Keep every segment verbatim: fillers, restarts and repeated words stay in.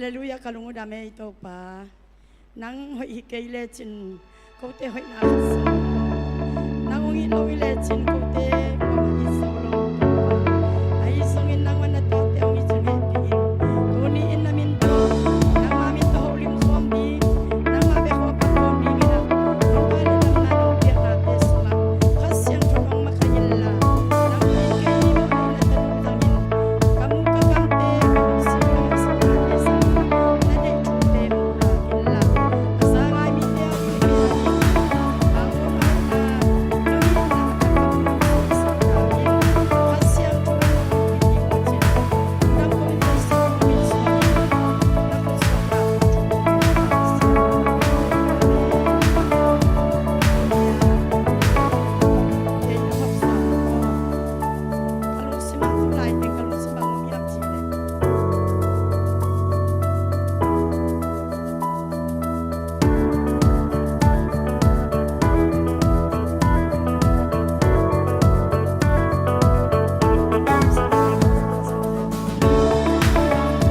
Halleluiah, ka lung uh dam ei Topa. Nang hoih hi kei lecin kote hoihna khat sa. Nang hong it lo hi lecin kote kuamah it zo lo Topa. Ahi zongin nangmah na tate hong it cin hehpih in. Tuni in na min tawh, nangmah min tawh holim khawm ding, nangmah bek khawm pan khawm ding in ah, nangmah le nangmah nong piaknate sungah Kha Siangtho hong makaih inla, nang in kei hih mawhna na tanu zangin, ka muk ka kamte, ka lungsim ka ngaihsutnate sungah na deih thute hong pulak inla, a za ngai mite a ding in, a om a na, ka min nang tawh ka lungsim sungah in, Kha Siangtho hong pulak in ding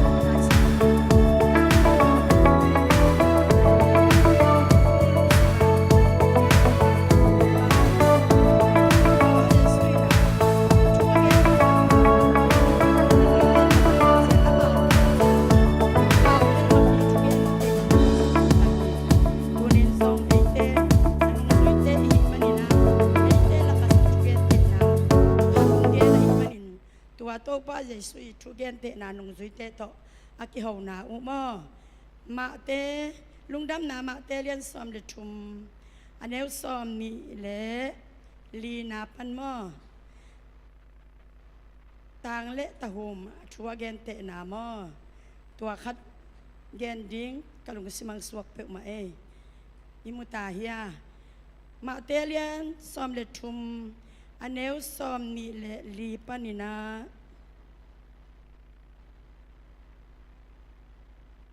uh cin, lungdam kong in Jesu min suangin, na kut suak Tua Topa Jesuh i thugentehna nungzuite tawh a kihona uh maw? Mahte, Lungdamna Mahte lian sawm le thum, a neu sawm nih le lina pan maw? Tang le tahum a thu a gentehna maw? Tua khat gen ding ka lungsim ah suak peuhmah ei. I mu ta hia? Mahte lian sawm le thum, a neu sawm nih le li panin ah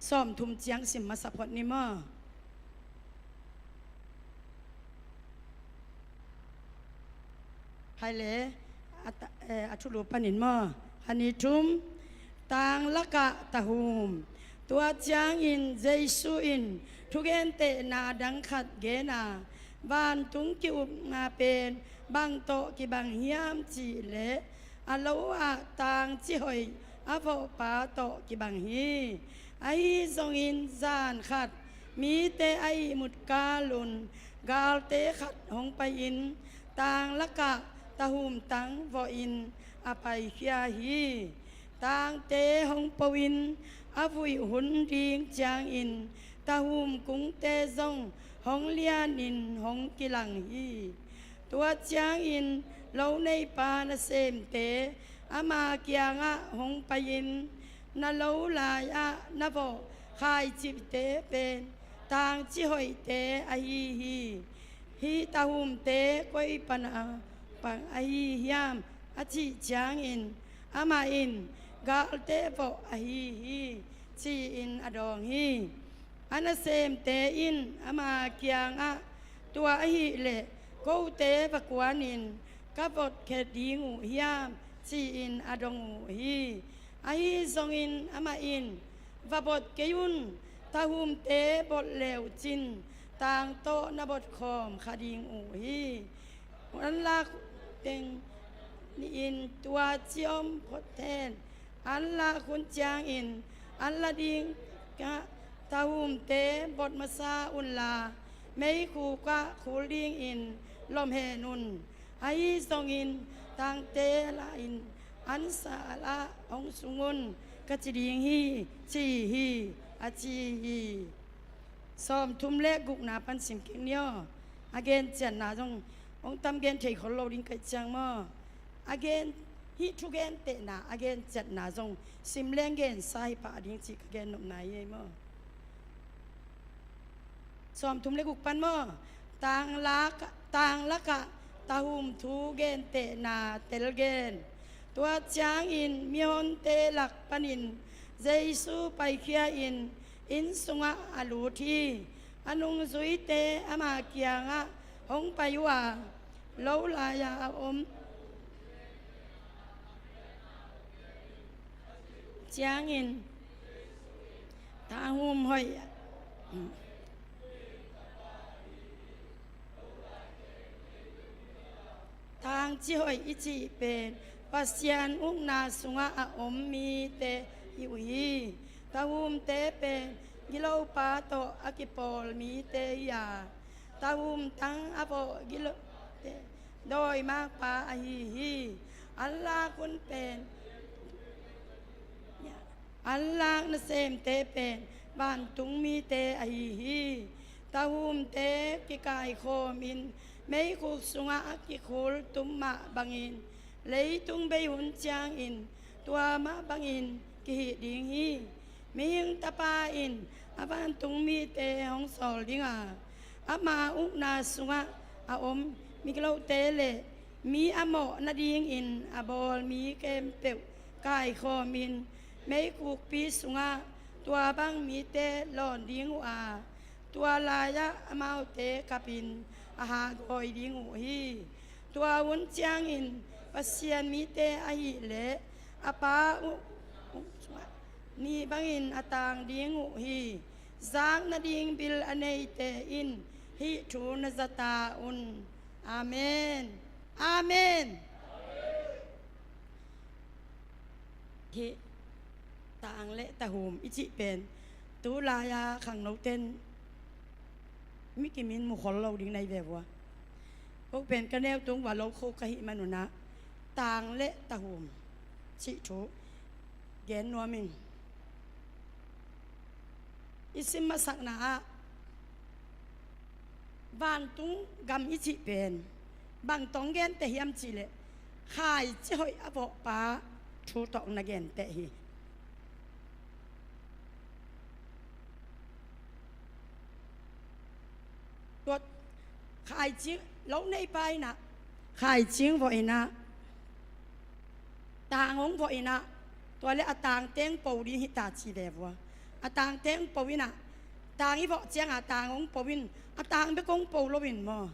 sawm thum ciang sim masa phot ni maw? Hai le, a ta-, eh, a thulu panin maw? Kha, nih, thum. Tang lakah tahum. Tua ciangin Jesuh in thugentehna dang khat gen a, vantung ki-ukna pen bang tawh kibang hiam cih leh, a lo ah tangci hoih a vawhpa tawh kibang hi. Ahi zongin zan khat mite a ihmut kalun galte khat hong pai-in tang lakah tahum tang vawhin a paikhia hi. Tangte hong po-in a vuih hun ding ciangin tahum kungte zong hong lianin hong kilang hi. Tua ciangin lo neipa nasemte ama kiangah hong pai-in, na lo lai-ah na vawh khaicihte pen tangci hoihte ahi hi. Hih tahumte koi pana pang ahi hiam a cih ciangin amah in galte vawh ahi hi ci-in a dawng hi. A nasemte in ama kiangah, tua ahih leh kote va kuanin ka vot khe ding uh hiam ci-in a dong uh hi. Ahi zongin amah in, va bot kei un, tahumte bot le uh cin tang tawh na bot khawm kha ding uh hi. An lak teng ni-in tua ci om phot hen. An lak hun ciangin an la ding ah tahumte bot masa unla, meikhuk ah khul dingin lom hen un. Ahi zongin tangte la-in an sa lah hong sung un ka ci ding hi, ci hi, a ci hi. Sawmthum le gukna pan sim kik ni aw. A gen ciatna zong hong tam gen thei khol lo ding ka hih ciang maw? A gen, hih thugentehna a gen ciatna zong sim leng gensa hi pah ding cih ka gen nopna hi ei maw? Sawmthum le guk pan maw? Tang lak, tang lakah tahum thu gentehna tel gen. Tua ciangin mihonte lak panin Jesuh paikhia-in inn sungah a lut hi. A nungzuite ama kiangah hong pai uh a, lo lai-a a om ciangin Tanghum hoih. Tangci hoih i cih pen Pasian ukna sungah a om mite hi uh hi. Tahumte pen gilopa tawh a kipawl mite hi a, tahum tang a vawh gilote dawi makpa ahi hi. An lak hun pen, an lak nasemte pen vantung mite ahi hi. Tahumte kikaikhawmin meikhuk sungah a kikhul tum mah bangin leitung bei hun ciangin tua mah bangin kihih ding hi. Mihing Tapa in a vantung mite hong sawl ding a, ama ukna sungah a om migilote le mi a mawh nadingin a bawl mi khempeuh kaikhawmin meikukpi sungah tua bang mite lawn ding uh a, tua lai-ah amaute kapin a hagawi ding uh hi. Tua hun ciangin Pasian mite ahih leh a Pa uh, uh sungah nih bangin a tang ding uh hi. Zak nading bil a neite in hih thu na za ta un. Amen. Amen. Hih tang le tahum i cih pen tu lai-a khangnoten mi kimin mu khol lo ding na hi ve vua. Ko pen ka neu tung vua lo kho ka hih manun ah tang le tahum cih thu gen nuam ing. I sim masakna ah vantung gam i cih pen bang tawh hong genteh hiam cih leh khaici hoih a vawhpa thu tawh na genteh hi. Tua khaici, lo neipa in ah khaici hong vawh in ah, tang hong vawh in ah, tua le a tangte hong po ding hi ta ci ve vua. A tangte hong po in ah, tang i vawh ciangah tang hong po in, a tang bek hong po lo in maw,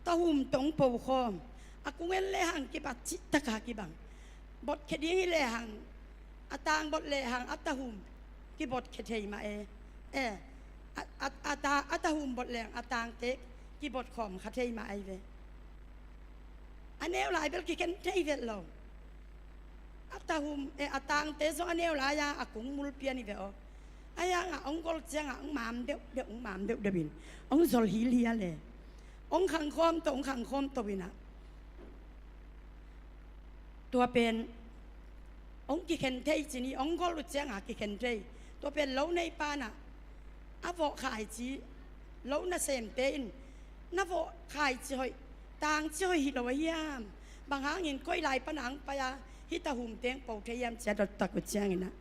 tahum tawh hong po khawm. A kung en lehang kibat cih taka kibang. Botkhia ding hi lehang, a tang bot lehang a tahum kibotkhia thei mah e. Eh, a, a, a, ta, a tahum bot lehang a tangte kibotkhawm kha thei mah ahi ve. A neu lai bel kikhen thei vet lo. A tahum, eh, a tangte zong a neu lai-a a kung mul pian hi ve aw. A hiangah hong gol ciangah hong mam deuhdeuh, hong mam deuhdeuh in hong zol hilhial e. Hong khangkhawm to, hong khangkhawm to in ah, tua pen hong kikhen thei ci ni, hong gol uh ciangah kikhen thei. Tua pen lo neipa in ah a vawh khaici, lo nasemte in na vawh khaici hoih, tangci hoih hi lo a hiam? Bang hangin koi lai pan a hong pai a hih tahumte hong po thei hiam ci a dot tak uh ciangin ah,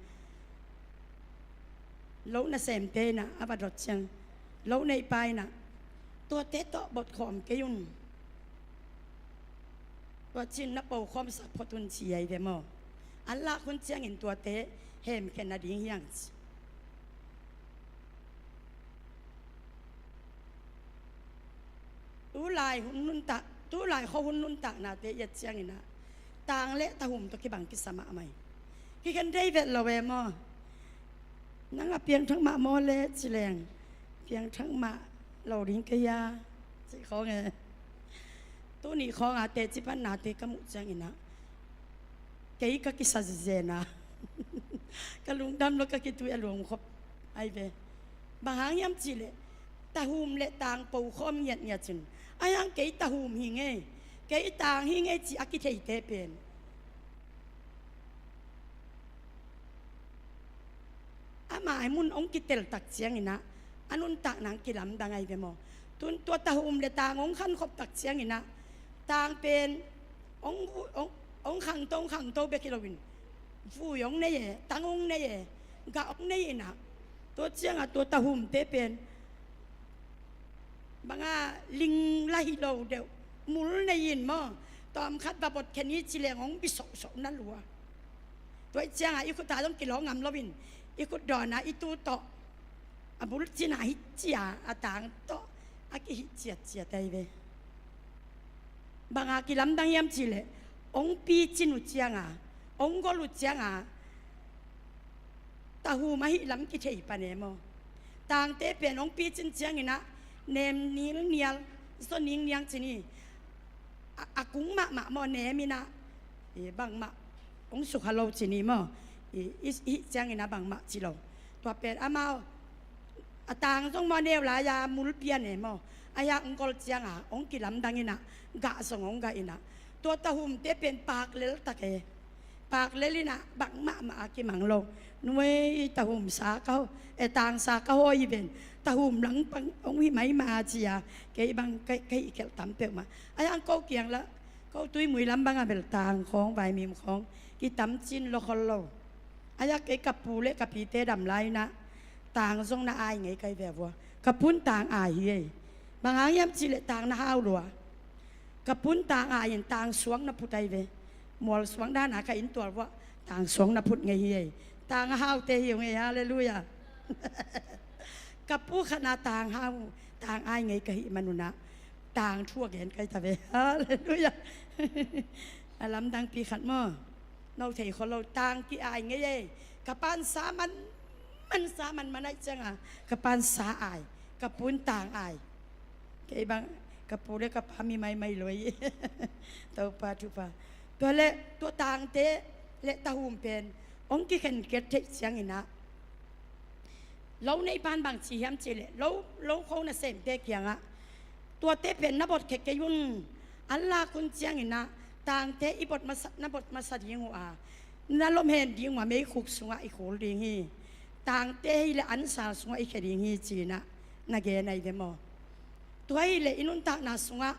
lo nasemte in ah a va dot ciang, lo neipa in ah, tuate tawh botkhawm kei un. Tua cin na pokhawmsak phot un ci ahi ve maw. An lak hun ciangin tuate hemkhia nading hi hang ci. Tulai hun nuntak, tulai khua hun nuntaknate i et ciangin ah tang le tahum tawh kibang kisa mahmah hi. Kikhen thei vet lo e maw. Nang a piangthak mah maw le ci leng, piangthak mah lo ding kei a ci khawng e. Tuni khawng a teci pannate ka muh ciangin ah kei ka kisa zizen a, ka lungdam lo, ka kitui a luang khop ahi ve. Bang hang hiam cih leh tahum le tang pokhawm ngiatngiat cin, a hiang kei tahum hi ngei, kei tang hi ngei ci a kitheite pen a mai mun hong kitel tak ciangin ah a nuntakna hong kilamdang ahi ve maw. Tun tua tahum le tang hong khankhop tak ciangin ah tang pen hong, hong, hong khangto, hong khangto bek hi loin vui hong nei e, tang hong nei e, gah hong nei in ah, tua ciangah tua tahumte pen bang a ling la hi lo deuh, mul nei in maw, tawmkhat va botkhia ni ci leng hong bi sohsoh na lua. Tua ih ciangah i khut ah zong kilawh ngam loin i khut dawnah i tu tawh a bul cinah hih cia a tang tawh a kihih ciatciat ahi ve. Bang a kilamdang hiam cih leh hong picin uh cianga, hong gol uh cianga Tahum ahih lam kithei pan e maw. Tangte pen hong picin ciangin ah nem ningnial, zaw ningnial ci ni. A, a kung mahmah maw, nem in ah, i, bangmah hong sukha lo ci ni maw. I, i, i ciangin ah bangmah ci lo. Tua pen amau a tang zong maw, neu lai-a mul pian e maw. Ahi a hong kol ciang a hong kilamdang in ah, gah zong hong gah in ah. Tua tahumte pen pak lel tak e. Pak lel in ah bangmah mah a kimang lo. Nuai, tahum sa ka ho, e, tang sa ka ho hi ven. Tahum langpang hong hi maimah a ci a. Kei bang ka, ka hih khelh tam peuhmah. Ahi a ko kiang lah, ko Tuimui lam bang a bel tang khawng, vaimim khawng kitam cin lo khol lo. Ahi a kei ka pu le ka pite dam lai in ah tang zong na ai ngei ka hi ve vua. Ka pun tang ai hi ei. Bang hang hiam cih leh tang na hau lua. Ka pun tang ai in tang suang na phut ai ve. Mual suang dan a ka inn tual vuah tang suang na phut ngei hi ei. Tang a haute hi uh ngei, halleluiah. Ka pu khat na tang hau, tang ai ngei ka hih manun ah tang thu a gen ka hi ta ve. Halleluiah. A lamdangpi khat maw. No thei khol lo, tang ki ai ngei ei. Ka pan sa man, man sa man man aih ciang a, ka pan sa ai, ka pun tang ai. Kei bang ka pu le ka pa mi maimai lo hi. Topa thupha. Tua le tua tangte le tahum pen hong kikhen kiat theih ciangin ah, lo nei pan bang ci hiam cih leh, lo, lo kho nasemte kiangah, tuate pen na bot khe kei un, an lak un ciangin ah, tangte i bot masa, na bot masa ding uh a, na lomhen ding uh a, meikhuk sungah i khul ding hi. Tangte hi leh ansal sungah i khia ding hi ci-in ah na gen ai ve maw. Tua hi leh i nuntakna sungah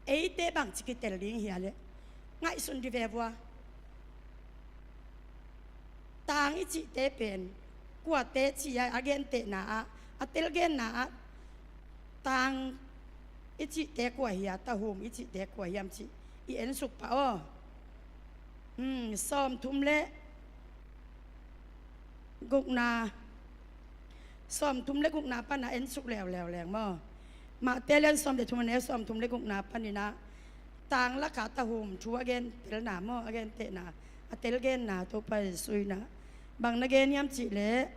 eite bangci kitel ding hia leh ngaihsun di ve vua. Tang i cihte pen kuate ci a, a gentehna ah, a telgenna ah, tang i cihte kua hi a, tahum i cihte kua hiam cih i ensuk pah aw. Hmm, sawmthum le gukna, sawmthum le gukna pan a ensuk leuleu leng maw. Mahte lian sawm le thum a neu sawmthum le gukna panin ah, tang laka tahum thu a gentelna maw, a gentehna, a telgenna Topa Jesu in ah bang na gen hiam cih leh,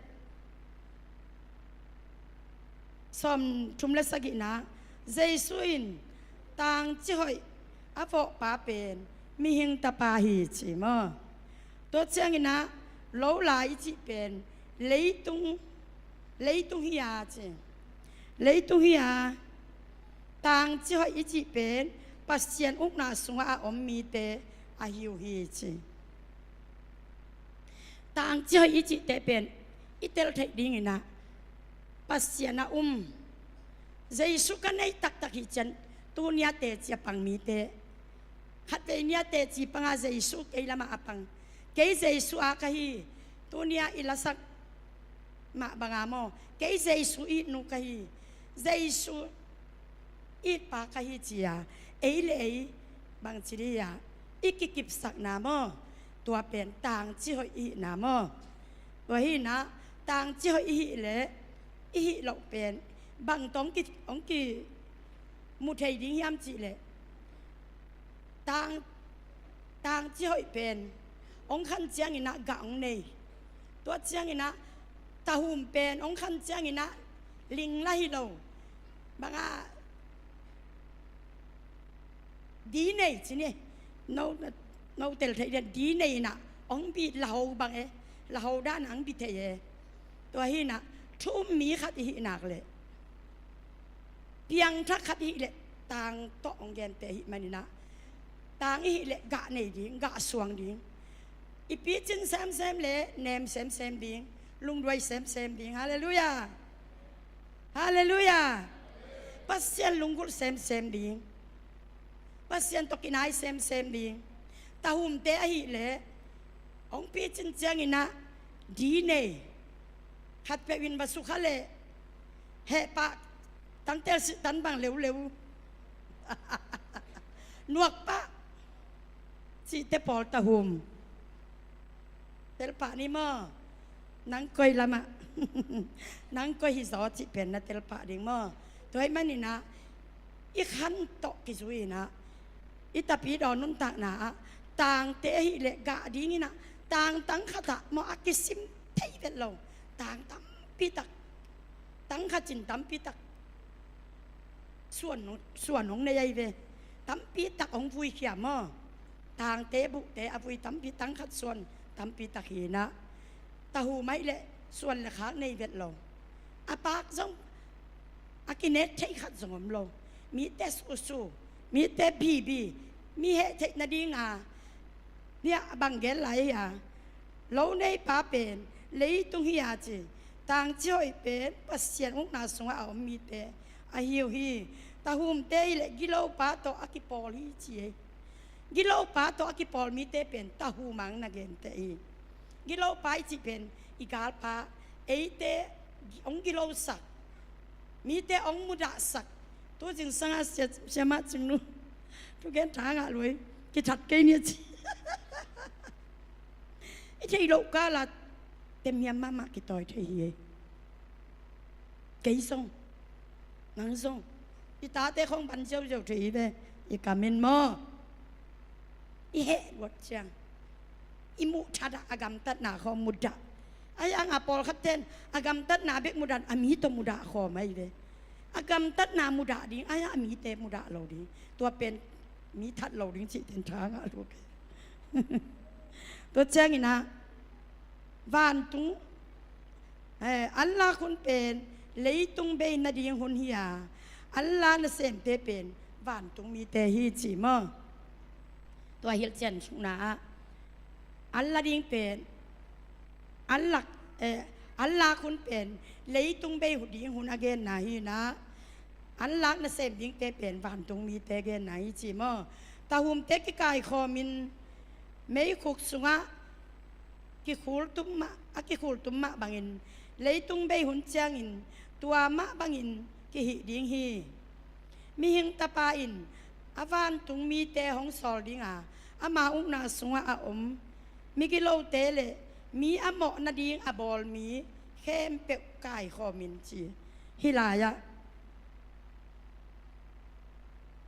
sawmthum le sagihna, Jesu in tangci hoih a vawhpa pen mihing tapa hi ci maw. Tua ciangin ah lo lai i cih pen leitung, leitung hi a ci. Leitung hi a, tangci hoih i cih pen Pasian ukna sungah a om mite ahi uh hi ci. Tangci hoih i cihte pen i tel theih dingin ah, Pasian a um, Jesu ka nei taktak hi cian, tuni a teci a pang mite, khatvei ni a teci panga Jesu kei lamah a pang, kei Jesu a ka hi, tuni a i lasak mah banga maw, kei Jesu i nu ka hi, Jesu i pa ka hi ci a, ei le ei bangci di a i kikipsakna maw, tua pen tangci hoih i hihna maw. Tua hi in ah, tangci hoih i hih leh i hih loh pen bang tawh hong ki, hong kimu thei ding hiam cih leh, tang, tangci hoih pen hong khan ciangin ah gah hong nei. Tua ciangin ah tahum pen hong khan ciangin ah ling lah hi lo. Bang a, di nei ci ni. No, no tel thei dia, di nei in ah hong bi, laho bang e, laho dan a hong bi thei e. Tua hi in ah thu um mi khat i hih nak leh, piangthak khat i hih leh, tang tawh hong gente i hih manin ah, tang i hih leh gah nei ding, gah suang ding. I picin semsem le nem semsem ding, lungduai semsem ding. Halleluiah. Halleluiah. Pasian lunggulh semsem ding, Pasian tawh kinai semsem ding. Tahumte ahih leh hong picin ciangin ah di nei. Khatpeuh in va sukha leh hehpah, tangtel sih tan bang leuleu. Nuak pah cihte pawl tahum. Telpah ni maw. Nang koi lamah, nang koi hi zaw cih pen na telpah ding maw. Tua ahih manin ah i khan tawh kizui in ah, i tapidaw nuntakna ah tangte ahih leh gah dingin ah, tangtang khat ah maw, a kisim thei vet lo. Tang tampi tak, tang khat cin tampi tak suan hong, suan hong nei ahi ve. Tampi tak hong vuikhia maw. Tangte buhte a vui tampi, tang khat suan tampi tak hi inah, tahum aih leh suan le khak nei vet lo. A pak zong a kinek theih khat zong om lo. Mite susu, mite bibi, mi heh theih nadinga, nia a bang gen lai hi a, lo neipa pen leitung hi a ci. Tangci hoih pen Pasian ukna sungah a om mite ahi uh hi. Tahumte hi leh gilopa tawh a kipawl hi ci ei. Gilopa tawh a kipawl mite pen tahum ang na genteh hi. Gilopa i cih pen i galpa, eite hong gilosak, mite hong mudahsak. Tu zingsanga sia, siamah Cingnu thugen tha ngah lui, kithat kei ni a ci. I theih loh kala temhiam mahmah kitawi thei hi ei. Kei zong, nang zong, i tate khong ban ziauziau thei hi ve. I kam in maw, i heh luat ciang i muh thatah a gamtatna khawng mudah. Ahi hanga pawlkhat ten a gamtatna bek mudah, a mi tawh mudah khawm ahi ve. A gamtatna mudah ding, ahi hanga a mite mudah lo ding. Tua pen mi that lo ding cih ten tha ngah lua kei. Tua cianginah vantung, eh, an lak hun pen leitung bei nading hun hi a, an la nasemte pen vantung mite hi ci maw. Tua hilhcian sukna ah an la ding pen, an lak, eh, an lak hun pen leitung bei ding hun a genna hi inah, an lak nasem dingte pen vantung mite genna hi ci maw. Tahumte kikaikhawmin meikhuk sungah kikhul tum mah, a kikhul tum mah bangin leitung bei hun ciangin tua mah bangin kihih ding hi. Mihing Tapa in a vantung mite hong sawl dinga, ama ukna sungah a om migilote le mi a mawh nading a bawl mi khempeuh kaikhawmin ci. Hih lai-ah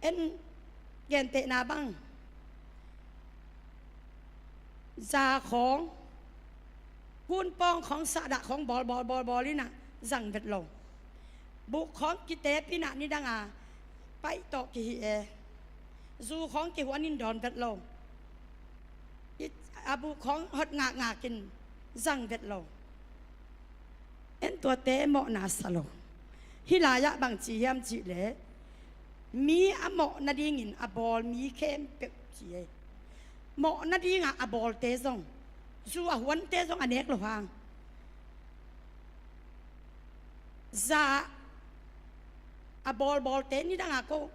en gentehna bang, za khawng, gunpawng khawng, sahdah khawng bawl, bawl, bawl, bawl inah zang vet lo. Buh khawng kitep inah nidanga paih tawh kihih e. Zu khawng kihuan in dawn vet lo. I, a buh khawng hot ngakngak in zang vet lo. En tuate mawhna sa lo. Hih lai-ah bang ci hiam cih leh, mi a mawh nadingin a bawl mi khempeuh ci ei. Mawh nadinga a bawlte zong, zu a huante zong a nek lo hang, za a bawlbawlte nidanga ko,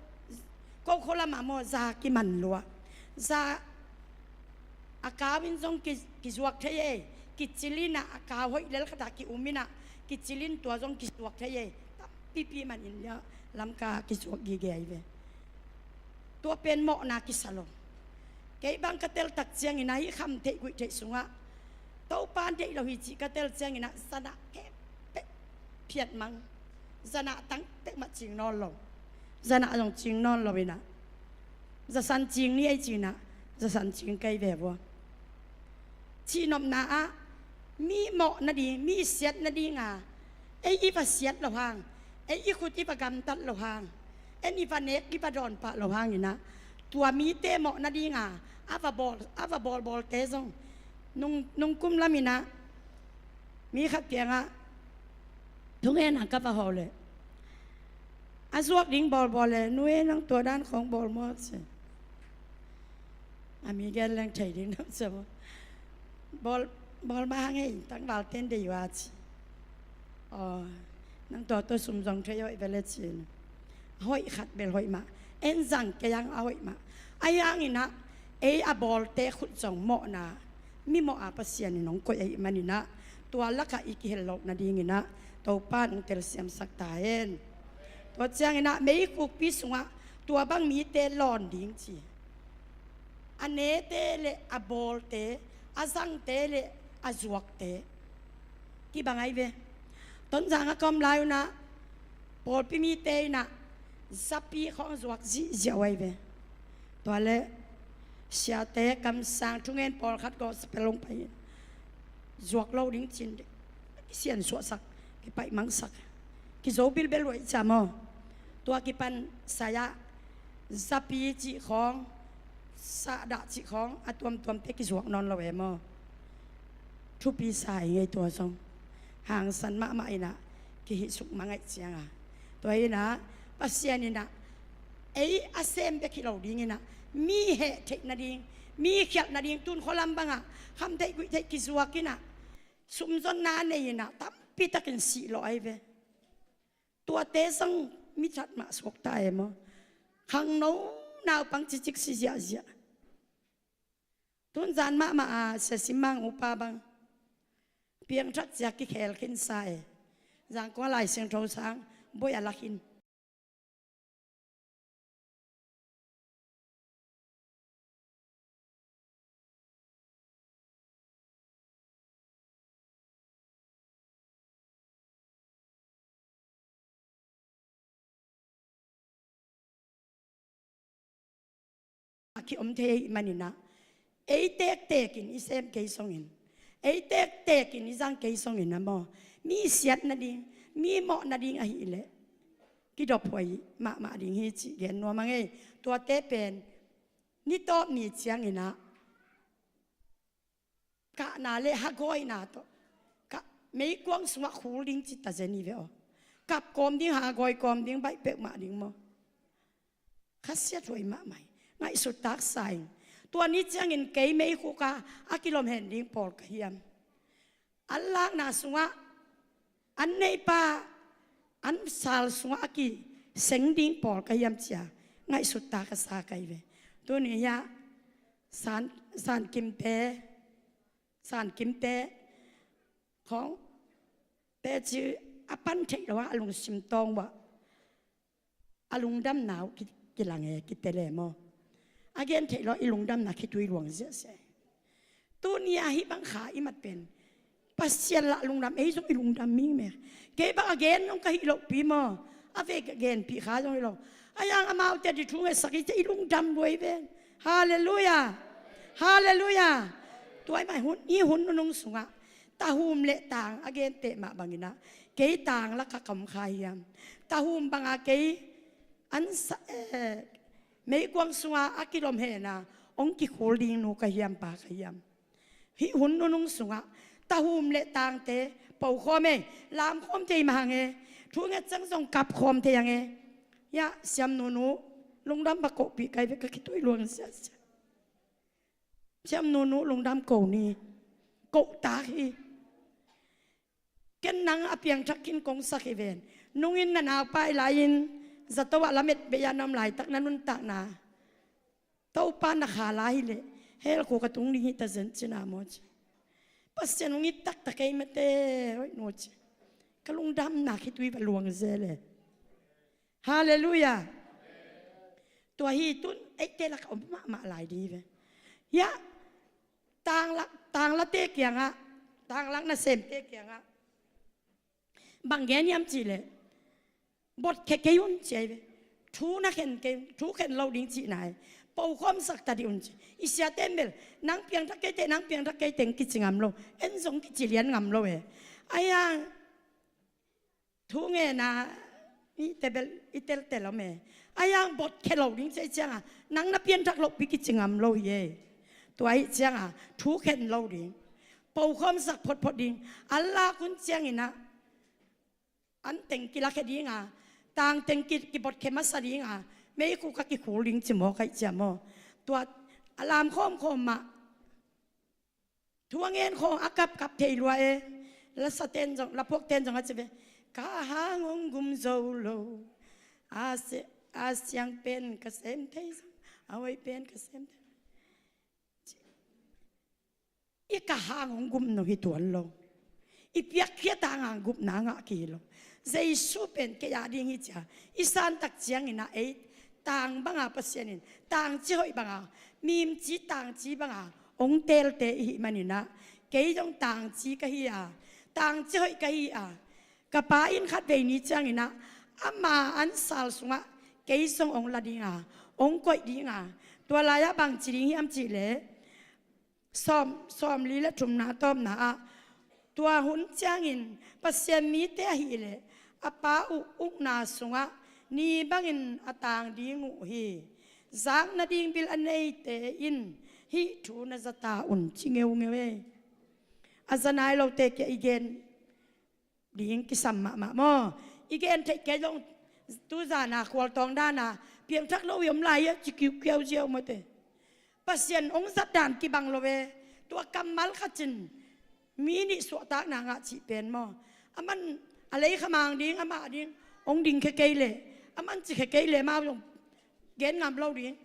ko khualama maw, za kiman lua. Za a kau in zong ki, kizuak thei ei. Kicil inah a kau hoih lel khatah ki-um inah kicil in tua zong kizuak thei ei. Tampipi man India lamka kizuak gige ahi ve. Tua pen mawhna kisa lo. Kei bang ka teltak ciangin ahi kham theih guih theih sungah Topa deih lo hi cih ka tel cianginah zanah khempeuh phiatmang. Zanah tang peuhmah cing nawn lo. Zanah zong cing nawn lo inah, zasan cing ni ei cinah, zasan cing kei ve vua. Cihnopna ah mi mawh nading, mi siat nadinga ei i va siat lo hang, ei i khut i va gamtat lo hang, en i va nek i va dawnpah lo hanginah, tua mite mawh nadinga a va bawl, a va bawlbawlte zong nung, nungkum laminah mi khat kiangah thungenna ka va hawh leh, a zuak ding bawlbawl le, nu e, nang tua dan khawng bawl maw ci. A mi gen leng thei ding nam cia maw. Bawl, bawl mah hang ei, tangvalten dei uh a ci. Aw, nang tua tua sum zong thei hoih vele cin. A hoih khat bel hoih mah. En zang kei ang a hoih mah. Ahi hanginah ei a bawlte khut zong mawhna, mi mawh a Pasian in hong koih ahih maninah, tua lakah i kihel loh nadinginah Topa in hong telsiamsak ta hen. Tua cianginah meikukpi sungah tua bang mite lawn ding ci. A nete le a bawlte, a zangte le a zuakte kibang ahi ve. Tonzang a ka om lai unah pawlpi mite inah zapi khawng zuak zihziah uh ahi ve. Tua le siate kamsang thungen pawlkhat gospel hong pai hi. zuak lo ding cin, kisiansuahsak, kipaihmangsak, kizo bilbel uh ahih ciang maw. Tua kipan sai-ah zapi cih khawng, sahdah cih khawng a tuamtuamte kizuak nawn lo e maw. Thupi sa hi ngei tua zong. Hangsan mahmah in ah kihih suk mah ngaih ciang a. Tua in ah Pasian in ah ei a sem bek hi lo ding in ah, mi heh theih nading, mi khialh nading, tun khualam bangah khamtheih guihtheih kizuak in ah, sumzonna a nei in ah tampi takin sih lawh ahi ve. Tuate zong mi that mah suak ta e maw. Khangno naupang cicik si ziahziah. Tun zan mahmah a Sia Sim Mang upa bang piangthak ciang kikhel khinsa e. Zangkong a Lai Siangtho sang buai a lak in. A kiom thei ahih manin ah, ei tektekin i sem kei zongin, ei tektekin i zang kei zongin ah maw, mi siat nading, mi mawh nading ahih leh kidophuai mahmah ding hi cih gen nuam a ngei. Tuate pen ni tawp ni ciangin ah kahna le hagawina tawh, ka, meikuang sungah khul ding ci ta zen hi ve aw. Kap kawm ding, hagawi kawm ding, baih peuhmah ding maw. Khasiathuai mahmah hi. Ngaihsut taksa ing. Tua ni ciangin kei meikhuka a kilomhen ding pawl ka hiam? An lakna sungah an neipa an sal sungah a kiseng ding pawl ka hiam cia ngaihsut ta ka sa ka hi ve. Tuni hiah san, san kimte, san kimte khawng teci a pan theih lo a, a lungsim tawng uah a lungdamna uh ki, kilang e, kitel e maw. A gen theih lo a, i lungdamna khitui luang ziahziah e. Tuni a hih bang kha i mat pen Pasian lah lungdam, ei zong i lungdam mingmeng. Kei bang a gen nong ka hih lohpi maw, a vei ka genpih kha zong hi lo. A yang amaute a di thu ngetsak i cia i lungdam luai ven. Halleluiah. Halleluiah. Tua i mai hun, i hun nunung sungah tahum le tang a genteh mah bangin ah kei tang lak a ka om kha hiam? Tahum banga kei an sa, eh, meikuang sunga a kilomhena hong kikhul ding nu ka hiam, pa ka hiam? Hih hun nunung sungah tahum le tangte pokhawm e, lamkhawm thei mah hang e, thu nget ciang zong kapkhawm thei hang e. Hiah Siam Nunu lungdam ba kohpih kai ve, ka khitui luang siasia. Siam Nunu lungdam ko ni, kohtak hi. Ken nang a piangthak khin kong sak hi ven. Nungin na naupai lai-in zato ah lamet bei-a na om laitak na nuntakna Topa na kha lai hileh hell khuk a tung ding hi ta zen cina maw ci. Pasian hong it taktak ei mate, hoih nu ci. Ka lungdamna khitui va luang zel e. Halleluiah. Tua hi tun eite lak a om mahmah lai ding hi ve. Hiah tanglak, tanglate kiangah, tanglak nasemte kiangah bang gen hiam cihleh, botkhia kei un ci ahi ve. Thu na khen kei un, thu khen lo ding cihna hi. Pokhawmsak ta dih un ci. I siate in bel nang piangthak keiteh, nang piangthak keiteh kici ngam lo. En zong kici lian ngam lo e. Ahi hang thu ngenna i tebel, i teltel om e. Ahi hang botkhia lo ding ci ahi cianga nang na pianthak lohpi kici ngam lo hi e. Tua ahi cianga thu khen lo ding, pokhawmsak photphot ding. An lak hun cianginah an teng kilakhia dinga, tang teng ki, kibotkhia masa dinga, meikhuk a kikhul ding ci maw, kaih cia maw? Tua a lam khawmkhawm mah. Thu a ngen khawng a kapkap thei lua e. Lasaten zong, laphuakten zong a ci ve. Ka hang hong gum zo lo. A se, a siang pen ka sem thei zong, a hoih pen ka sem thei. I ka hang hong gum no hi tuan lo. I piakkhiat a hang gupna ngah kei hi lo. Jesu pen kei a ding hi cia i santak cianginah ei tang banga Pasian in tangci hoih banga, mimci tangci banga hong telte i hih maninah kei zong tangci ka hi a, tangci hoih ka hi a, ka pa in khatvei ni cianginah ama ansal sungah kei zong hong la dinga, hong koih dinga, tua lai-ah bangci ding hiam cihleh sawm, sawmli le thumna tawpna ah Tua hun ciangin Pasian mite ahileh a Pa uh ukna sungah ni bangin a tang ding uh hi. Zak nading bil a neite in hih thu na zata un ci ngeungeu ei. A za nai lote kia i gen ding kisam mahmah maw? I gen theih kei zong tu zana khualtawng dana piangthak lo i om lai a ci kiukiau ziau mawte. Pasian hong zat dan kibang lo ve. Tua kammal khat cin mi nih suahtakna ngah cih pen maw? Aman a lei khamang ding, amah ding hong ding khe kei leh, aman ci khe kei leh, amau zong gen ngam lo ding.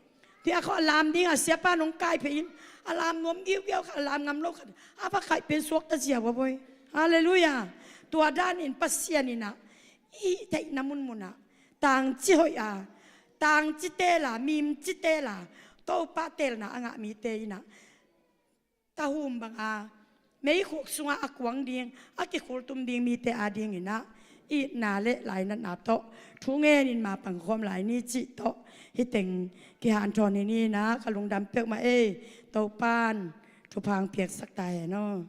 Tua khawh a lam ding a siapa nong kai phei in, a lam nuam giugiau khat, a lam ngam lo khat, a va kaih pen suakta ziau a voi. Halleluiah. Tua danin Pasian inah i theihna munmunah tangci hoih a, tangci tela, mimci tela, Topa telna a ngah mite inah tahum banga meikhuk sungah a kuang ding, a kikhultum ding mite adinginah itna le lainatna tawh thu ngenin ma pangkhawm lai ni cih tawh hih teng kihanthawn hi ni. Inah ka lungdam peuhmah ei. Topan thupha piaksak ta hen aw.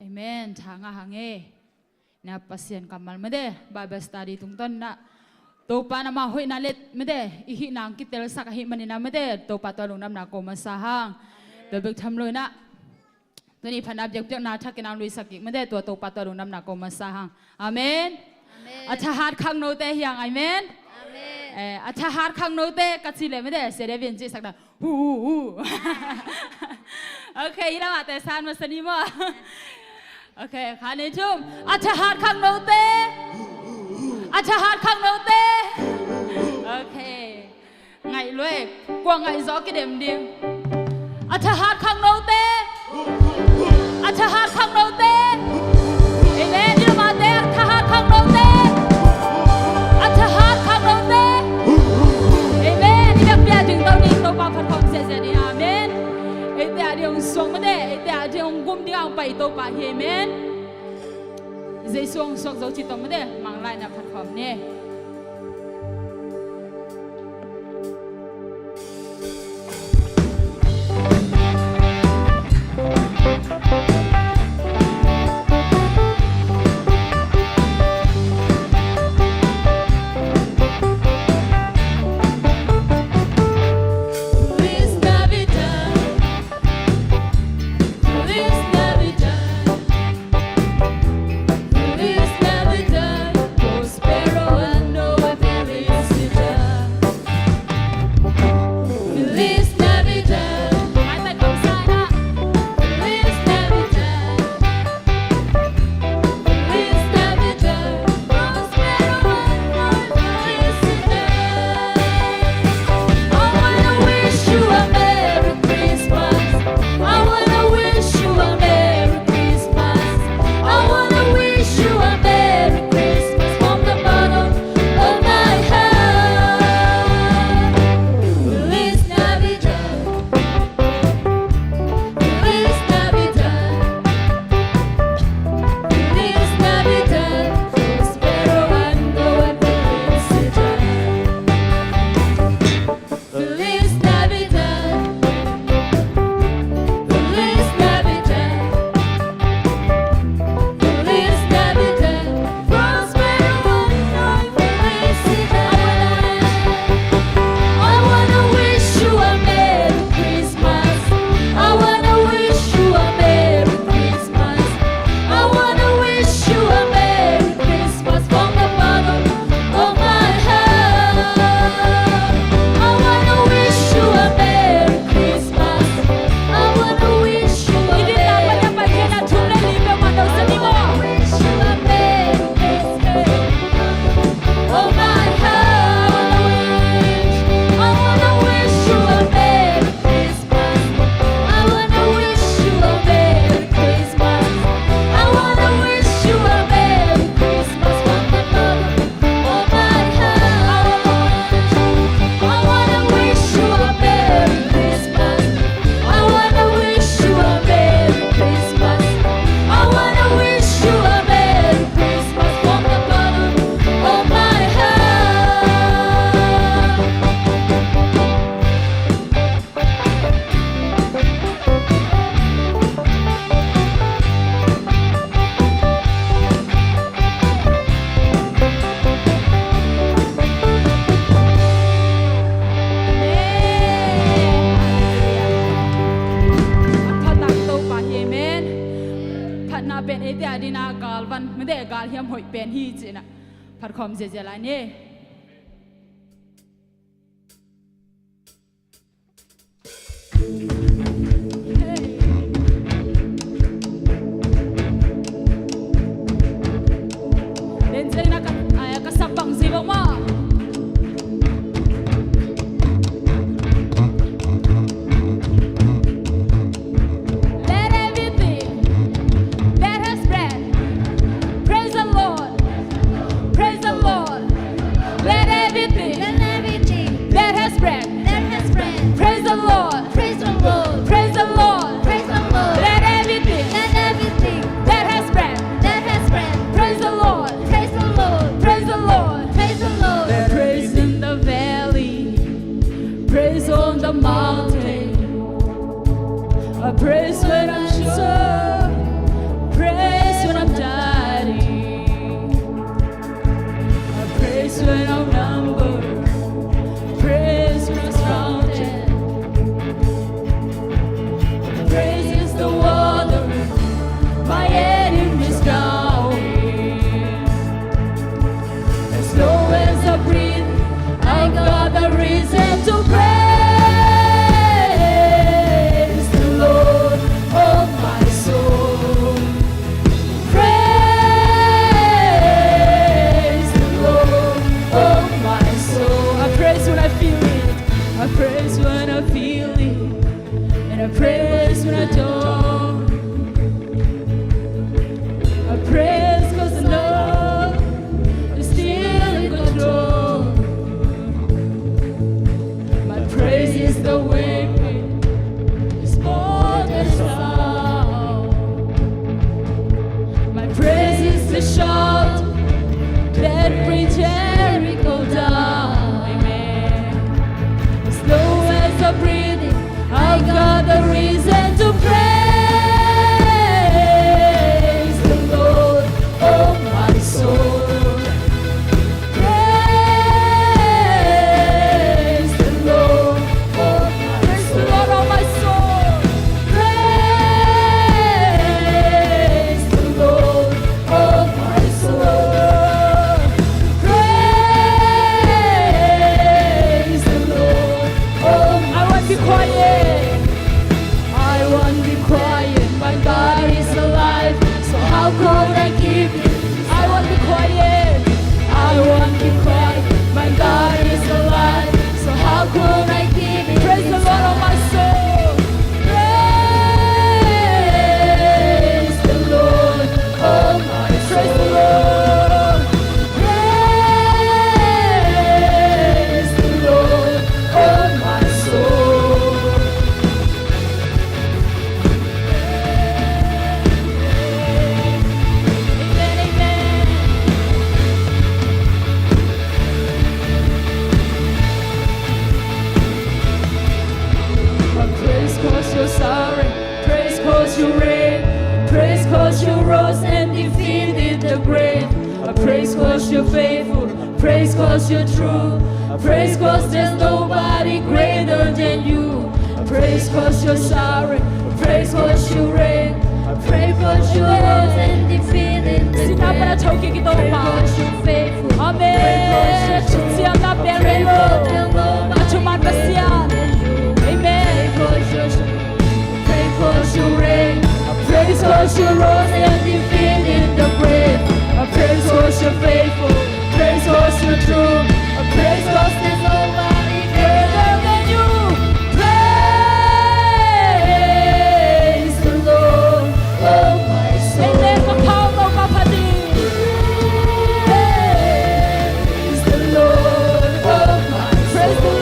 Amen. Tha ngah hang e. Na Pasian kammal mede Bible study tungtawn na Topa na mah hoihna let mede i hih nang kitelsak ahih manin na mede Topa tua lungdamna ko masa hang. Tua bek tham lo inah tuni phatna biakpiakna thakin ang luisak kik mede tua Topa tua lungdamna ko masa hang. Amen. Amen. A thahat khangnote hiang. Amen. Amen. Eh, a thahat khangnote ka ci le mede Sia David in cihsak na. Hu, hu, hu. Okay, i lamah te san masa ni maw? Okay, kha ni thum. A thahat khangnote. A thahat khangnote. Okay. Ngaih lua e. Kua ngaih zaw kidem ding. A thahat khangnote. A thahat khangnote. Amen. I lamah te a thahat khangnote. A thahat khangnote. Amen. I biakpiak ding to ni Topa phatkhawm ziahziah ding. Amen. Eite a ding hong suak mede, eite a ding hong gum ding a hong pai Topa hi. Amen. Jesu hong suak zo ci tawh mede Manglai na phatkhawm ni. Feliz Navidad. Feliz Navidad, próspero año. Te galhiam hoih pen hi cih na phatkhawm ziazia lai ni. Hey. Len ceng na ka, ai, ka sak bang zi bang ma. Let everything that has breath praise the Lord. Praise the Lord. Let everything, let everything that has breath, that has breath, praise the Lord. Praise the Lord. Praise the Lord. Praise the Lord. Let everything, let everything that has breath, that has breath, praise the Lord. Praise the Lord. Praise the Lord. Praise the Lord. Let praise in the valley, praise on the mountain. I praise when I'm sure, praise when I'm doubting. I praise when I'm numbered, praise when I'm surrounded. Praise is the water my enemies drowning. As long as I breathe, I got the reason to praise the Lord, oh my soul. Praise the Lord, oh my soul. I praise when I feel it. I praise when I feel it. And I praise when I don't. I praise 'cause I know you're still in control. My praise is the weeping, it's more than a sound. My praise is the shout that brings Jericho down. Amen. As long as I'm breathing, I got the reason to praise the Lord, oh my soul. Praise the Lord, oh my soul. Praise the Lord, oh my soul. Praise the Lord, oh my soul. Praise the Lord, oh my soul. I won't be quiet. I won't be quiet. My God is alive, so how could I keep it? I won't be quiet. I won't be quiet. My God is alive, so how could I keep it? Praise the Lord, oh my soul. Praise the Lord, oh my soul. Praise the Lord, oh my soul. Amen, amen. But praise 'cause you're sovereign, praise 'cause you reign, praise 'cause you rose and defeated the grave. I praise 'cause you're faithful, praise 'cause you're true. I praise 'cause there's nobody greater than you. I praise 'cause you're sovereign. I praise 'cause you reign. I praise 'cause you rose and defeated the grave. Amen. Amen. Praise 'cause you reign. I praise 'cause you rose and defeated the grave. I praise 'cause you're faithful. Praise 'cause you're true. I praise 'cause there's nobody greater than you. Praise the Lord, oh my soul. Praise the Lord, oh my soul.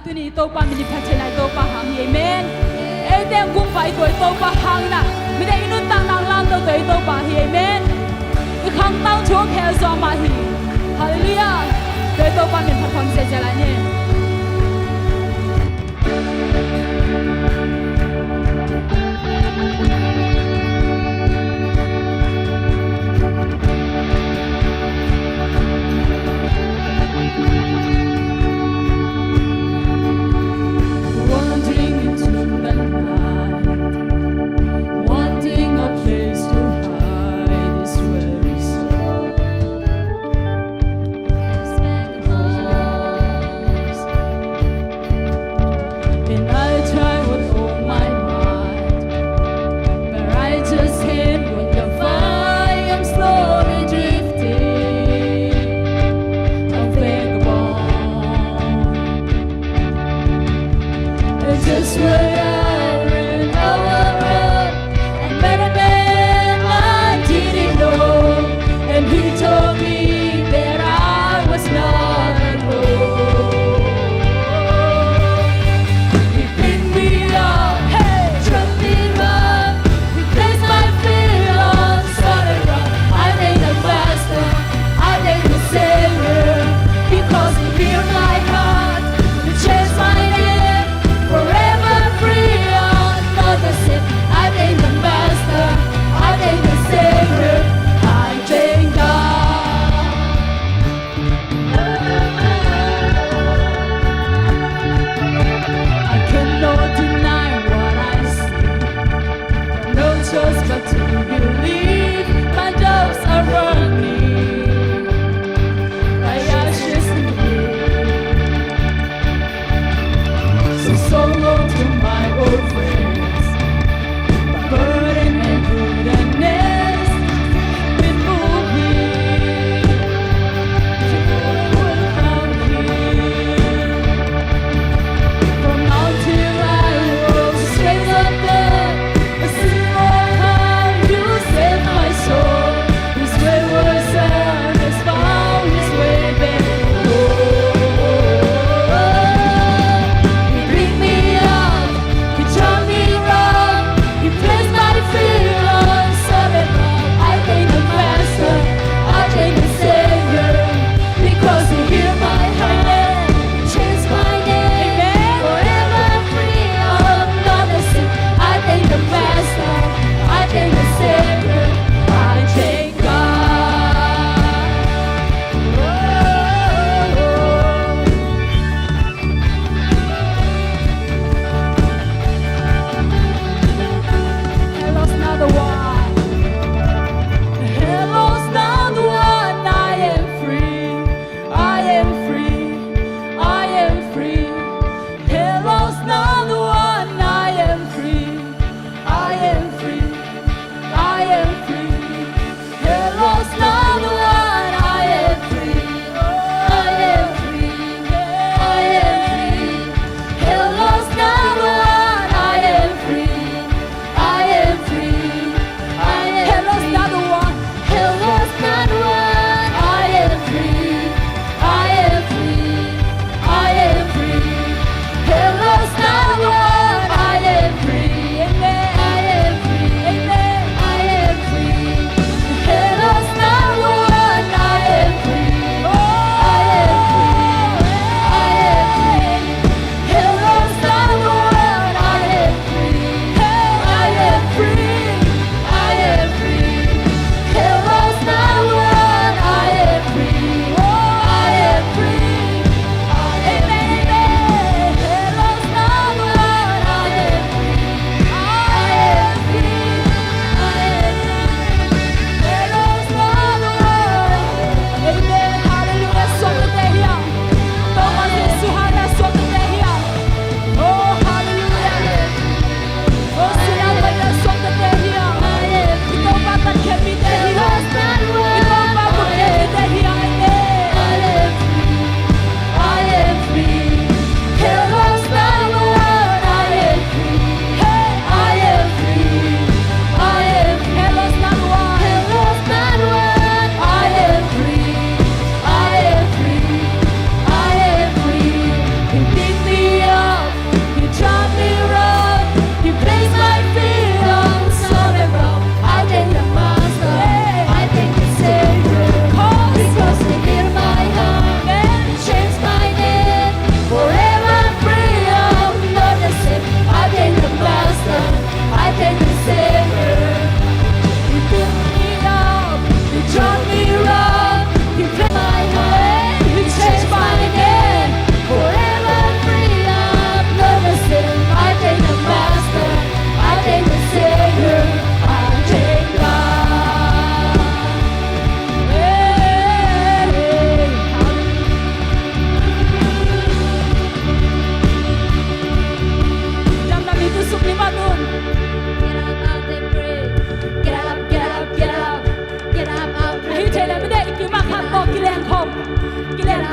Tuni Topa min i phat theihna i Topa hang hi, amen. Eite hong kungpa i tua i Topa hang in ah, midang i nuntakna hong lamto tua i Topa hi, amen. I khangtang thu hong khel zaw mah hi. Halleluiah. Tua i Topa min phat khawm ziahziah lai ni. Wanting into the night, wanting a place to hide is where it's and I try with all my might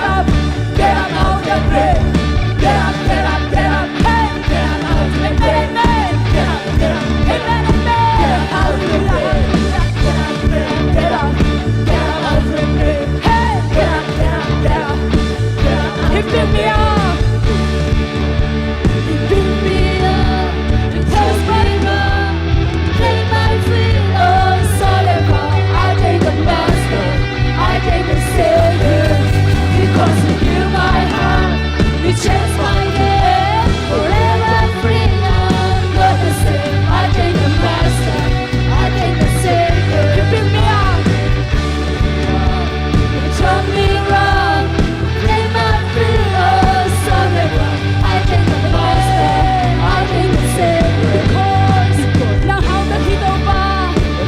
get up, get up out of the grave. Get up, get up, get up. Hey, get up out of the grave. Amen, amen. Get up, get up, get up. Get up out of the grave. Get up, get up, get up. Get up out of the grave. Hey, get up, get up, get up. Get up. He picked me up. He picked me up. He touched my heart. Take my feet off the soil. I thank the Master. I thank the Savior. Because He healed my heart. He changed my name. Forever free, I'm not the same. I thank the Master. I thank the Savior. He picked me up. He turned me around. Take my feet off the soil. I thank the Master. I thank the Savior. Because nang hau bek hi Topa.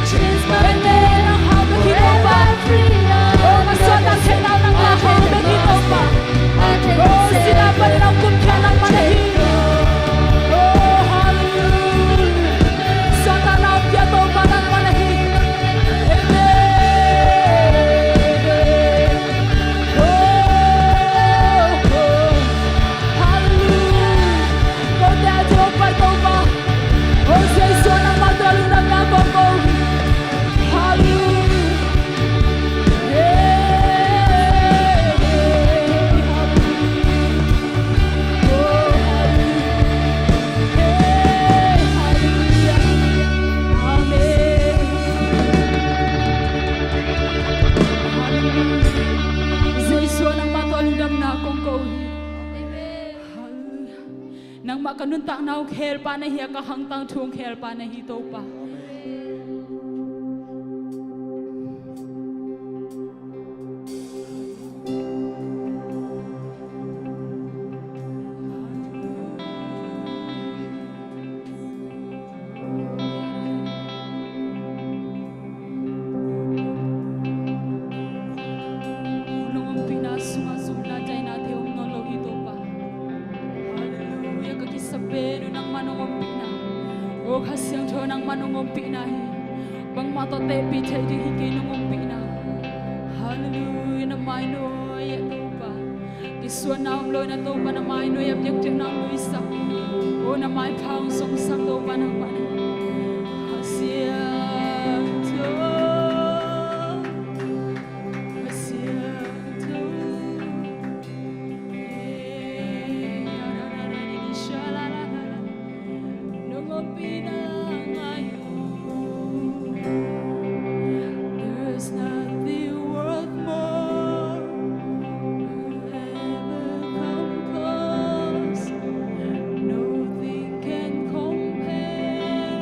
Change my name. Nang hau bek hi Topa. Forever free, I'm not the same. Oh, ka suahtak theih nang, nang hau bek hi Topa. Oh, sihna panin hong kumkhia nangmah na hi. Oh, hallelujah. Suahtakna hong pia Topa nangmah na hi. Amen. Oh, oh. Hallelujah. Kote a tua pai Topa. Oh, Jesu nangmah tawh lungdamna kong ko hi. Hallelujah. Hey, hey, hallelujah. Oh, hallelujah. Hey, hallelujah. Amen. Hallelujah. Jesu nangmah tawh lungdamna kong ko hi. Hallelujah. Nangmah ka nuntakna hong khelpa na hi a, ka hangtang thu hong khelpa na hi Topa. Nong ompihna sungah zumna dainate om nawn lo hi Topa. Hallelujah. Ka kisapen uh nangmah nong ompihna. O Kha Siangtho nangmah nong ompihna hi. Bangmah tawh tehpih theih ding hi kei nong ompihna. Hallelujah. Na mai nuai ah Topa. Kisuanna om lo in a Topa na mai nuai ah biakpiakna hong nuihsak. O na maipha hong songsak Topa nangmah na. Kha Siangtho, Kha Siangtho. Nong ompihna ngai uh. There's nothing worth more will ever come close. Nothing can compare.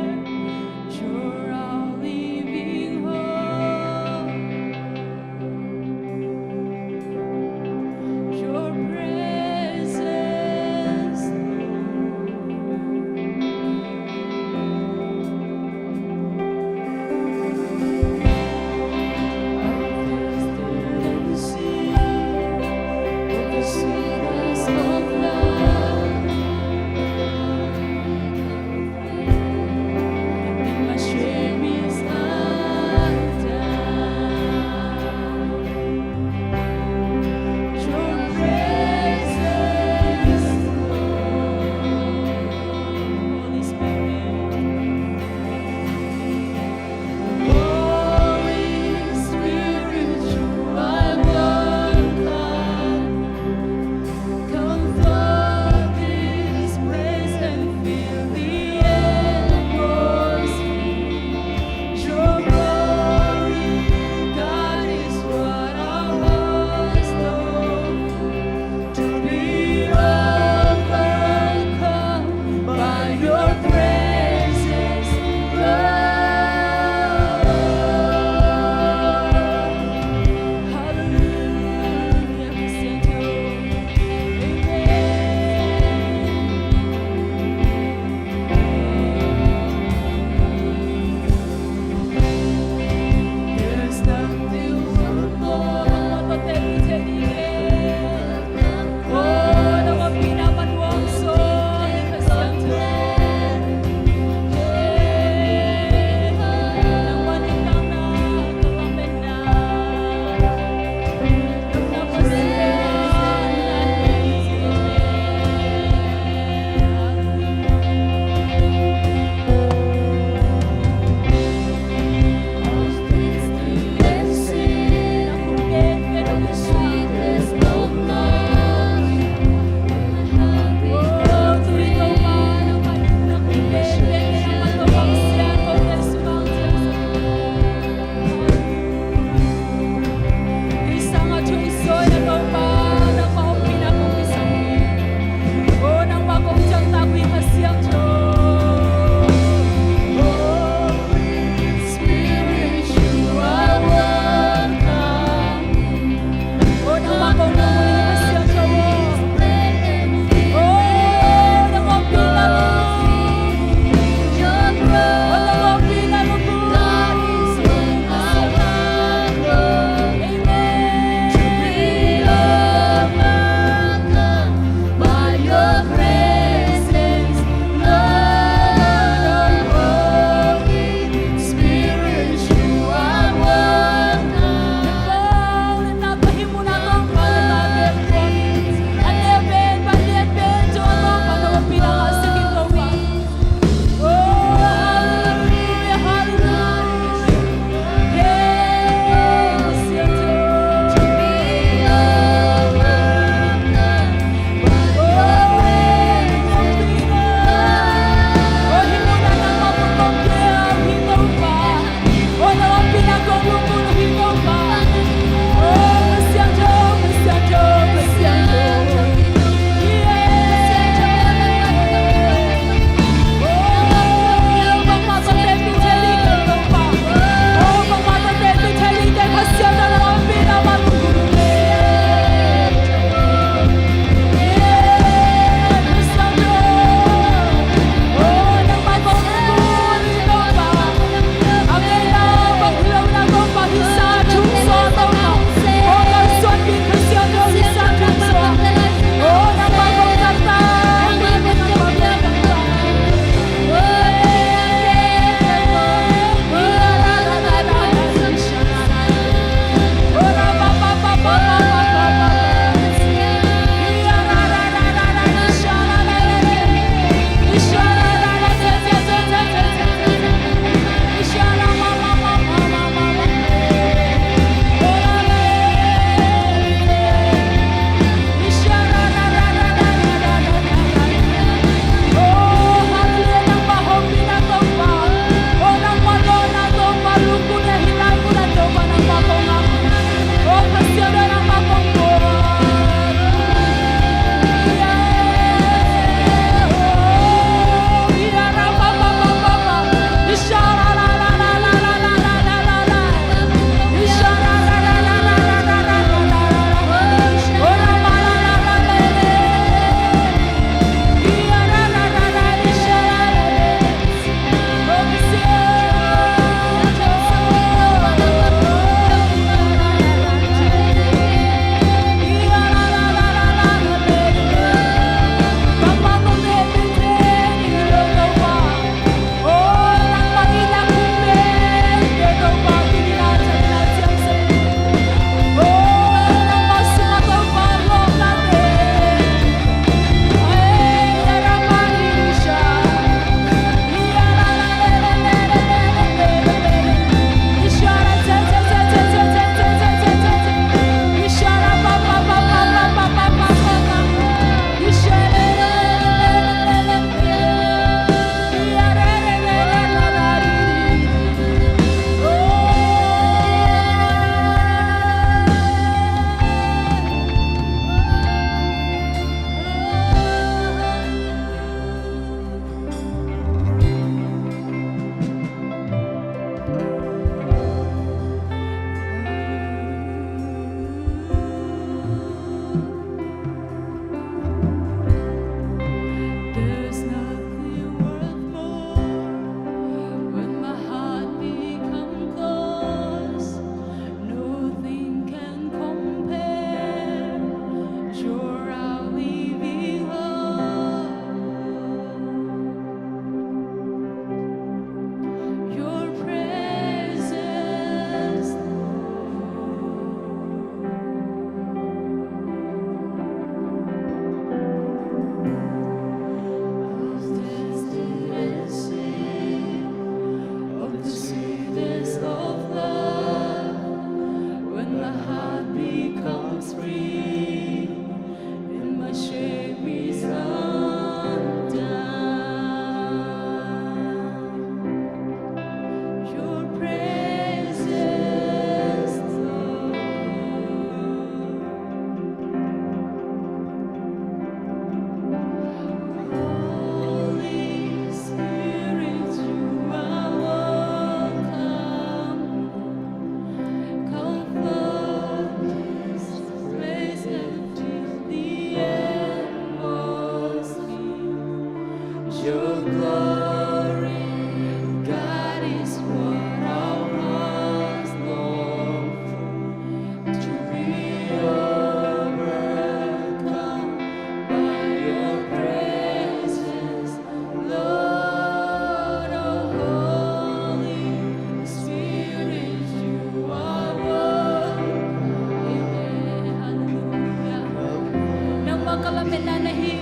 Ka lametna na hi.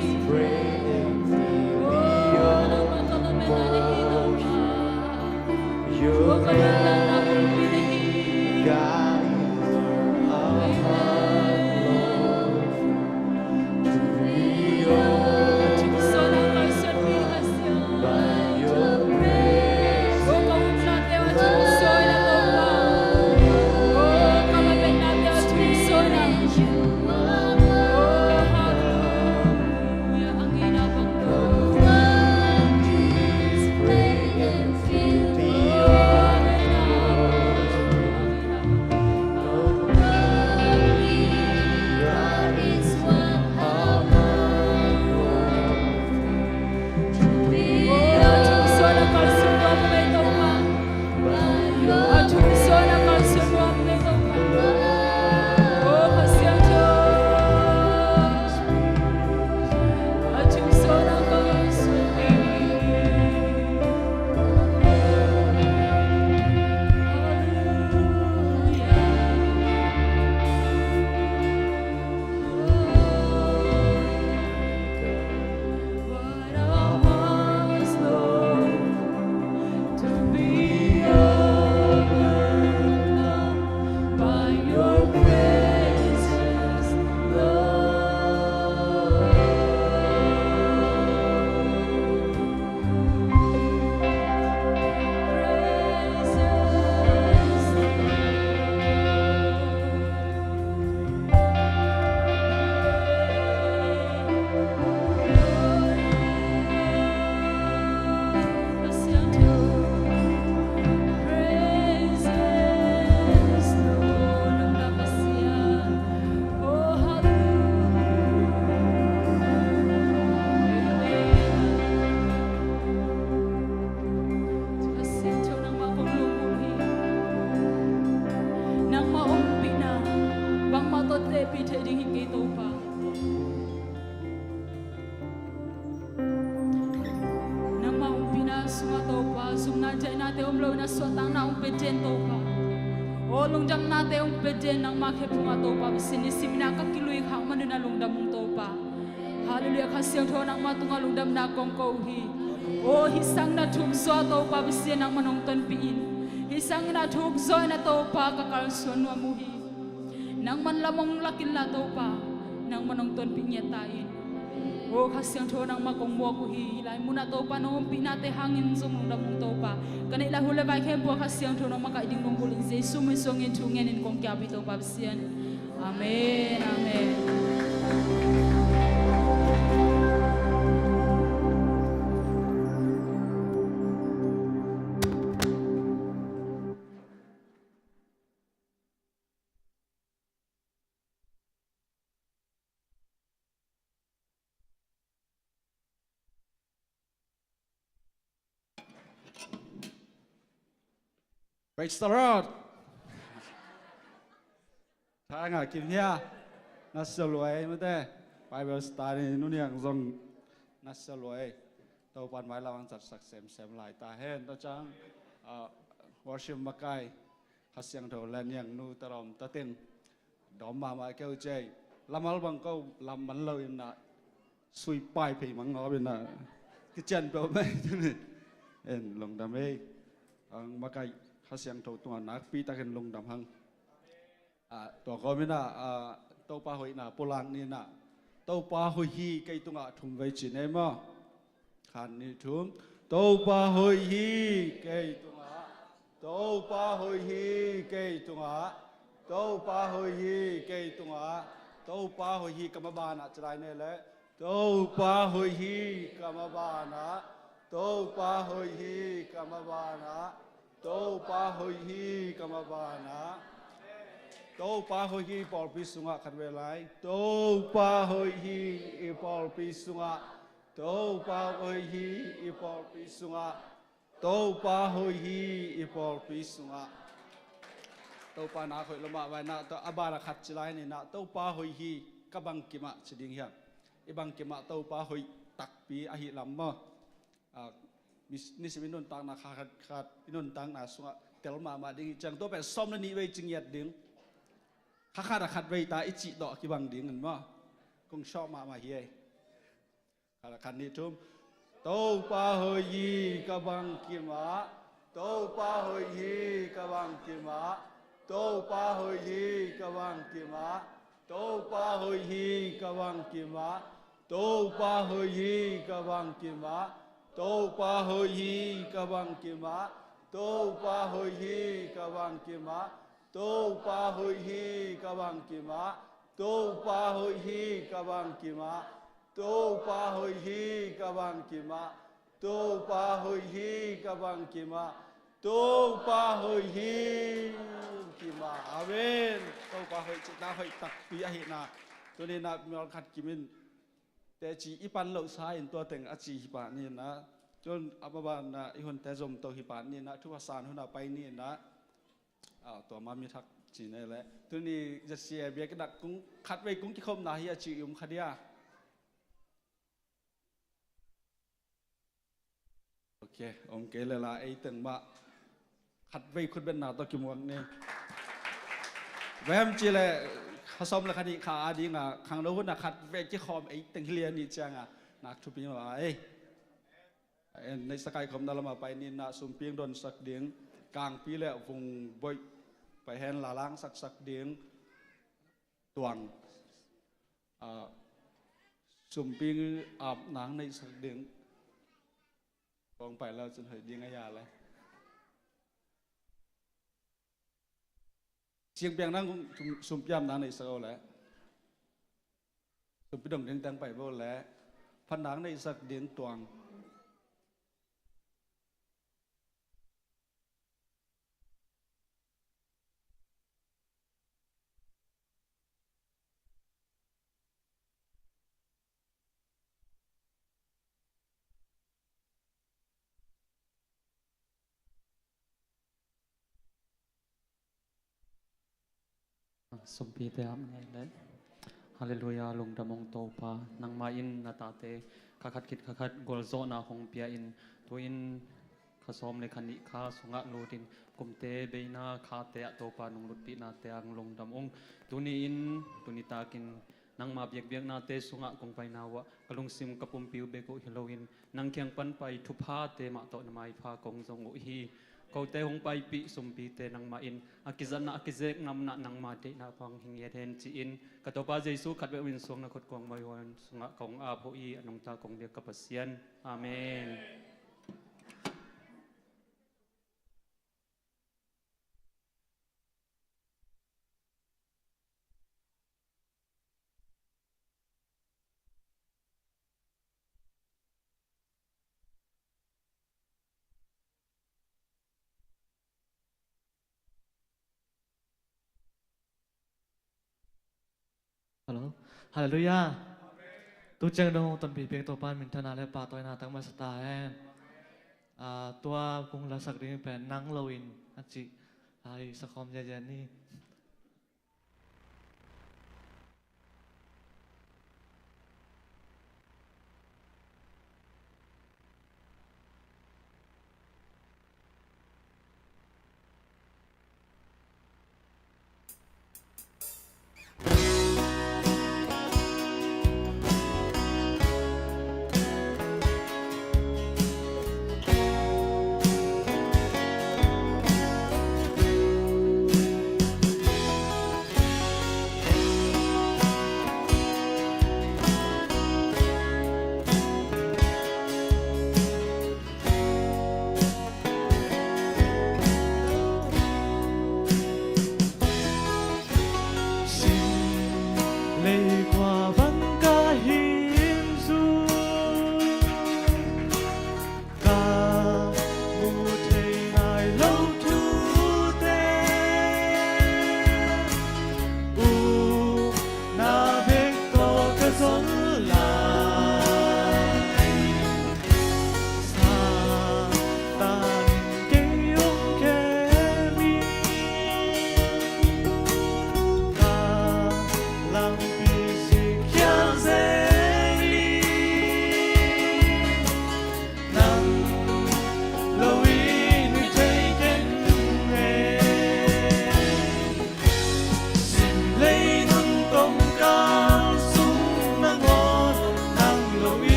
Oh, nangmah ka lametna na hi, Topa. Oh, ka lametna na hi. Amen. Pasian, nangmah kong lunggulh hi. Nangmah ompihna bangmah tawh tepih theih ding hi kei, Topa. Nangmah ompihna sungah, Topa, zumna daihnate om loin a suahtakna hong pia den, Topa. Aw, lungdamnate hong pia den, nangmah khe phungah, Topa. Pasian, nisimin a ka kilui khak man un a lungdam ung, Topa. Halleluiah, Kha Siangtho, nangmah tungah lungdamna kong ko hi. Aw, hih sangin a thuk zaw, Topa Pasian, nangmah nong tonpih in. Hih sangin a thuk zaw in a, Topa, ka kalsuan nuam uh hi. Nangman lam hong lak inla, Topa, nangmah nong tonpih ngiat ta in. Aw, Kha Siangtho, nangmah kong muak uh hi. Hih lai munah, Topa, nong ompihnate hangin zong lungdam ung, Topa. Ka neih lai hun le vai khempeuh ah Kha Siangtho nong makaih ding lunggulh in, Jesu min suangin thu ngenin kong kiap hi, Topa Pasian. Amen, amen. Praise the Lord. Tha ngah kim hia? Nasia lua ei mate. Bible study nu niang zong nasia lua ei. Topa'n mailam hong zatsak semsem lai ta hen. Tua ciang, ah, worship makai, Kha Siangtho Lian Niang nu, Terom, Tateng. Dawm mahmah keu cei. Lamal bang ko lam man lo in ah, sui pai phei mang ngawp in ah, kician peuh mai tuni. En, lungdam ei. Ang makai, Kha Siangtho tungah nakpi takin lungdam hang. Ah, tua kawm in ah, ah, Topa hoihna pulak ni in ah, Topa hoih hi kei tungah thum vei ci ni ei maw. Khat, nih, thum. Topa hoih hi kei tungah. Topa hoih hi kei tungah. Topa hoih hi kei tungah. Topa hoih hi, ka mabanah ci lai ni ei leh. Topa hoih hi ka mabanah. Topa hoih hi ka mabanah. Topa hoih hi ka mabanah. Topa hoih hi pawlpi sungah, khat vei lai. Topa hoih hi i pawlpi sungah. Topa hoih hi i pawlpi sungah. Topa hoih hi i pawlpi sungah. Topa nak hoih lua mah vai in ah, a banah khat ci lai ni in ah, Topa hoih hi ka bangkim ah ci ding hiam? I bangkim ah Topa hoih takpi ahih lam maw. Ah, mis-, nisim i nuntakna kha khat khat, i nuntakna sungah tel mahmah ding hi ciang, tua pen sawm le nih vei ci ngiat ding. Kha khat ah khat vei ta i cih tawh a kibang ding in maw. Kong short mahmah hi ei. Khat, khat, nih, thum. Topa hoih hi ka bangkim ah. Topa hoih hi ka bangkim ah. Topa hoih hi ka bangkim ah. Topa hoih hi ka bangkim ah. Topa hoih hi ka bangkim ah. Topa hoih hi ka bangkim ah. Topa hoih hi ka bangkim ah. Topa hoih hi ka bangkim ah. Topa hoih hi ka bangkim ah. Topa hoih hi ka bangkim ah. Topa hoih hi ka bangkim ah. Topa hoih hi kim ah. Amen. Topa hoih cihna hoih takpi ahihna. Tuni-in ah mimal khat kimin teci i pan lohsa in tua teng a ci hi pah ni-in ah. Tun a maban ah i hunte zom to hi pah ni-in ah, thu a san hun ah pai ni-in ah. Ah, tua ma mi thak ci ne le. Tuni Z C A biakinn ah kung khatvei kung kikhopna hi a ci i um kha dia. Ok, om kei le la ei teng mah khatvei khutbetna tawh kimuak ni. Bang hiam cih leh kha sawm le kha nih kha a ding a khangno hun ah khatvei kikhawm ei teng hi lian ni ciang a nak thupi mah ei. En, neihsa kaikhopna lamah pai ni-in ah, sumpi hong donsak ding, kangpi le vung boih pai hen la langsaksak ding, tuang, ah, sumpi ap nang neihsak ding, kong pai lo cun hoih ding a ya le. Singpiang nang sum-, sumpi ap nang neihsak o le. Sumpi dong ding teng pai bo le. Phat nang neihsak ding tuang. Sumpite ap ngei le. Halleluiah, lungdam ung Topa, nangmah in na tate kha khat khit kha khat gualzawhna hong pia in, tu-in kha sawm le kha nih kha sungah lut in, kumte beina khate ah Topa nong lutpihnate ah lungdam ung. Tuni-in, tuni takin nangma biakbiaknate sungah kong paina uh ah ka lungsim ka pumpi uh bek uh hi loin, nang kiang pan pai thuphate mah tawh na maipha kong zong uh hi. Kote hong paipih sumpite nangmah in a kizatna a kizek ngamna nangma deihna pang hi ngiat hen ci-in, ka Topa Jesuh khat bek min suang na khut kuang mai huan sungah kong ap uh hi, a nungta kong biak ka Pasian. Amen. Hello. Halleluiah. Tu ciang dong tonpih piak Topa in minthanna le pahtawina tang masa ta hen. Ah, tua kong lasak ding pen nang loin a cih. Ai, sakhawm ziazia ni.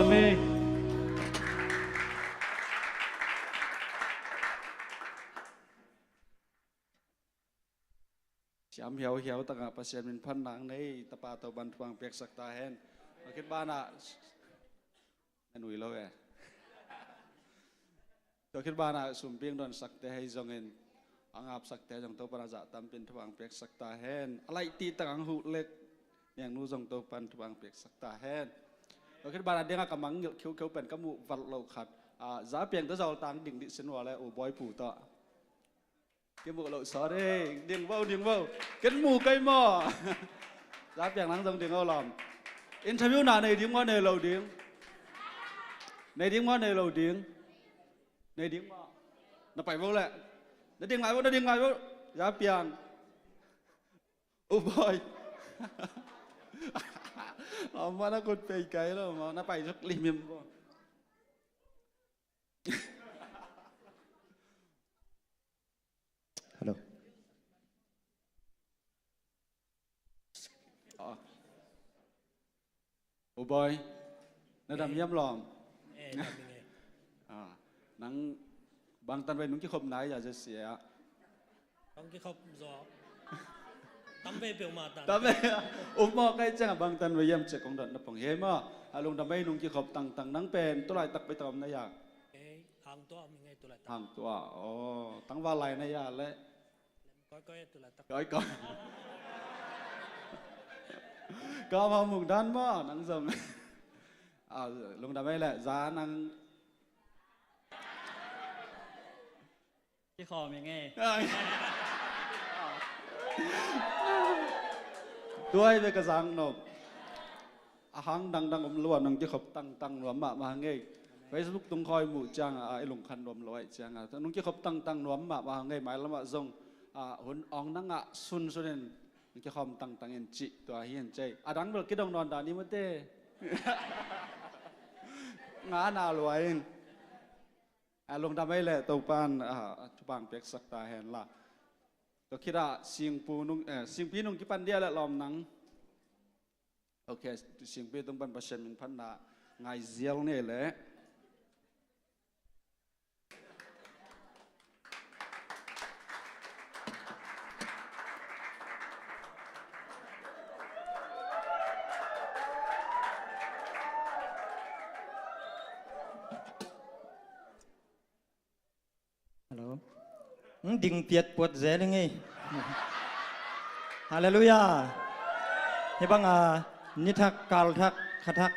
Siam hiauhiau takah Pasian min phatna nei tapa Topan thupha piaksak ta hen. A khit banah na nui lo e. Tua khit banah sumping donsakte hei zongin a ngapsakte zong Topan a zah tampin thupha piaksak ta hen. A laih tih takah huh lek miangnu zong Topan thupha piaksak ta hen. Tua khit banah dingah ka mangngilh khiukheu pen ka muh vat loh khat, a, Za Piang tawh zoltang ding dih sin ua le U Bawi Pu tawh. Kimuh loh, sorry. Ding vo, ding vo. Ken mu kei maw? Za Piang nang zong ding o lawm. Interview na nei ding maw, nei lo ding? Nei ding maw, nei lo ding? Nei ding maw? Na pai vo leh. Na ding lai vo, na ding lai vo. Za Piang. U Bawi. Om maw, na khut pei kai lo maw? Na pai suk limlim vo. Hello. Ah. U Bawi, na dam hiam lawm? Eh, dam ing e. Ah, nang bangtan vei nung kikhop nai a zia sia. Bang kikhop zaw. Tam vei peuhmah tan. Tam vei. Um maw, kai ciangah bangtan vei hiam ciah kong dot na pong hi maw? A lungdam vei nung kikhop tangtang nang pen tu laitak vei tak om na ya. Ei, hang tua om ing e tu laitak. Hang tua. Oh, tangval lai na ya le. Koi koi tu laitak. Koi koi. Ka ma mung dan maw, nang zong. Ah, lungdam ei le, za nang. Kikhawm ing e. Ai. Tuai ve ka zang nop. A hang dangdang om lua nong kikhop tangtang nuam mahmah ngei. Facebook tung khawi muh ciang a, i lungkhan nuam lo aih ciang a, nong kikhop tangtang nuam mahmah ngei, mailam ah zong, a, hun awng na ngah sunsun in nong kikhawm tangtang in cih tua hi in cei. A dang bel kidong nawn dan i mate. Ngah na lua in. A, lungdam ei le Topan, a, thupha piaksak ta hen la. Tua khit ah Singpu nung, eh, Singpi nung kipan dia le lawm nang. Ok, Singpi tung pan Pasian min phatna ngai zial ni le. Hello. Ding piat puat zel ing ei. Halleluiah. Hih bang a, ni thak, kal thak, kha thak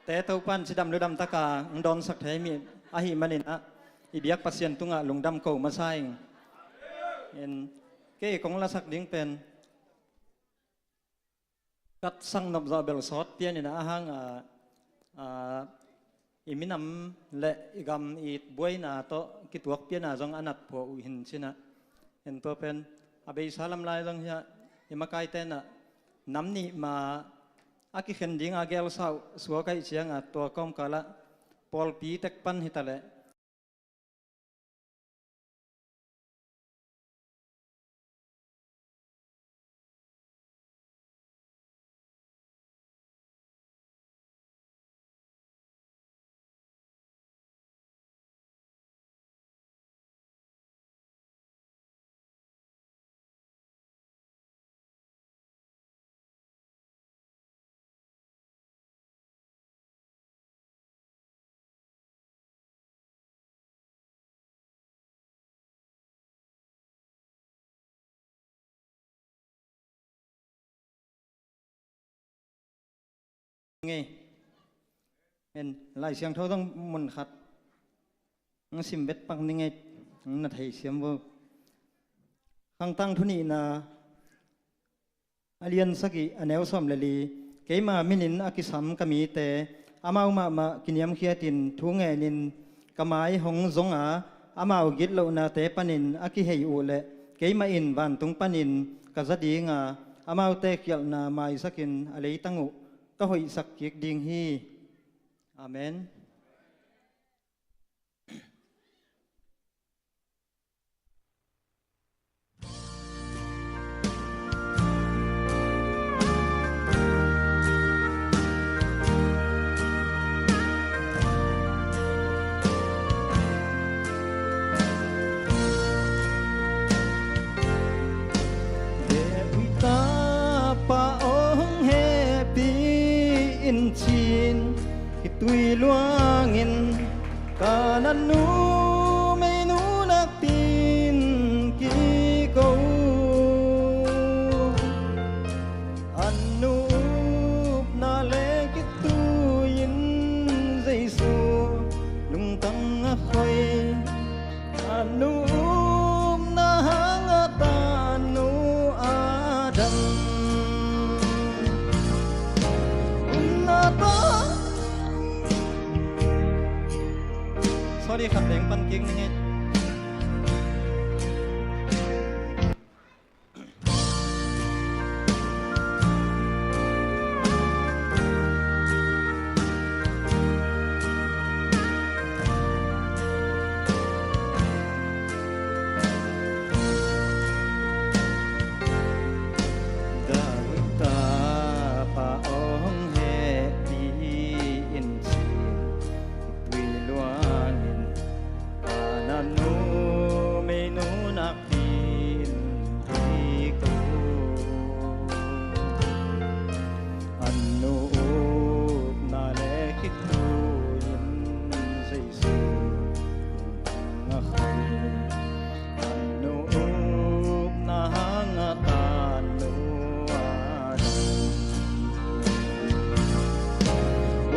te Topan cidam ludam taka hong dawnsak thei mi ahih manin ah, i biak Pasian tungah lungdam ko masa ing. En, kei kong lasak ding pen kat sang nop zawh bel sawt pian in a hang a, a, i minam le i gam i buaina tawh kituak pian a zong a nat phua uh hin cin ah. En tua pen a beisa lam lai zong hiah i makaite in ah nam nih ma a kikhen ding a gel sau suak aih ciang a tua kawmkal ah pawlpi tek pan hi ta leh Ngei. En, Lai Siangtho zong mun khat hong sim vet pak ni ngei, hong na thei siam vo. Khangtang thu nihna a lian sagih a neu sawm le li. Keima minin a kisam ka mite, amau mahmah kiniamkhiatin thu ngenin ka mai hong zong a, amau gitlohnate panin a kihei uh leh keimah in vantung panin ka za ding a, amaute khialhna maisakin a leitang uh ka hoihsak kik ding hi. Amen. Tui luangin ka na numei nu nakpi-in kiko. A nu upna le khitui-in Jesu lungtang a khoi. A nu upna hang a tanu a dam. Upna tawh. Sorry, khat leng pan kik ni ngei. Dawita pa hong hehpih in cin, tui luangin ka na numei nu nak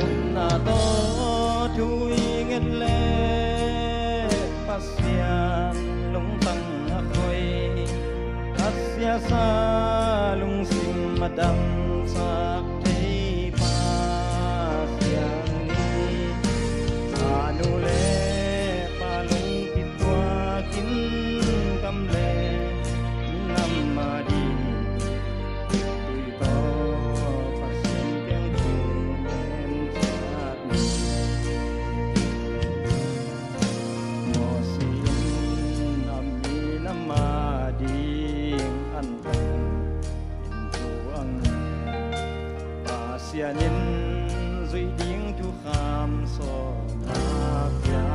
Upna tawh thu i nget leh Pasian lungtang a khoi, a siasa lungsim a damsak thei Pasian hi. A nu le pa lungkip tuakin gam le nam a ding tui tawh Pasian kiang thu en ciat ni. Mosi in a minam a ding antang in thu a ngen, Pasian in zuih ding thukham sawm a pia.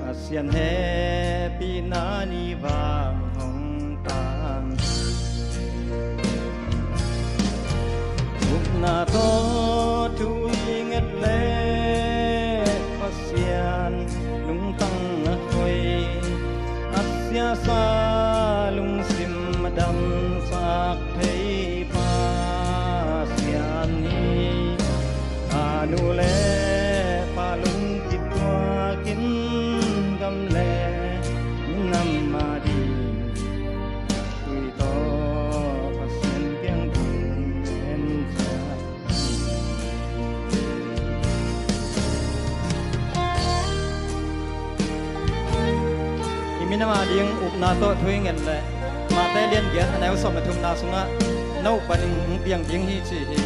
Pasian hehpihna ni vang hong tang. Upna tawh thu i nget leh Pasian lungtang a khoi, a siasa lungsim a damsak thei Pasian hi. A nu le pa lungkip tuakin gam le nam a ding tui tawh Pasian kiang thu en ciat. I minam a ding upna tawh thu i nget leh Mate lian giat a neu sawm le thumna sungah no panin hong piang ding hi ci hi.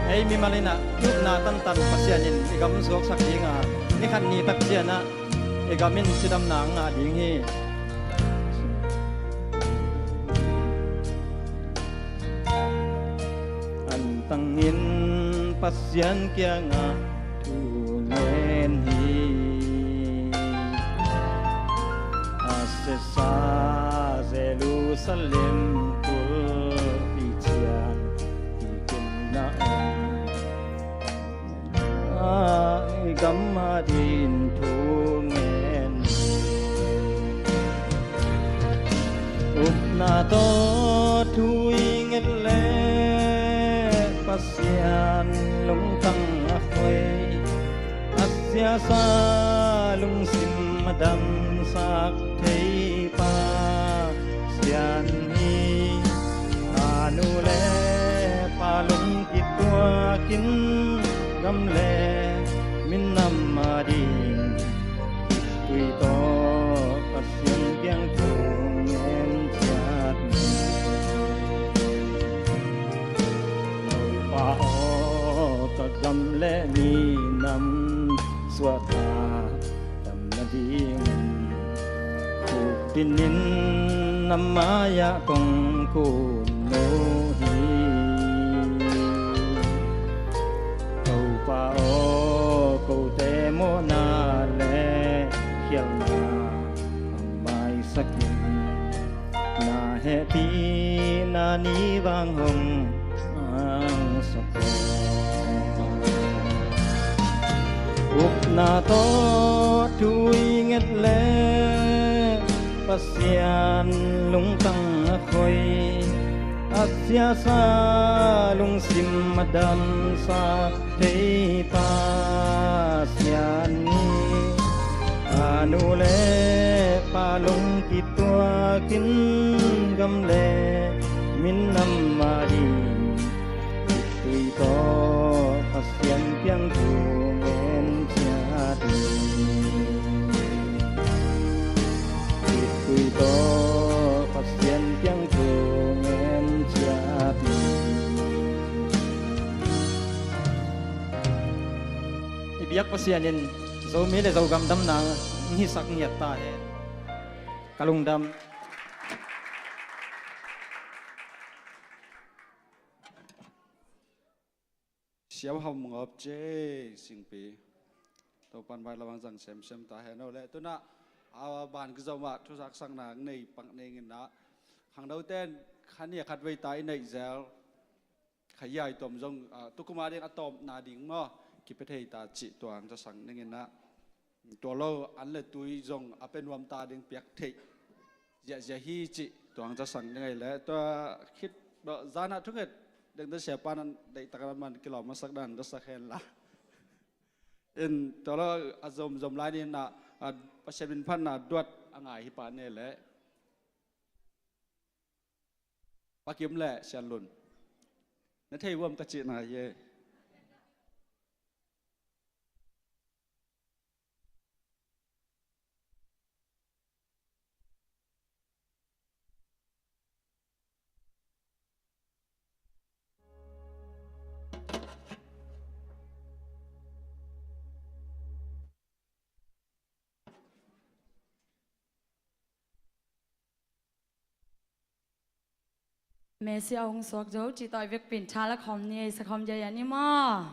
Ei mimal in ah upna tantan Pasian in i gam zuaksak ding a, ni khat ni tak ciang ah i gam in cidamna a ngah ding hi. Antangin Pasian kiangah thu ngen hi. A siasa Jerusalem kulpi ciang i kimna om, a i gam a ding thu ngen. Upna tawh thu i nget leh Pasian lungtang a khoi, a siasa lungsim a damsak thei Pasian hi. A nu le pa lungkip tuakin gam le minam a ding tui tawh Pasian kiang thu ngen ciat ni. Topa aw, ka gam le minam suahtak dam nading khukpin in na mai-ah kong kun uh hi. Topa aw, kote mawhna le khialhna takin na hehpihna ni vang hong hangsak aw. Upna tawh thu i nget leh Pasian lungtang a khoi, a siasa lungsim a damsak thei Pasian hi. A nu le pa lung kituakin gam le minam mah ding, tui tawh Pasian piang thu ngen ciat ni. Tui tawh Pasian piang thu ngen ciat ni. I biak Pasian in Zomi le Zogam damna hong hisak ngiat ta hen. Ka lungdam. Siam Ham Ngawp Cie Singpi, Topan vai lamang zang semsem ta hen aw le. Tunah a ban kizom ah thuzaksakna nei pak ning in ah, khangnote in khan ni a khat vei ta i neih zel. Kha yai tawm zong, ah, tukum a ding a tawpna ding maw, kipia thei ta cih tuang zasak ning in ah, tua lo an le tui zong a pia nuam ta ding piak theih ziahziah hi cih tuang zasak ning ei le. Tua khit bawh zan ah thunget dengte siapa nan deihtak a man kilawm masak dan zasak hen la. In tua lo a zomzom lai ni in ah, ah, Pasian min phatna duat a ngai hi pah ni le. Pa Kim le Sian Lun, na thei vuam ka cihna hi e. Messiah hong suak zo cih tawh i vekpi in tha la khawm ni, ei sa khawm dia ni maw.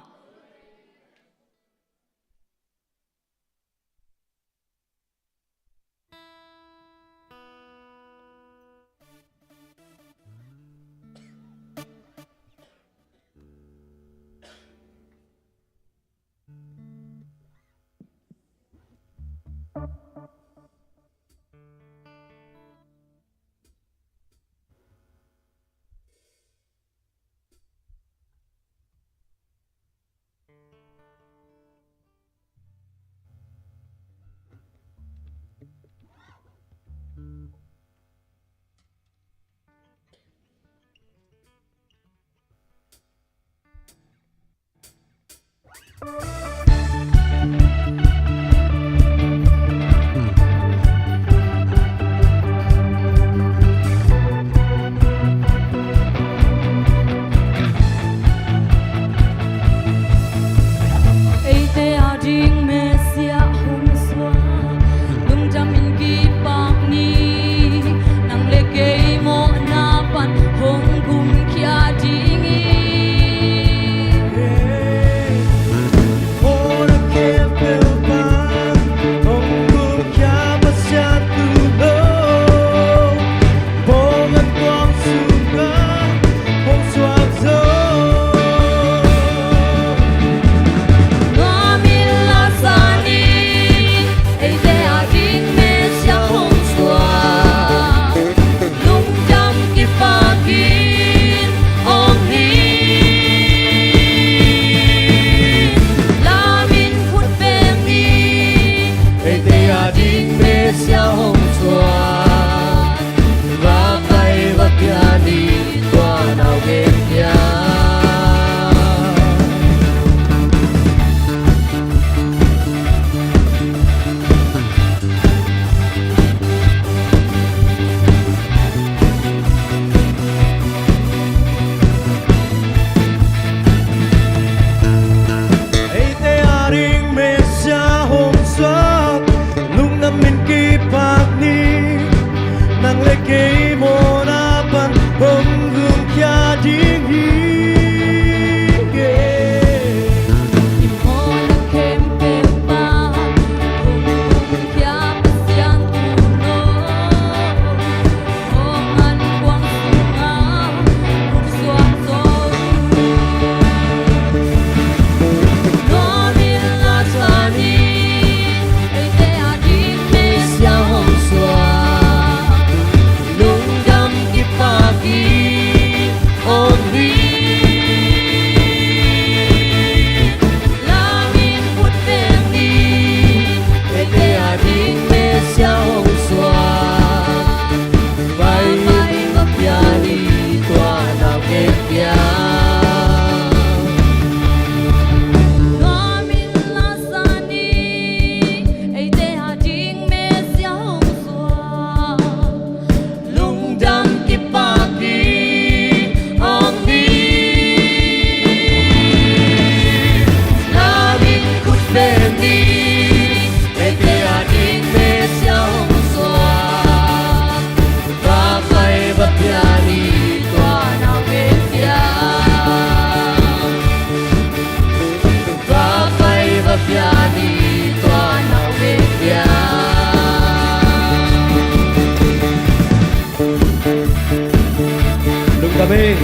Hey.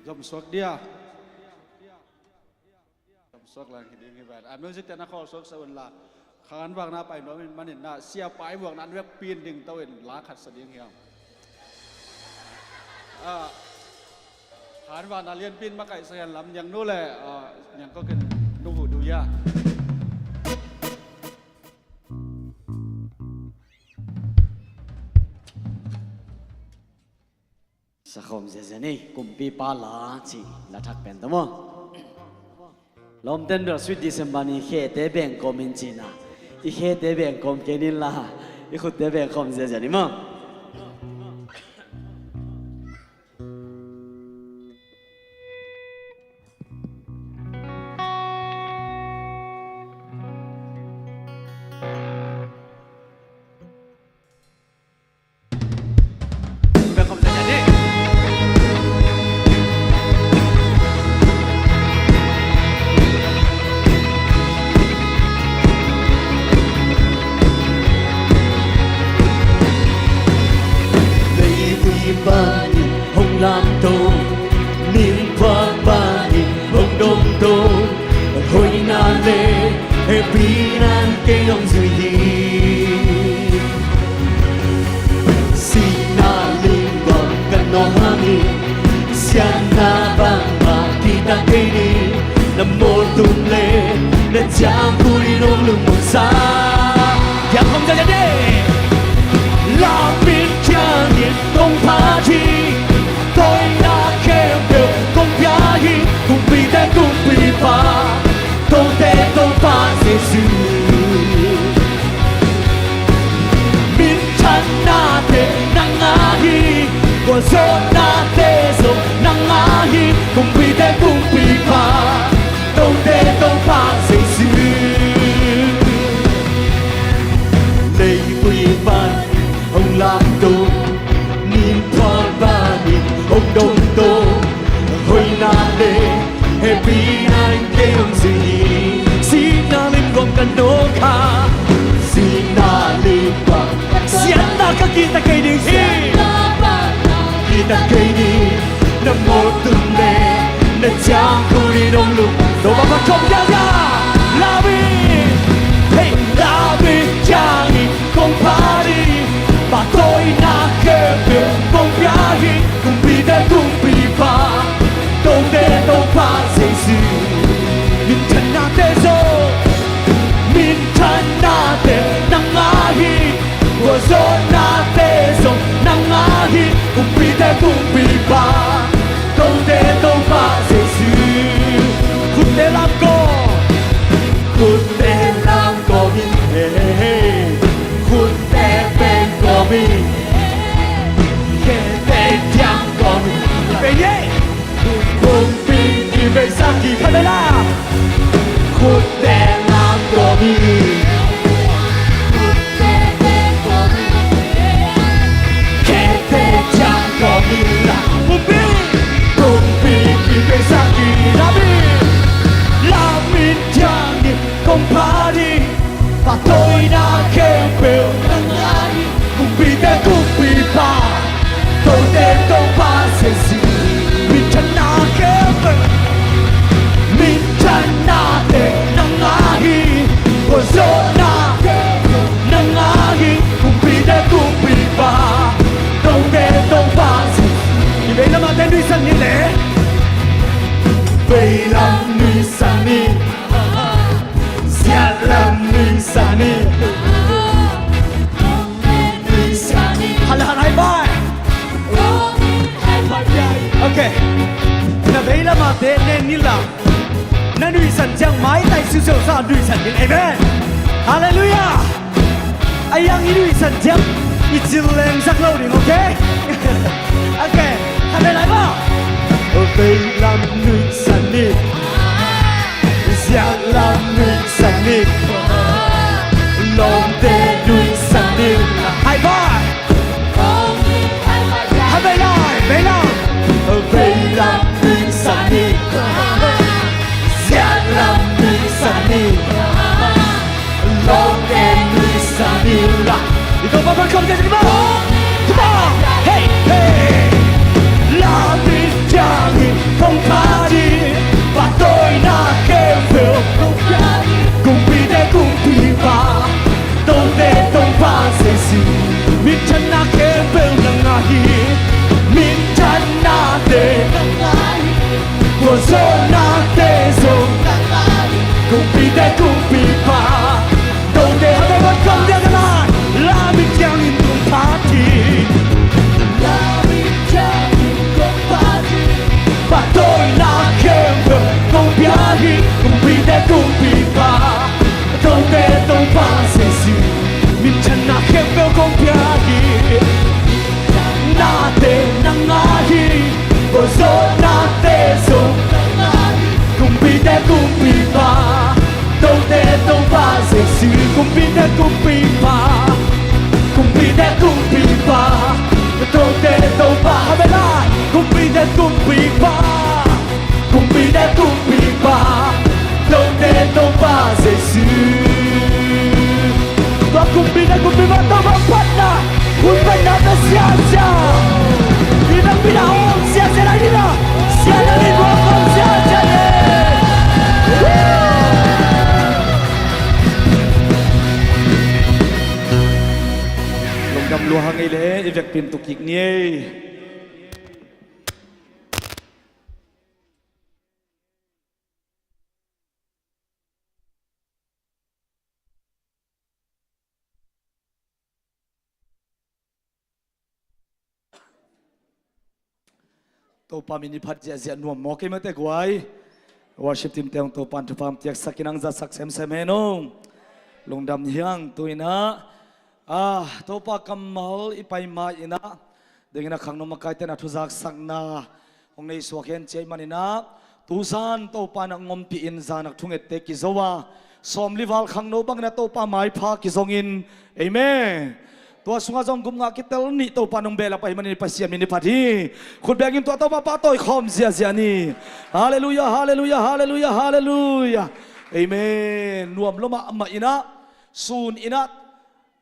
Zom suak dia. Zom suak lang hi ding hi ven. A music te na khawl suak sa un la. Khanvakna pai nuam in manin na sia pai vuakna an vekpi in ding to in la khat sa ding hiam. A, khanvakna lianpi in makaih sa hian lam Niangnu le, a, Niangkok in nu hu du ia. Sakhawm ziazia ni, kumpipa la ci la thak pen ta maw? Lawmten bel Sweet December ni khete beng kawm in cina, i khete beng kawm kei nin la, i khutte beng kawm ziazia ni maw? Leivui panin hong lamto, nin phuak panin hong domto, hoihna le hehpihna in kei hong zui hi. Sihna lim guam ka nawk hangin, siatna bangmah kihta kei ni, na mawltum le na ciangkul in hong lungmuansa. Kiang khawm zaw zaw ni. Lam in ciangin kong phat hi, tawina khempeuh kong pia hi, kumpite kumpipa, Tote Topa Jesu. Minthannate nang a hi, gualzawhnate zong nang a hi, kumpite kumpipa, Tote Topa Jesu. Leivui pan hong lamto, nin phuak panin hong domto, hoihna le hehpihna in kei hong zui hi. Sihna lim guam ka nawk a, sihna lim guam, siatna ka kihta kei ding hi. Kihta kei ding, na mawltum le na ciangkul in hong lungmuansa. Topa phat khawm zaw zaw. Lam in, hei, lam in ciangin kong phat hi, pahtawina khempeuh kong pia hi, kumpite kumpipa, Tote Topa Jesu. Minthannate zong, minthannate nang a hi, gualzawhnate zong nang a hi, kumpite kumpipa, Tote Topa Jesu. Khutte lam kawm, khutte lam kawm in, he, he, he. Khutte beng kawm in, khete ciang kawm in. Beng ye. Kumpi i beisak hi, khat vei la. Khutte lam kawm in, khete ciang kawm in la. Kumpi, kumpi i beisak hi, lam in, lam in ciangin kong phat hi, pahtawina khempeuh nang a hi, kumpite kumpipa, Tote Topa Jesu. Minthanna khempeuh, minthannate nang a hi, gualzawhna khempeuh nang a hi, kumpite kumpipa, Tote Topa Jesu. I veilamte nuihsan ni le, veilam nuihsan ni. Siatlam nuihsan ni. Nuihsan ni. Hala, hala, hai bai. Okay. Na veilamte nen ni la. Na nuihsan ciang maitai siusiau sa nuihsan ni. Amen. Hallelujah. A yang i nuihsan ciang i cil leng zak lo ding, okay? Okay, khat le lai ba? Veilam nuihsan ni, siatlam nuihsan ni, lawmte nuihsan ni. Hai ba? Khat vei lai, veilam. Veilam nuihsan ni. Sawtnate sawt, kumpite kumpipa, Tote Topa Jesu, kumpite kumpipa, kumpite kumpipa, Tote Topa, amen la, kumpite kumpipa, kumpite kumpipa, Tote Topa Jesu. Tua kumpite kumpipa, Topa phatna, hun phatna, na siasia. Ina pina om siasia lai dina. Siasia lai dina, om siasia lai. Lungdam lua hang ei le, i vekpi in tu kik ni ei. Topa min i phat ziahziah nuam maw kei mate guai. Worship team te hong Topa in thupha piaksak in hong zatsak semsem hen aw. Lungdam hi hang tu-in ah. Ah, Topa kammal i pai ma-in ah, dingin ah khangno makaite na thuzaksakna hong nei suak hen ci ahih manin ah, tuzan Topa in ah hong ompih in zan a thungette kizong a, sawmli val khangno bangin ah Topa maipha kizongin, amen. Tua sungah zong gupngah kitel nih Topa in hong behlap ahih manin Pasian min i phat hi. Khut bengin tua Topa pahtawi khawm ziahziah ni. Halleluiah, halleluiah, halleluiah, halleluiah. Amen. Nuam lua mahmah in ah, sun in ah,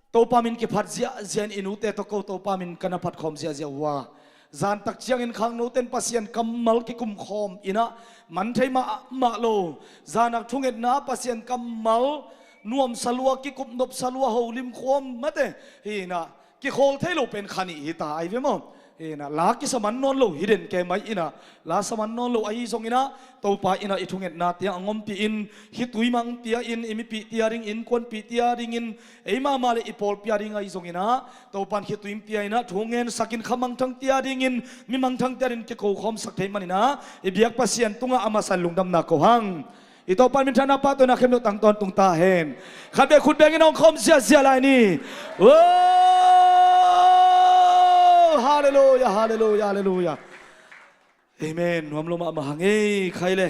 Topa min kiphat ziahziah in, i nute tawh ko Topa min ka na phat khawm ziahziah uh a, zan tak ciangin khangnote in Pasian kammal kikum khawm in ah, man thei mahmah lo. Zan a thungetna Pasian kammal nuamsa lua, kikum nopsa lua, holim khawm mate hi-in ah, kikhawl thei lo pen kha nih hi ta ahi ve maw. Hi-in ah, la kisa man nawn lo hi den kei mai in ah, la sa man nawn lo ahi zongin ah, Topa in ah i thungetnate ah hong ompih in, khitui mang pia in, i mipihte a dingin, innkuanpihte a dingin, ei mahmah le i pawlpi a ding ahi zongin ah, Topa in khitui hong pia in ah, thu hong ngensak in, kha mangthangte a dingin, mi mangthangte a dingin kiko khawmsak thei manin ah, i biak Pasian tungah a masa in lungdamna ko hang. I Topa in minthanna, pahtawina, khempeuh tang tawntung ta hen. Khat bek khut bengin hong khawm ziahziah lai ni. Halleluiah, halleluiah, halleluiah. Amen. Nuam lua mahmah hang ei, khai le.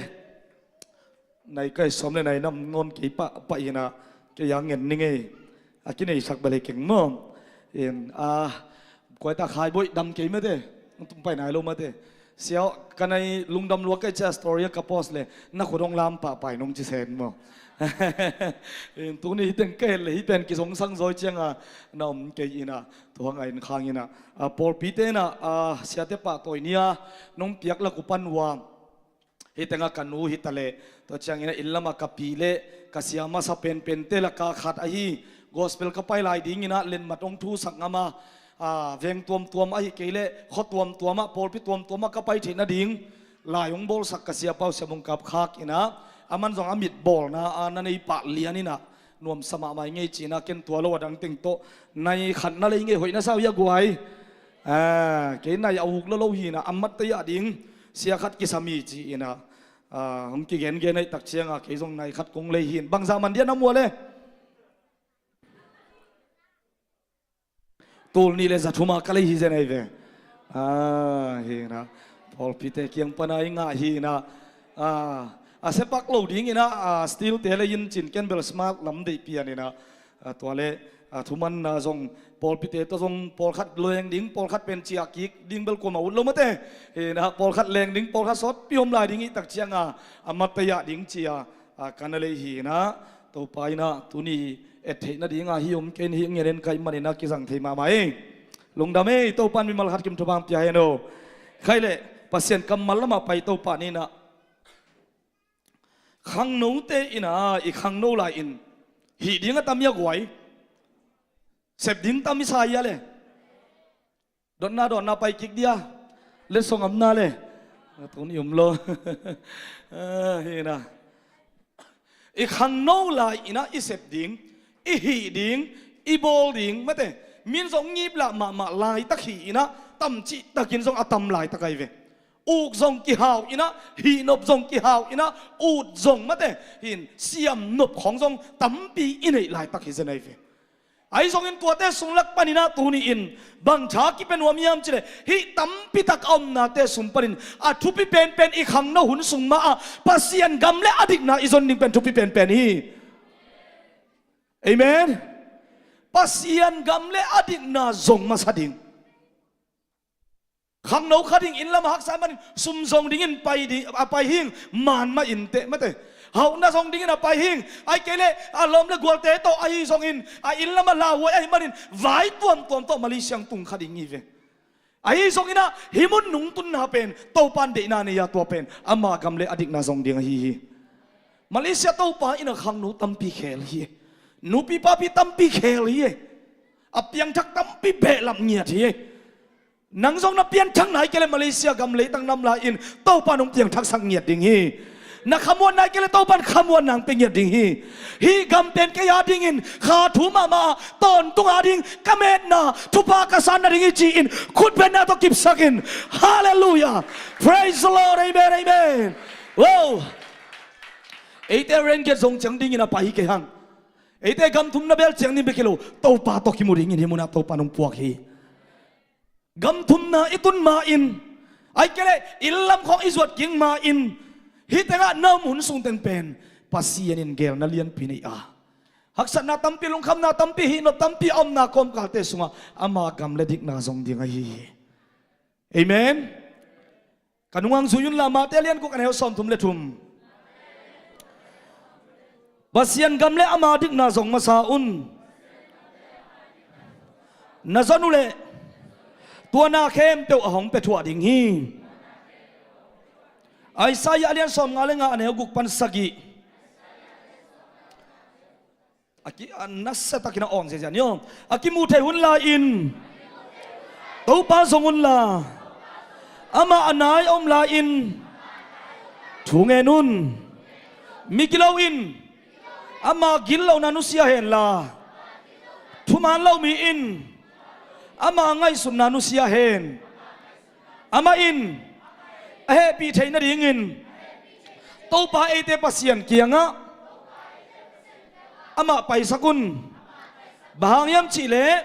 Nai kai sawm le nai nam nawn kei pahpah in ah, kei a ngen ning ei. A kineisak bel hi keng maw. In, a, koi ta khai boih dam kei mate. Tung pai nai lo mate. Sia, ka nai lungdam lua kei cia story a ka post le, na khut hong lam pahpah in hong ci sen maw. In, tuni hi teng ka het le, hi pen kizongsang zaw ciang a na om kei in ah, tua hang a in khang in ah, a, pawlpite in ah, a, siate pahtawi ni a nong piak lak uh pan uh a, hi teng ah ka nu hi ta leh, tua ciangin ah inn lam ah ka pi le ka sia masa penpente lak ah khat ahi, gospel ka pai lai dingin ah lenmat hong thusak ngam a, a, veng tuamtuam ahi kei leh khua tuamtuam ah, pawlpi tuamtuam ah ka pai theih nading lai hong bawlsak ka siapa uh Sia Mung Kap Khak in ah, aman zong a mitbawlna a na nei pah lian in ah, nuamsa mahmah hi ngei ci-in ah, ken tua lo a dang teng tawh nai khat na lei ngei, hoih na sa uh hia guai. A, kei nai a uk lo lo hi-in ah, a mattei ah ding sia khat kisam hi ci-in ah, a, hong kigengen ahih tak ciang a, kei zong nai khat kong lei hi-in, bangzah man dia na mual e? Tul nih le za thum a ka lei hi zen ahi ve. A, hi-in ah, pawlpite kiang pan a i ngah hi-in ah, a, a sepak lo dingin ah, a, steel te lei in cin, ken bel smart lam deih pian in ah, a, tua le, a, thumanna zong pawlpite tawh zong pawlkhat leng ding, pawlkhat pen ciah kik ding bel kuamah ut lo mate. Hi-in ah, pawlkhat leng ding, pawlkhat sawtpi om lai ding ahih tak ciang a, a mattei ah ding ci-a, a, ka na lei hi-in ah, Topa in ah tuni et theih nading a hi om kei ni hi, ngen en ka hih manin ah kizang thei mahmah ei. Lungdam ei, Topa in mimal khat kim thupha hong pia hen aw. Khai le, Pasian kammal lam ah pai Topa in ah, khangnote in ah, i khangno lai in hih ding a tam hia guai? Sep ding tam i sa hia le? Dotna, dotna pai kik dia. Letsong amna le. A, tun i um lo. A, hi-in ah, i khangno lai in ah i sep ding, i hih ding, i bawl ding mate, min zong ngip lah mahmah laitak hi-in ah, tam cihtakin zong a tam laitak ahi ve. Uk zong kihau in ah, hihnop zong kihau in ah, ut zong mate, hi-in siamnop khawng zong tampi i neih laitak hi zen ahi ve. Ahi zongin tuate sung lak panin ah tuni-in bang tha kipia nuam hiam cih leh, hih tampi tak a omnate sung panin a thupi penpen i khangno hun sung mah ah Pasian gam le a dikna i zon ding pen thupi penpen hi. Amen. Pasian gam le a dikna zong masa ding. Khangno kha ding, inn lam a haksa manin sum zong dingin pai ding, a pai hing, man mah in teh mate. Hauhna zong dingin a pai hing, ahih kei leh a lawm le gualte tawh ahi zongin a inn lam a lauhuai ahih manin vai tuamtuam tawh Malaysia tung kha ding hi ve. Ahi zongin ah hih mun nungtunna pen Topa'n deihna nei a, tua pen ama gam le a dikna zong ding ahi hi. Malaysia Topa in a khangno tampi khel hi. Nupi papi tampi khel hi. A piangthak tampi behlap ngiat hi. Nang zong na pianthak nai kei leh Malaysia gam leitang nam lai-in Topa'n hong piangthaksak ngiat ding hi. Na khamuan nai kei leh Topa'n khamuan nang pia ngiat ding hi. Hih gam pen kei a dingin kha thu mahmah ah tawntung a ding ka metna thupha ka sanna ding hi ci-in khutbetna tawh kipsak in. Halleluiah. Praise the Lord. Amen, amen. Wow. Eite ringgit zong ciang dingin a pai hi kei hang. Eite gam thumna bel ciang ding bek hi lo, Topa tawh kimu dingin hih munah Topa'n hong puak hi. Gam thumna i tun ma-in, ahih kei leh inn lam khawng i zuat kik ma-in, hih tengah na om hun sung teng pen Pasian in geelna lianpi nei a, haksatna tampi, lungkhamna tampi, hihnop tampi a omna kawmkalte sungah ama gam le dikna zong ding ahi hi. Amen. Ka nungah zui unla, Mate a lian guk a neu sawmthum le thum. Pasian gam le ama dikna zong masa un. Na zon uh leh tua na khempeuh a hong pia thuah ding hi. Isaiah a lian sawmnga le nga a neu guk pan sagih. A ki, a nasa takin a awn ziazia ni aw. A kimu thei hun lai-in Topa zong unla, amah a nai a om lai-in thu ngen un. Migilo in ama gitlohna nusia henla, thuman lo mi in ama ngaihsutna nusia hen. Amah in a hehpih theih nadingin Topa eite Pasian kiangah amah paisak un. Bang hang hiam cih leh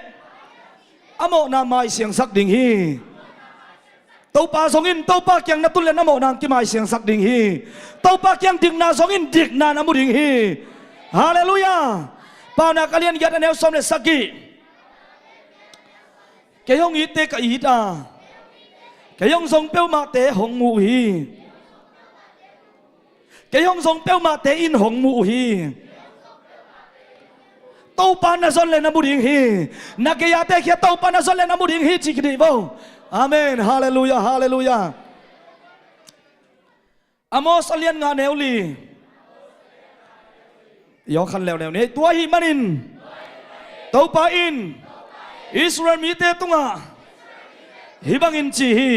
a mawhna maisiangsak ding hi. Topa zong in Topa kiang na tun leh na mawhna hong kimaisiangsak ding hi. Topa kiang dikna zong in dikna na mu ding hi. Halleluiah. Paunak a lian giat a neu sawm le sagih. Kei hong itte ka it a, kei hong zong peuhmahte hong mu uh hi. Kei hong zong peuhmahte in hong mu uh hi. Topa na zon leh na mu ding hi. Na gei-ate kiang Topa na zon leh na mu ding hi ci kidih vo. Amen. Halleluiah, halleluiah. Amos a lian nga neu li. Yawkhan leuleu ni. Tua ahih manin Topa in Israel mite tungah hih bangin ci hi.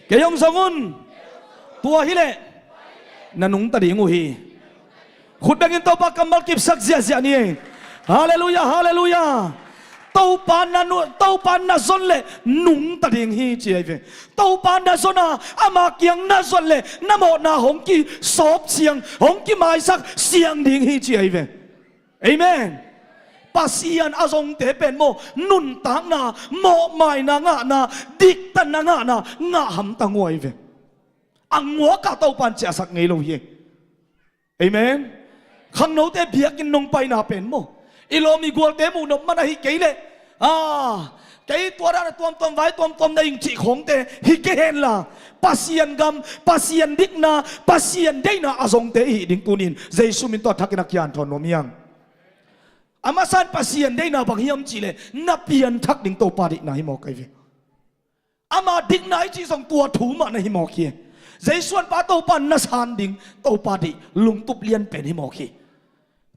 Kei hong zong un. Tua hileh na nungta ding uh hi. Khut bengin Topa kammal kipsak ziahziah ni. Halleluiah, halleluiah. Topa na nu-, Topa na zon leh nungta ding hi ci ahi ve. Topa na zon a, ama kiang na zon leh na mawhna hong kisawp siang, hong kimaisak siang ding hi ci ahi ve. Amen. Pasian a zongte pen maw, nuntakna, mawhmaina ngahna, diktatna ngahna ngah hamtang uh ahi ve. A nguak a Topa'n ciahsak ngei lo hi. Amen. Khangnote biakinn nong paina pen maw, i lawm i gualte muh nop man ahih kei leh, a, kei tua dan a tuamtuam vai tuamtuam na ing cih khawngte hi kei henla, Pasian gam, Pasian dikna, Pasian deihna a zongte i hih ding tuni-in Jesu min tawh a thakin a kianthawn nuam hi hang. A masa in Pasian deihna bang hiam cih leh na pianthak ding Topa deihna hi mawk ahi ve. Ama dikna i cih zong tua thu mah na hi mawk hi. Jesu an pa Topa na san ding, Topa deih lungtup lianpen hi mawk hi.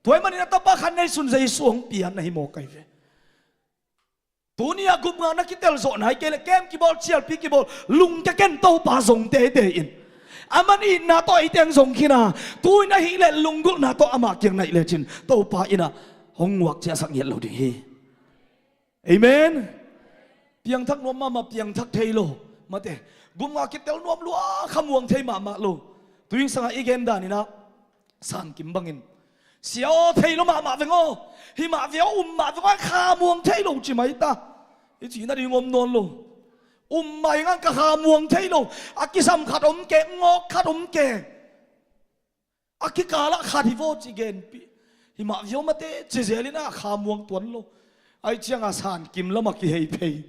Tua ahih manin a tapa khat neisun Jesu hong pian na hi mawk ahi ve. Tuni-a gupngah na kitel zawh nai kei leh, kem kibawl, cialpi kibawl, lungkia ken Topa zong teitei in. Aman itna tawh eite hong zong khin a, tu-in ahih leh lunggulhna tawh ama kiang na hih lecin Topa in a hong nguak ciahsak ngiat lo ding hi. Amen. Piangthak nuam mahmah, piangthak thei lo. Mate, gupngah kitel nuam lua, khamuang thei mahmah lo. Tuingsangah i gen danin ah, Sankim bangin Sia aw, thei lo mahmah veng aw. Hi mah ve aw, um mah veng aw, khamuang thei lo ci mai ta. I cih nading om nawn lo. Um mah hi ngang, ka khamuang thei lo. A kisam khat om kei, ngawk khat om kei. A kikalah khat hi vaw ci genpih. Hi mah ve aw mate, ci zel in a khamuang tuan lo. Ahih ciangin Sankim lamah kihei phei.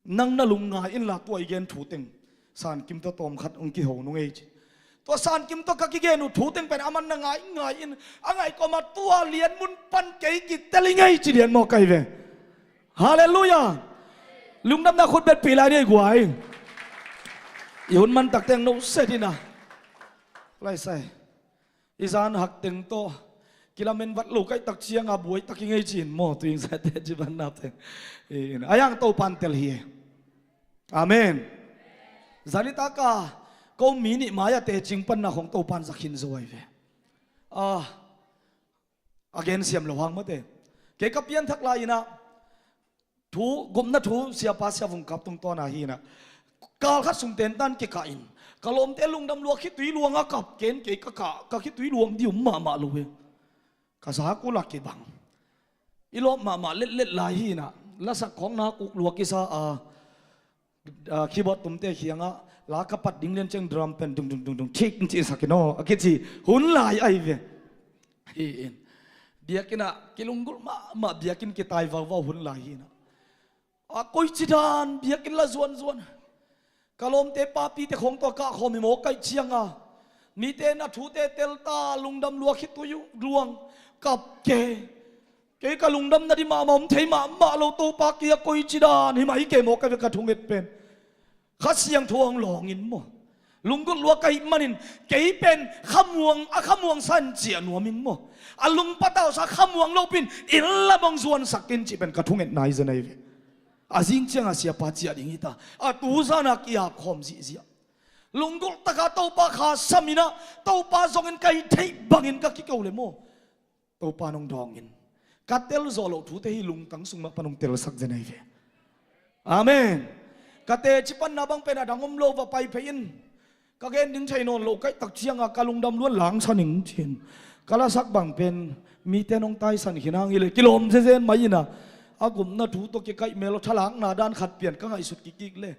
Nang na lungngai inla tua i gen thu teng Sankim tawh tawmkhat hong kiho nung ei ci. Tua Sankim tawh ka kigen uh thu teng pen aman na ngaingai in, a ngaih kawmah tua lian mun pan kei kitel i ngei ci lian maw kai ve. Halleluiah. Lungdamna khut betpih lai ni ei guai. I hun man tak teng no set in a. Lai sai. I zan hak teng tawh kilamen vat lo kaih tak ciangin buai tak i ngei ci in maw, tu ing sate ci banna teng. A yang Topan tel hi. Amen. Zanitak a ko mi nih mai-ah tecing panna khong Topan za khin zo ahi ve. A, a gen siam lo hang mate. Kei ka pianthak lai in a, thu, gupna thu siapa Sia Vung Kap tungtawn ahi in a, kal khat sung tentan kikah in, ka lawmte lungdam lua khitui luang a kap ken, kei ka kah, ka khitui luang ding om mahmah lo hi. Ka zak uh la kibang. I lawp mahmah letlet lai hi in a, lasak khawng nak uk lua kisa a, a, keyboard tumte kiangah la ka pat ding lian ciang drum pen dung dung dung dung thik in cihsak in aw a kici hun lai ahi ve. Hi in. Biakinn ah kilunggulh mahmah, biakinn kitai vauvau hun lai hi in a, a, koici dan biakinn la zuanzuan. Ka lawmte papite khawng tawh kah khawm hi maw kaih ciangin, mite na thute telta, lungdam lua khitui uh luang, kap ke. Kei ka lungdam nading mahmah om thei mahmah lo, Topa kei a koici dan hi mah hi kei maw ka, ka thunget pen. Kha Siangtho hong lawng in maw. Lunggulh lua ka hih manin kei pen khamuang, a khamuang san ciah nuam in maw. A lungpatausa khamuang lopin inn lam hong zuansak in cih pen ka thungetna hi zen ahi ve. A zing ciangin siapa ciah ding hi ta. A tu zan a ki-ap khawm zihziah. Lunggulh taka Topa kha sam in a, Topa zongin ka hih theih bangin ka kiko le maw. Topa nong dawng in. Ka tel zawh loh thute hi lungtang sung mah pan hong telsak zen ahi ve. Amen. Ka teci panna bang pen a dang om lo, va pai phei in. Ka gen ding thei nawn loh kaih tak ciangin ka lungdam luan langsan ing ci in. Ka lasak bang pen mite nong taisan khin hang hi le kilawm zezen mai in a, a gupna thu tawh kikaih mel lo, thalakna dan khat pian ka ngaihsut kikik le.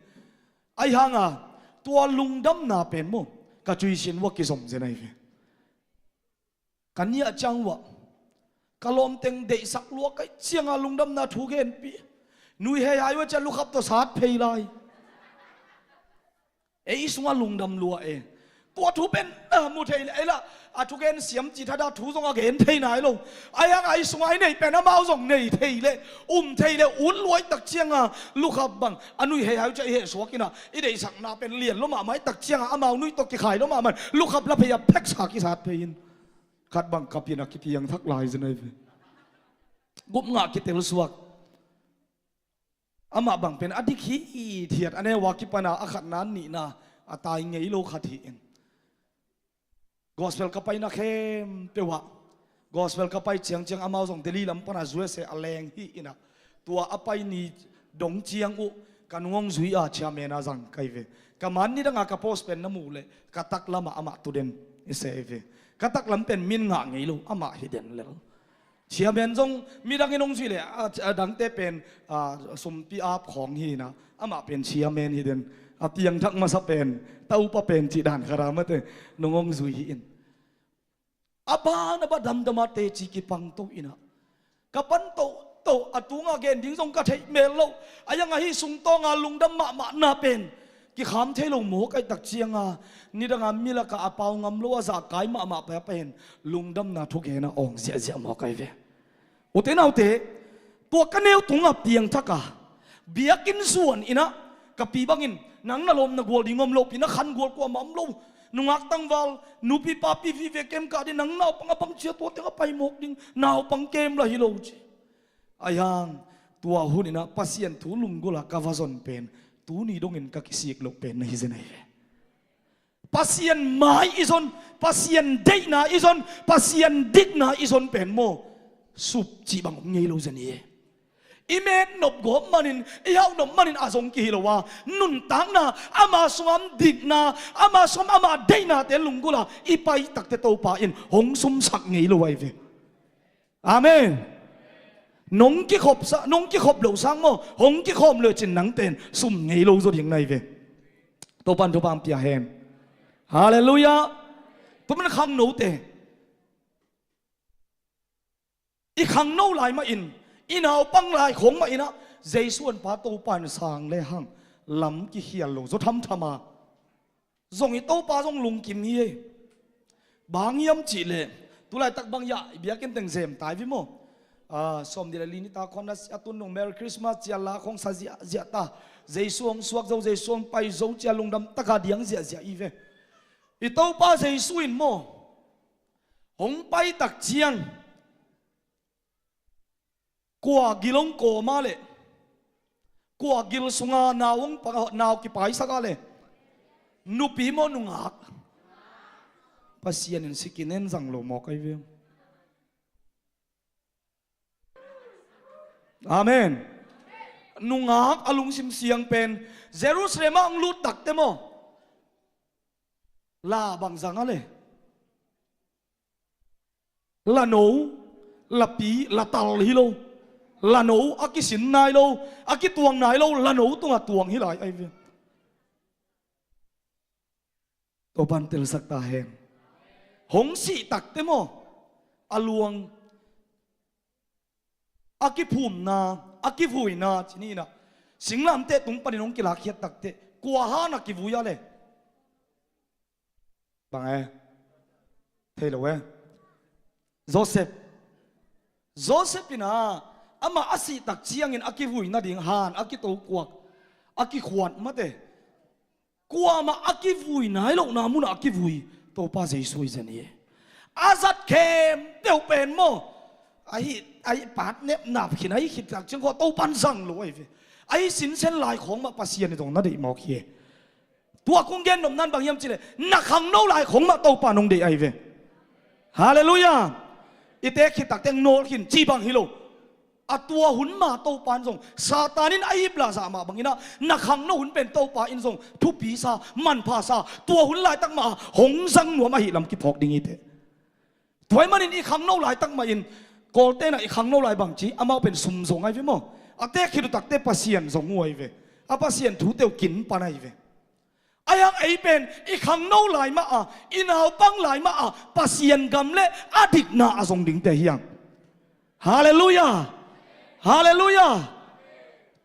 Ahi hangin tua lungdamna pen maw, ka cuisin uh a kizom zen ahi ve. Ka niah ciang uh ah ka lawmteng deihsak lua kaih ciangin lungdamna thu genpih. Nuihei hai uh a ciah lukhap tawh sat phei lai. Ei sungah lungdam lua e. Tua thu pen na mu thei le ei lah, a thugen siam cih thadah thu zong a gen thei nai lo. Ahi hangin ei sungah i neih pen amau zong nei thei le, um thei le, ut luai tak ciangin lukhap bang a nuihei hai uh ciah i hehsuak in a, i deihsakna pen lian lua mahmah i tak ciangin amau nuih tawh kikhai lua mahmah in lukhap la phei a pheksa kisat phei in. Khat bang kap in a kipiangthak lai zen ahi ve. Gup ngah kitel suak. Amah bang pen a dik hithiat, a neu a kipan a, a khatna a nihna a tai ngei lo khat hi in. Gospel ka paina khempeuh ah, gospel ka pai ciangciang amau zong Delhi lam pan a U S A a leng hi in a, tua a pai ni dong ciang uh ka nung hong zui a chairman a zang ka hi ve. Ka man nidang a ka post pen na muh leh ka taklam ah amah tu den i se hi ve. Ka taklam pen min ngah ngei lo, amah hi den lel. Chairman zong midang in hong zuih leh a, a dangte pen, a, sumpi ap khawng hi in a, amah pen chairman hi den. A piangthak masa pen, taupa pen cih dan khat a mate nung hong zui hi in. A ban a ba damdam a teci kipang to in a, ka pan tohtoh, a tungah gen ding zong ka theih mel lo. A yang ahi sungtawng a lungdam mahmahna pen kikham thei lo maw kaih tak ciangin, nidang a milak ah a pau ngam lo a zahkai mahmah peuh pen lungdamna thugen a awng ziahziah maw kai ve. Ute naute, tua ka neu tungah piangthak a, biakinn zuan in a, ka pi bangin nang na lawm na gual ding om lo, pi na khan gual kuamah om lo. Nungak tangval, nupi papi vive kem kah ding, nang naupang a bang cia tua teng a pai mawk ding, naupang kem lah hi lo ci. Ahi hang, tua hun in a Pasian thu lunggulh a ka va zon pen tuni dongin ka kisik loh pen na hi zen ahi ve. Pasian mai i zon, Pasian deihna i zon, Pasian dikna i zon pen maw, sup cih bang om ngei lo zen hi. I met nop gawp manin, i hauh nop manin a zong kihi lo a, nuntakna, ama sungah dikna, ama sungah ama deihnate lunggulh a i pai takte Topa in hong sumsak ngei lo ahi ve. Amen. Nong kikhop sa, nong kikhop lo sang maw, hong kikhawm lo cin nangten sum ngei lo zaw ding na hi ve. Topan thupha pia hen. Halleluiah. Tua man khangnote, i khangno lai mahin, i naupang lai khawng mahin ah, Jesu an pa Topa in sang le hang lam kikhial lo zaw thamtham a, zong i Topa zong lungkim hi ei. Bang hiam cihleh, tulaitak bang hiah i biakinn teng zem tai vi maw? Ah, sawm nih le li ni ta khawng na sia, tun nung Merry Christmas cia la khawng sa ziahziah ta. Jesu hong suak zo, Jesu hong pai zo cia lungdam taka diang ziahziah i ve. I Topa Jesu in maw, hong pai tak ciang, kua gil hong kawm a leh, kua gil sunga nau hong pa, nau kipaisak a leh, nupi maw nungak? Pasian in sikin en zang lo mawk ahi ve. Amen. Nungak a lungsim siang pen Jerusalem ah hong lut takte maw, la bang zang a leh, la no, la pi, la tal hi lo. La no a kisin nai lo, a kituang nai lo, la no tungah tuang hi lai ahi ve. Topan telsak ta hen. Hong sih takte maw, a luang, a kiphumna, a kivuina ci ni in ah, singlamteh tung panin hong kilakkhiat takte kua han a kivui a leh? Bang e? Thei lo e? Joseph. Joseph in ah, amah a sih tak ciangin a kivui nading han a kitokuak, a kikhuat mate, kuamah a kivui nai lohna munah a kivui Topa Jesu hi zen hi. A zat khempeuh pen maw, ahi, ahi pat nep nap khin ahi khit tak ciang khawng Topan zang lo ahi ve. Ahi sinsen lai khawng mah Pasian in zong na deih mawk hi. Tua kong gen nopna in bang hiam cihleh, na khangno lai khawng mah Topa nong deih ahi ve. Halleluiah. I tek khit tak teng nawl khin ci bang hi lo. A tua hun ma Topa in zong, Satan in a ip lah zah mah bangin ah, na khangno hun pen Topa in zong thupi sa, manpha sa, tua hun laitak mah hong zang nuam ahih lam kiphawk ding hi teh. Tua ahih manin i khangno laitak mahin, Kawlte in ah i khangno lai bangci, amau pen sum zong ahi ve maw. A tek khit uh takte Pasian zong uh ahi ve. A Pasian thute uh kin pan ahi ve. Ahi hang ei pen i khangno lai mah a, i naupang lai mah a, Pasian gam le a dikna a zong dingte hi hang. Halleluiah. Halleluiah.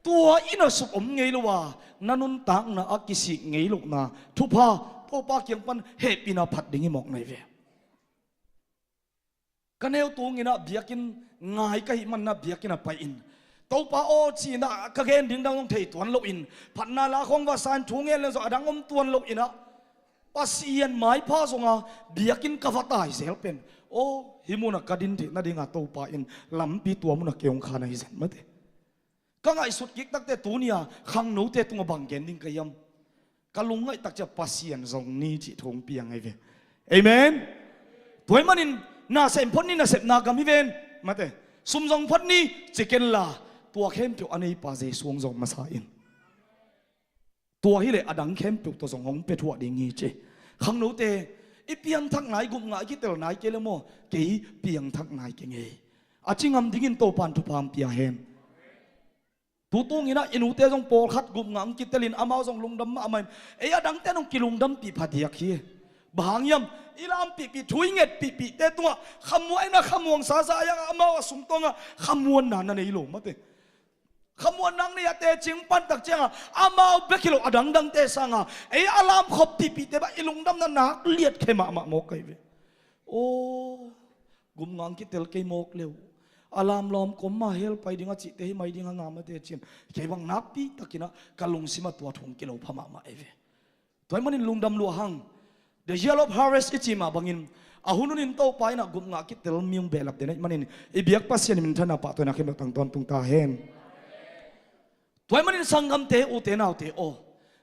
Tua in a suk om ngei lo a, na nuntakna a kisik ngei lohna thupha Topa kiang pan hehpihna phat ding hi mawk na hi ve. Ka neu tung in ah biakinn ngai ka hih manin ah biakinn ah pai-in, Topa aw ci-in ah ka gen ding dang zong thei tuan loin, phatna la khawng va sa-in thu ngen leng zong a dang om tuan loin ah, Pasian maipha zonga biakinn ka va tai zel pen, aw, hih munah ka din theih nadinga Topa in lampi tua munah kei hong khan ahi zen mate. Ka ngaihsut kik takte tuni-a khangnote tungah bang gen ding ka hiam? Ka lungngaih tak ciang Pasian zong ni cih thu hong piang ahi ve. Amen. Tua ahih manin na sem phot ni, nasepna gam hi ven mate. Sum zong phot ni ci kenla, tua khempeuh a neipa Jesu hong zong masa in. Tua hileh a dang khempeuh tawh zong hong pia thuah ding hi ci. Khangnote, i piangthak nai, gupngah i kitel nai kei le maw, kei piangthak nai kei ngei. A ci ngam dingin Topan thupha hong pia hen. Tutung in ah i nute zong pawlkhat gupngah hong kitelin amau zong lungdam mahmah in, ei a dangte in hong kilungdampih phadiak hi. Bang hang hiam? I lampihpih, thu i ngetpihpihte tungah khamuanna, khamuang sasa a hiang amau a sungtawngah khamuanna na nei lo mate. Khamuanna hong nei a tecing pan tak ciangah amau bek hi lo a dangdangte sanga ei a lamkhoppihpihte bang i lungdamna nak liatkhe mahmah mawk ka hi ve. Aw, gupngah hong kitel kei mawk le uh, a lamlawm kom mah hell pai ding a cihte hi mai ding hang a mate ci-in kei bang nakpi takin ah ka lungsimah tua thu hong kilo pha mahmah ahi ve. Tua ahih manin lungdam lua hang. The year of harvest i cih mah bangin, a hun hunin Topa in ah gupngah kitel mi hong behlap den ahih manin, i biak Pasian in minthanna, pahtawina khempeuh tang tawntung ta hen. Tua ahih manin sanggamte, ute naute aw,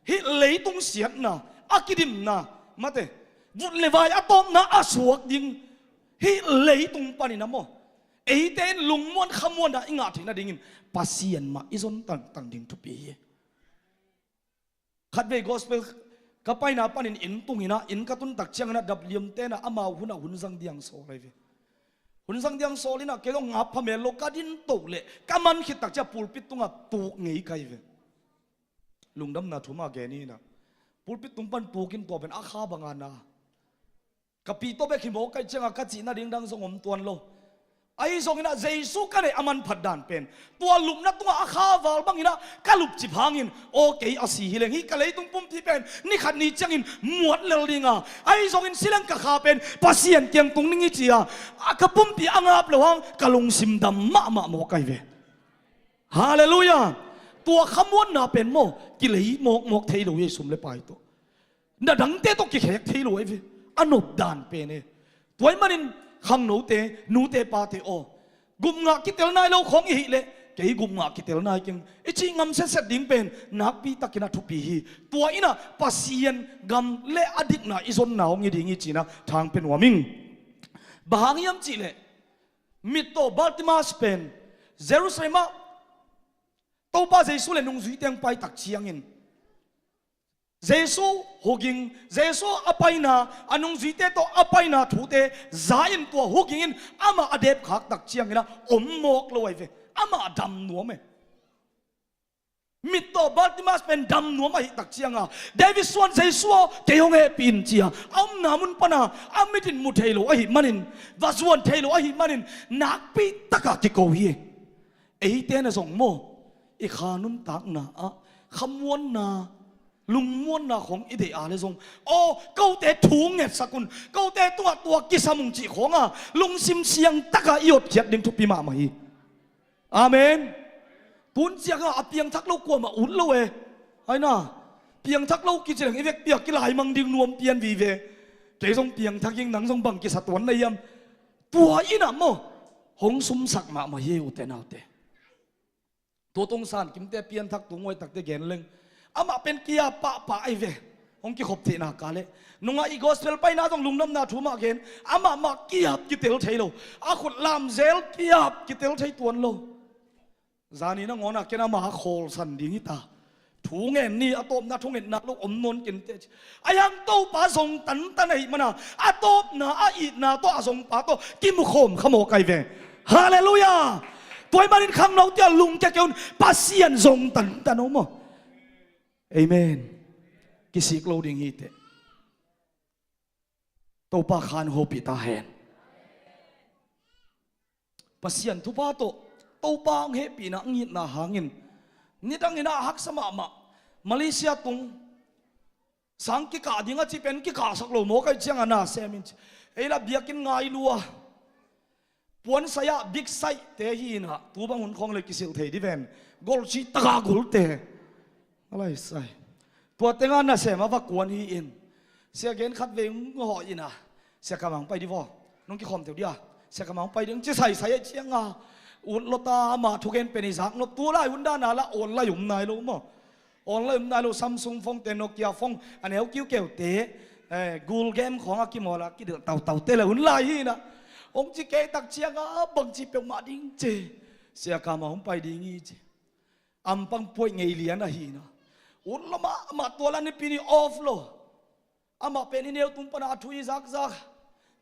hih leitung siatna, a kidimna mate, vut le vai a tawpna a suak ding, hih leitung panin ah maw, Eite in lungmuan khamuanna i ngah theih nadingin Pasian mah i zon tangtang ding thupi hi. Khatvei gospel ka paina panin inn tung inah, inn ka tun tak ciangin ah dapliam tenah amau hunah hun zang diang sawl ahi ve. Hun zang diang sawl inah kei zong ngap phamel lo ka din toh leh ka man khit tak ciah pulpit tungah tuk ngei ka hi ve. Lungdamna thu mah gen inah pulpit tung pan tuk in tua pen a kha banga na. Ka pi tawh bek hi mawk ka hih ciangah ka cih nading dang zong om tuan lo. Ahi zongin ah Jesu ka neih a manphat dan pen tua lupna tungah a kha val bangin ah ka lupcip hangin aw kei a si hi leng hi ka leitung pumpi pen ni khat ni ciangin muat lel dinga, ahi zongin si leng ka kha pen Pasian kiang tung ding hi ci-a a ka pumpi a ngap lo hang ka lungsim dam mahmah mawk ahi ve. Halleluiah. Tua khamuanna pen maw kilei mawkmawk thei lo hi sum le pai tawh. Na dangte tawh kikhek thei lo ahi ve. A nop dan pen e. Tua ahih manin khangnote nute pate aw, gupngah kitel nai lo khawng i hih leh kei gupngah kitel nai keng i cih ngam setset ding pen nakpi takin a thupi hi. Tua inah Pasian gam le a dikna i zonna hong hi ding hi cinah thang pe nuam ing. Bang hang hiam cihleh mittaw Bartimas pen Jerusalem ah Topa Jesu le nungzuite hong pai tak ciangin Jesu huging, Jesu a paina, a nungzuite tawh a paina thute za in tua huging in amah a depkhak tak ciangin ah om mawk lo ahi ve. Amah a dam nuam e. Mittaw Bartimas pen dam nuam ahih tak cianga David suan Jesu aw kei hong hehpih in ci-a a omna mun pana a mitin mu thei lo ahih manin, va zuan thei lo ahih manin nakpi taka kiko hi. Eite na zong maw i kha nuntakna ah khamuanna lungmuanna khawng i deih a le zong aw kote thu ngetsak un, kote tungah tua kisam ung cih khawnga lungsim siangtaka i otkhiat ding thupi mahmah hi. Amen. Tun cianga a piangthak lo kuamah ut lo e. Aina piangthak lo kici leng i vekpi a kilaimang ding nuam pian vive. Kei zong piangthak ing nang zong bang kisa tuan na hiam? Tua inah maw hong sumsak mahmah hi ute naute. Tutung san kimte pianthak tunguai takte gen leng amah pen kia pahpah ahi ve. Hong kikhop theihna ka leh nungah i gospel paina zong lungdamna thu mah gen. Amah mah kiap kitel thei lo, a khut lamzel kiap kitel thei tuan lo. Zani nangawnah ken amah a khawlsan ding hi ta. Thu ngen ni a tawpna thungetna lo om nawn kinte ci. A hiang Topa zong tantan ahih mana a tawpna a itna tawh a zongpa tawh kimukhawm kha mawk ahi ve. Halleluiah. Tua ahih manin khangnote a lungkia kei un, Pasian zong tantan aw maw. Amen. Kisik lo ding hi teh. Topa khan hopih ta hen. Pasian thupha tawh Topa hong hehpihna hong itna hangin nidangin a haksa mahmah. Malaysia tung sang kikah ding a ci pen kikahsak lo maw ka hih cianga na sem in ci. Ei la biakinn ngai lua. Puan sai-ah big sai te hi inah tu bang hun khawng le kisilh thei di ven. Golcih taka gulte. A lai sai. Tua tenga nasem a va kuan hi in. Sia gen khat vei hong hawh inah. Sia Kam hong pai di vaw. Nong kikhawm teu dia. Sia Kam hong pai di hong ci saisai a cianga ut lota amah thugen pen i zak nop tu lai hun dana la online um nai lo maw. Online um nai lo Samsung phone te, Nokia phone, a neu kiukeute, eh, Google game khawng a kimawl a kidelh tautaute le hun lai hi inah. Hong ci kei tak cianga bangci peuhmah ding ci. Sia Kam a hong pai ding hi ci. Ampang puaih ngei lian ahi inah. Ut lo mahmah tua la nipi ni off lo. Amah pen i neu tung pana a thu i zakzak.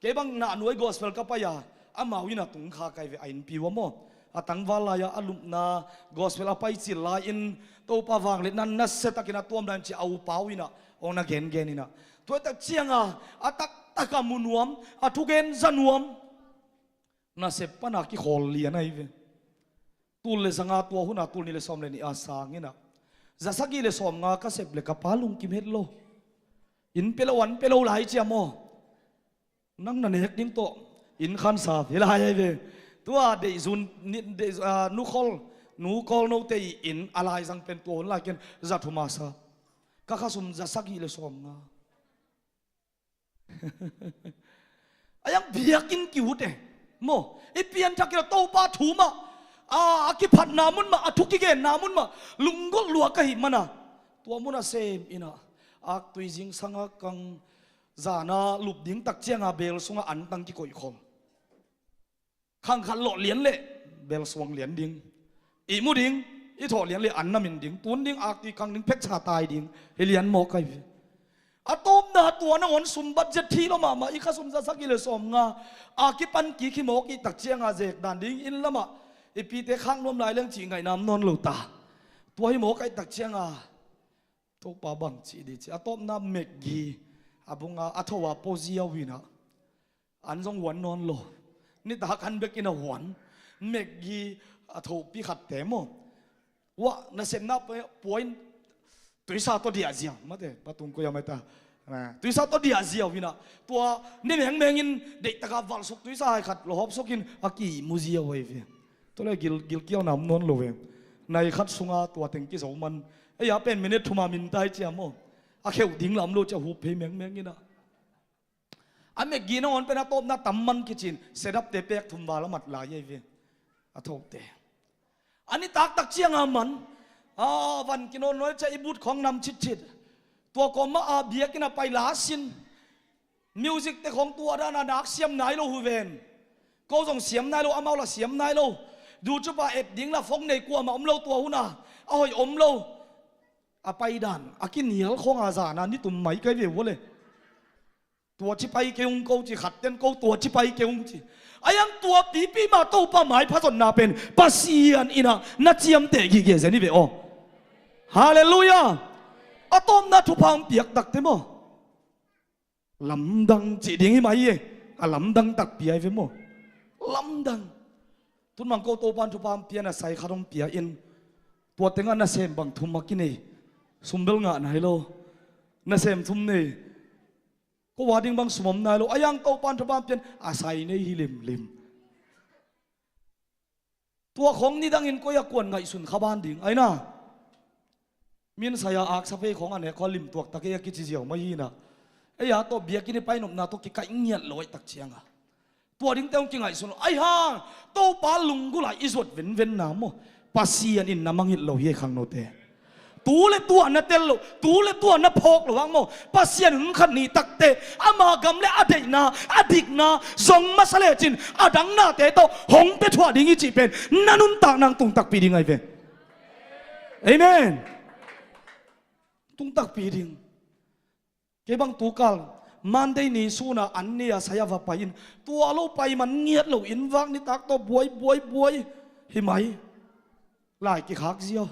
Kei bang nahnuai gospel ka pai a amau inah tung kha kai ve a innpi uh a maw. A tangval lai-a a lupna gospel a pai cil lai-in Topa vangliatna nasiatakin a tuam dan ci a upa uh inah hong na gengen inah. Tua tak cianga a taktaka mu nuam, a thugen za nuam. Nasep pana kikhawl lian ahi ve. Tul le zanga tua huna tul nih le sawm le nih a sang inah za sagih le sawm nga ka sep le ka pa lungkim het lo. Inn pia lo an pia lo lai cia maw. Nang na nek ding tawh inn khansa hi lai ahi ve. Tua deihzun ni- deih- ah, nukhol nukhol note i inn a laizang pen tua hun lai ken za thum a sa. Ka khasum za sagih le sawm nga. A yang biakinn kiut e maw. I pianthak kila Topa thu mah a, a kiphatna mun mah, a thu kigenna mun mah lunggulh lua ka hih mana tua mun a sem inah aktui zingsanga kang zana lup ding tak cianga bel sunga antang kikoihkhol. khang khat lawh lian leh bel suang lian ding. Ihmu ding, i thawh lian leh an na min ding, tun ding, akti kang ding, pheksa tai ding, hi lian mawk ahi ve. A tawpna tua nangawn sum budget thei lo mahmah, i kha sum za sagih leh sawmnga a kipan kik hi mawk i tak cianga zek dan ding inn lamah i pite khak nuam lai leng cih ngaihna om nawn lo ta. Tua hi mawk a i tak cianga Topa bang cih dih ci. A tawpna Maggi a bunga a tho a pua ziau hi na. An zong huan nawn lo. Nitak an bekin a huan. Maggi a thopi khatte maw. Wah, nasemna pua in tuisa tawh diah ziau. Mate, patung ko ya mai ta. Tuisa tawh diah ziau hi na. Tua ni mengmeng in deihtaka valsuk tuisa hai khat lo hawpsukin a kimu ziau ahi ve. Tua le gil, gilkialna om nawn lo ve. Nai khat sunga tua teng kizo man. Ei a pen minute thuma min tai cia maw. A kheuh ding lam lo cia hup phei mengmeng ina. A Maggi nangawn pen a tawpna tam man kicin, sedapte pek thum val a mat lai ei ve. A thote. A nitak tak cianga man. A van kinawn nuai cia i but khawng nam citcit. Tua kawma a biakinn a pai la sin. Music te khawng tua dana nak siam nai lo hu ven. Ko zong siam nai lo, amau la siam nai lo. Ducupa et ding la phone nei kuama om lo tua huna. A hoih om lo. A pai dan a kinial khawng a zana nitum mai kai ve ua le. Tua ci pai kei ung ko ci khat ten ko tua ci pai kei ung ci. A yang tua pipi ma Topa mai phazonna pen Pasian ina na ciamteh gige zen i ve aw. Halleluia. A tawpna thupha hong piak takte maw. Lamdang cih ding hi mah hi e. A lamdang takpi ai ve maw? Lamdang. Tun mang ko Topan thupha hong pia na sai khat hong pia in. Tua tengah nasem bang thum a kinei. Sum bel ngah nai lo. Nasem thum nei. Ko a ding bang sum om nai lo. A yang Topan thupha hong pia in a sai nei hi limlim. Tua khawng nidangin koi a kuan ngaihsun kha ban ding aina. Min saya aksa phei khawng a nek khaw limtuak tak ei a kici ziau mai hina. Ei a tawh biakinn i painopna tawh kikaih ngiat lo aih tak cianga. Tua dingte hong kingaihsun lo aih hang. Topa lunggulh ah i zuat venvenna maw? Pasian in na mangngilh lo hi ei khangnote. Tu le tua na tel lo, tu le tua na phawk lo ang maw? Pasian hun khat ni takte ama gam le a deihna, a dikna zong masa lecin a dang nate tawh hong pia thuah ding hi cih pen na nuntak nang tung takpi ding ahi ve. Amen. Tung takpi ding. Kei bang tukal Monday ni suna an ni a saya va pai in tua lo pai man ngiat lo in vak nitak tawh buai buai buai hi mai. Lai kikhak ziau.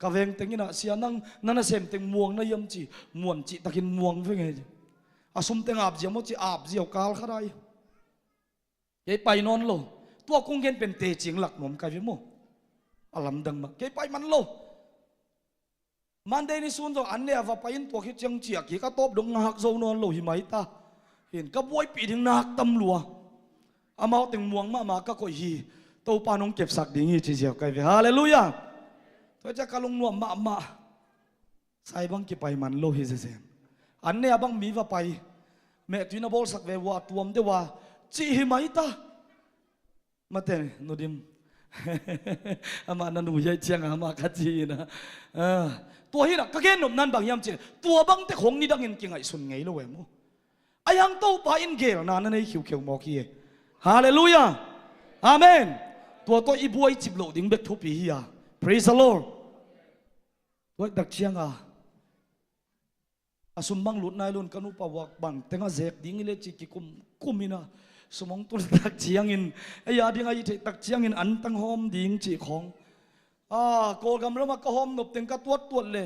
Ka veng teng ina sia nang na nasem teng muang na hiam ci muan cih takin muang veng e. A sum teng ap ziau maw ci ap ziau kal khat ai. Kei pai nawn lo. Tua kung gen pen tecing lak nuam kai ve maw? A lamdang mah kei pai man lo. Monday ni sun zong an ne a va pai in tua khit ciang ciah kik a tawp dong ngak zo nawn lo hi mai ta. Hin ka buaipih ding nak tam lua. Amau teng muang mahmah ka koih hi. Topa nong kepsak ding hi ci ziau kai ve. Halleluia. Tua ciah ka lungnuam mahmah. Sai bang kipai man lo hi zezen. An ne a bang mi va pai. Meh tui na bawlsak ve ua tuam deuh a cih hi mai ta. Mate nudim. Amah na nu hiai cianga amah ka ci ina. Tua hina ka gen nop nan bang hiam cih tua bangte khong nidangin kingaihsun ngei lo e maw? A yang Topa in gelna na nei khiukheu mawk hi e. Halleluia. Amen. Tua tawh i buai cip loh ding bek thupi hi a. Praise the Lord. Tuaih tak cianga a sum bang lut nai lun ka nupa uak bang tengah zek ding i le ci kikum kum ina sum hong tul tak ciangin ei a ding a i theih tak ciangin an tang hawm ding cih khawng. A Kawlgam lamah ka hawm nop teng ka tuat tuat le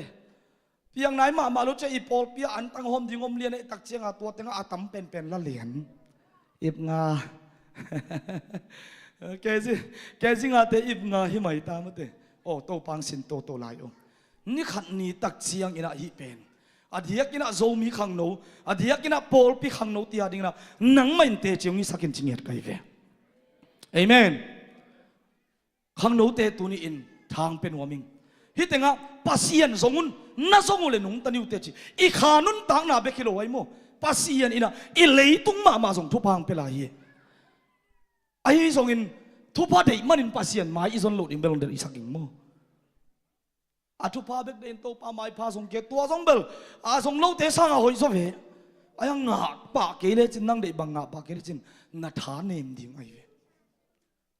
piang nai mahmah lo cia i pawlpi ah an tang hawm ding om lian ei tak cianga tua tengah a tam penpen la lian. Ip nga. Kezi, kezi ngate ip nga hi mai ta mate. Aw Topa hong sin toto lai aw. Ni khat ni tak ciang inah hih pen a diak inah Zomi khangno, a diak inah pawlpi khangno tia ding inah nangmah in teci hong hisak in ci ngiat kai ve. Amen. Khangnote tuni in thang pe nuam ing. Hih tengah Pasian zong un, na zong uh le nungta ni uh teci i kha nuntakna bek hi lo ai maw? Pasian inah i leitung mahmah zong thupha hong pe lai hi. Ahi zongin thupha deih manin Pasian mai i zon loh ding bel hong delh i sak ing maw? A thupha bek deih in Topa maipha zong kei tua zong bel a zong lote sangah hoih zaw ve. A yang ngah pah kei lecin nang deih bang ngah pah kei lecin na tha nem ding ahi ve.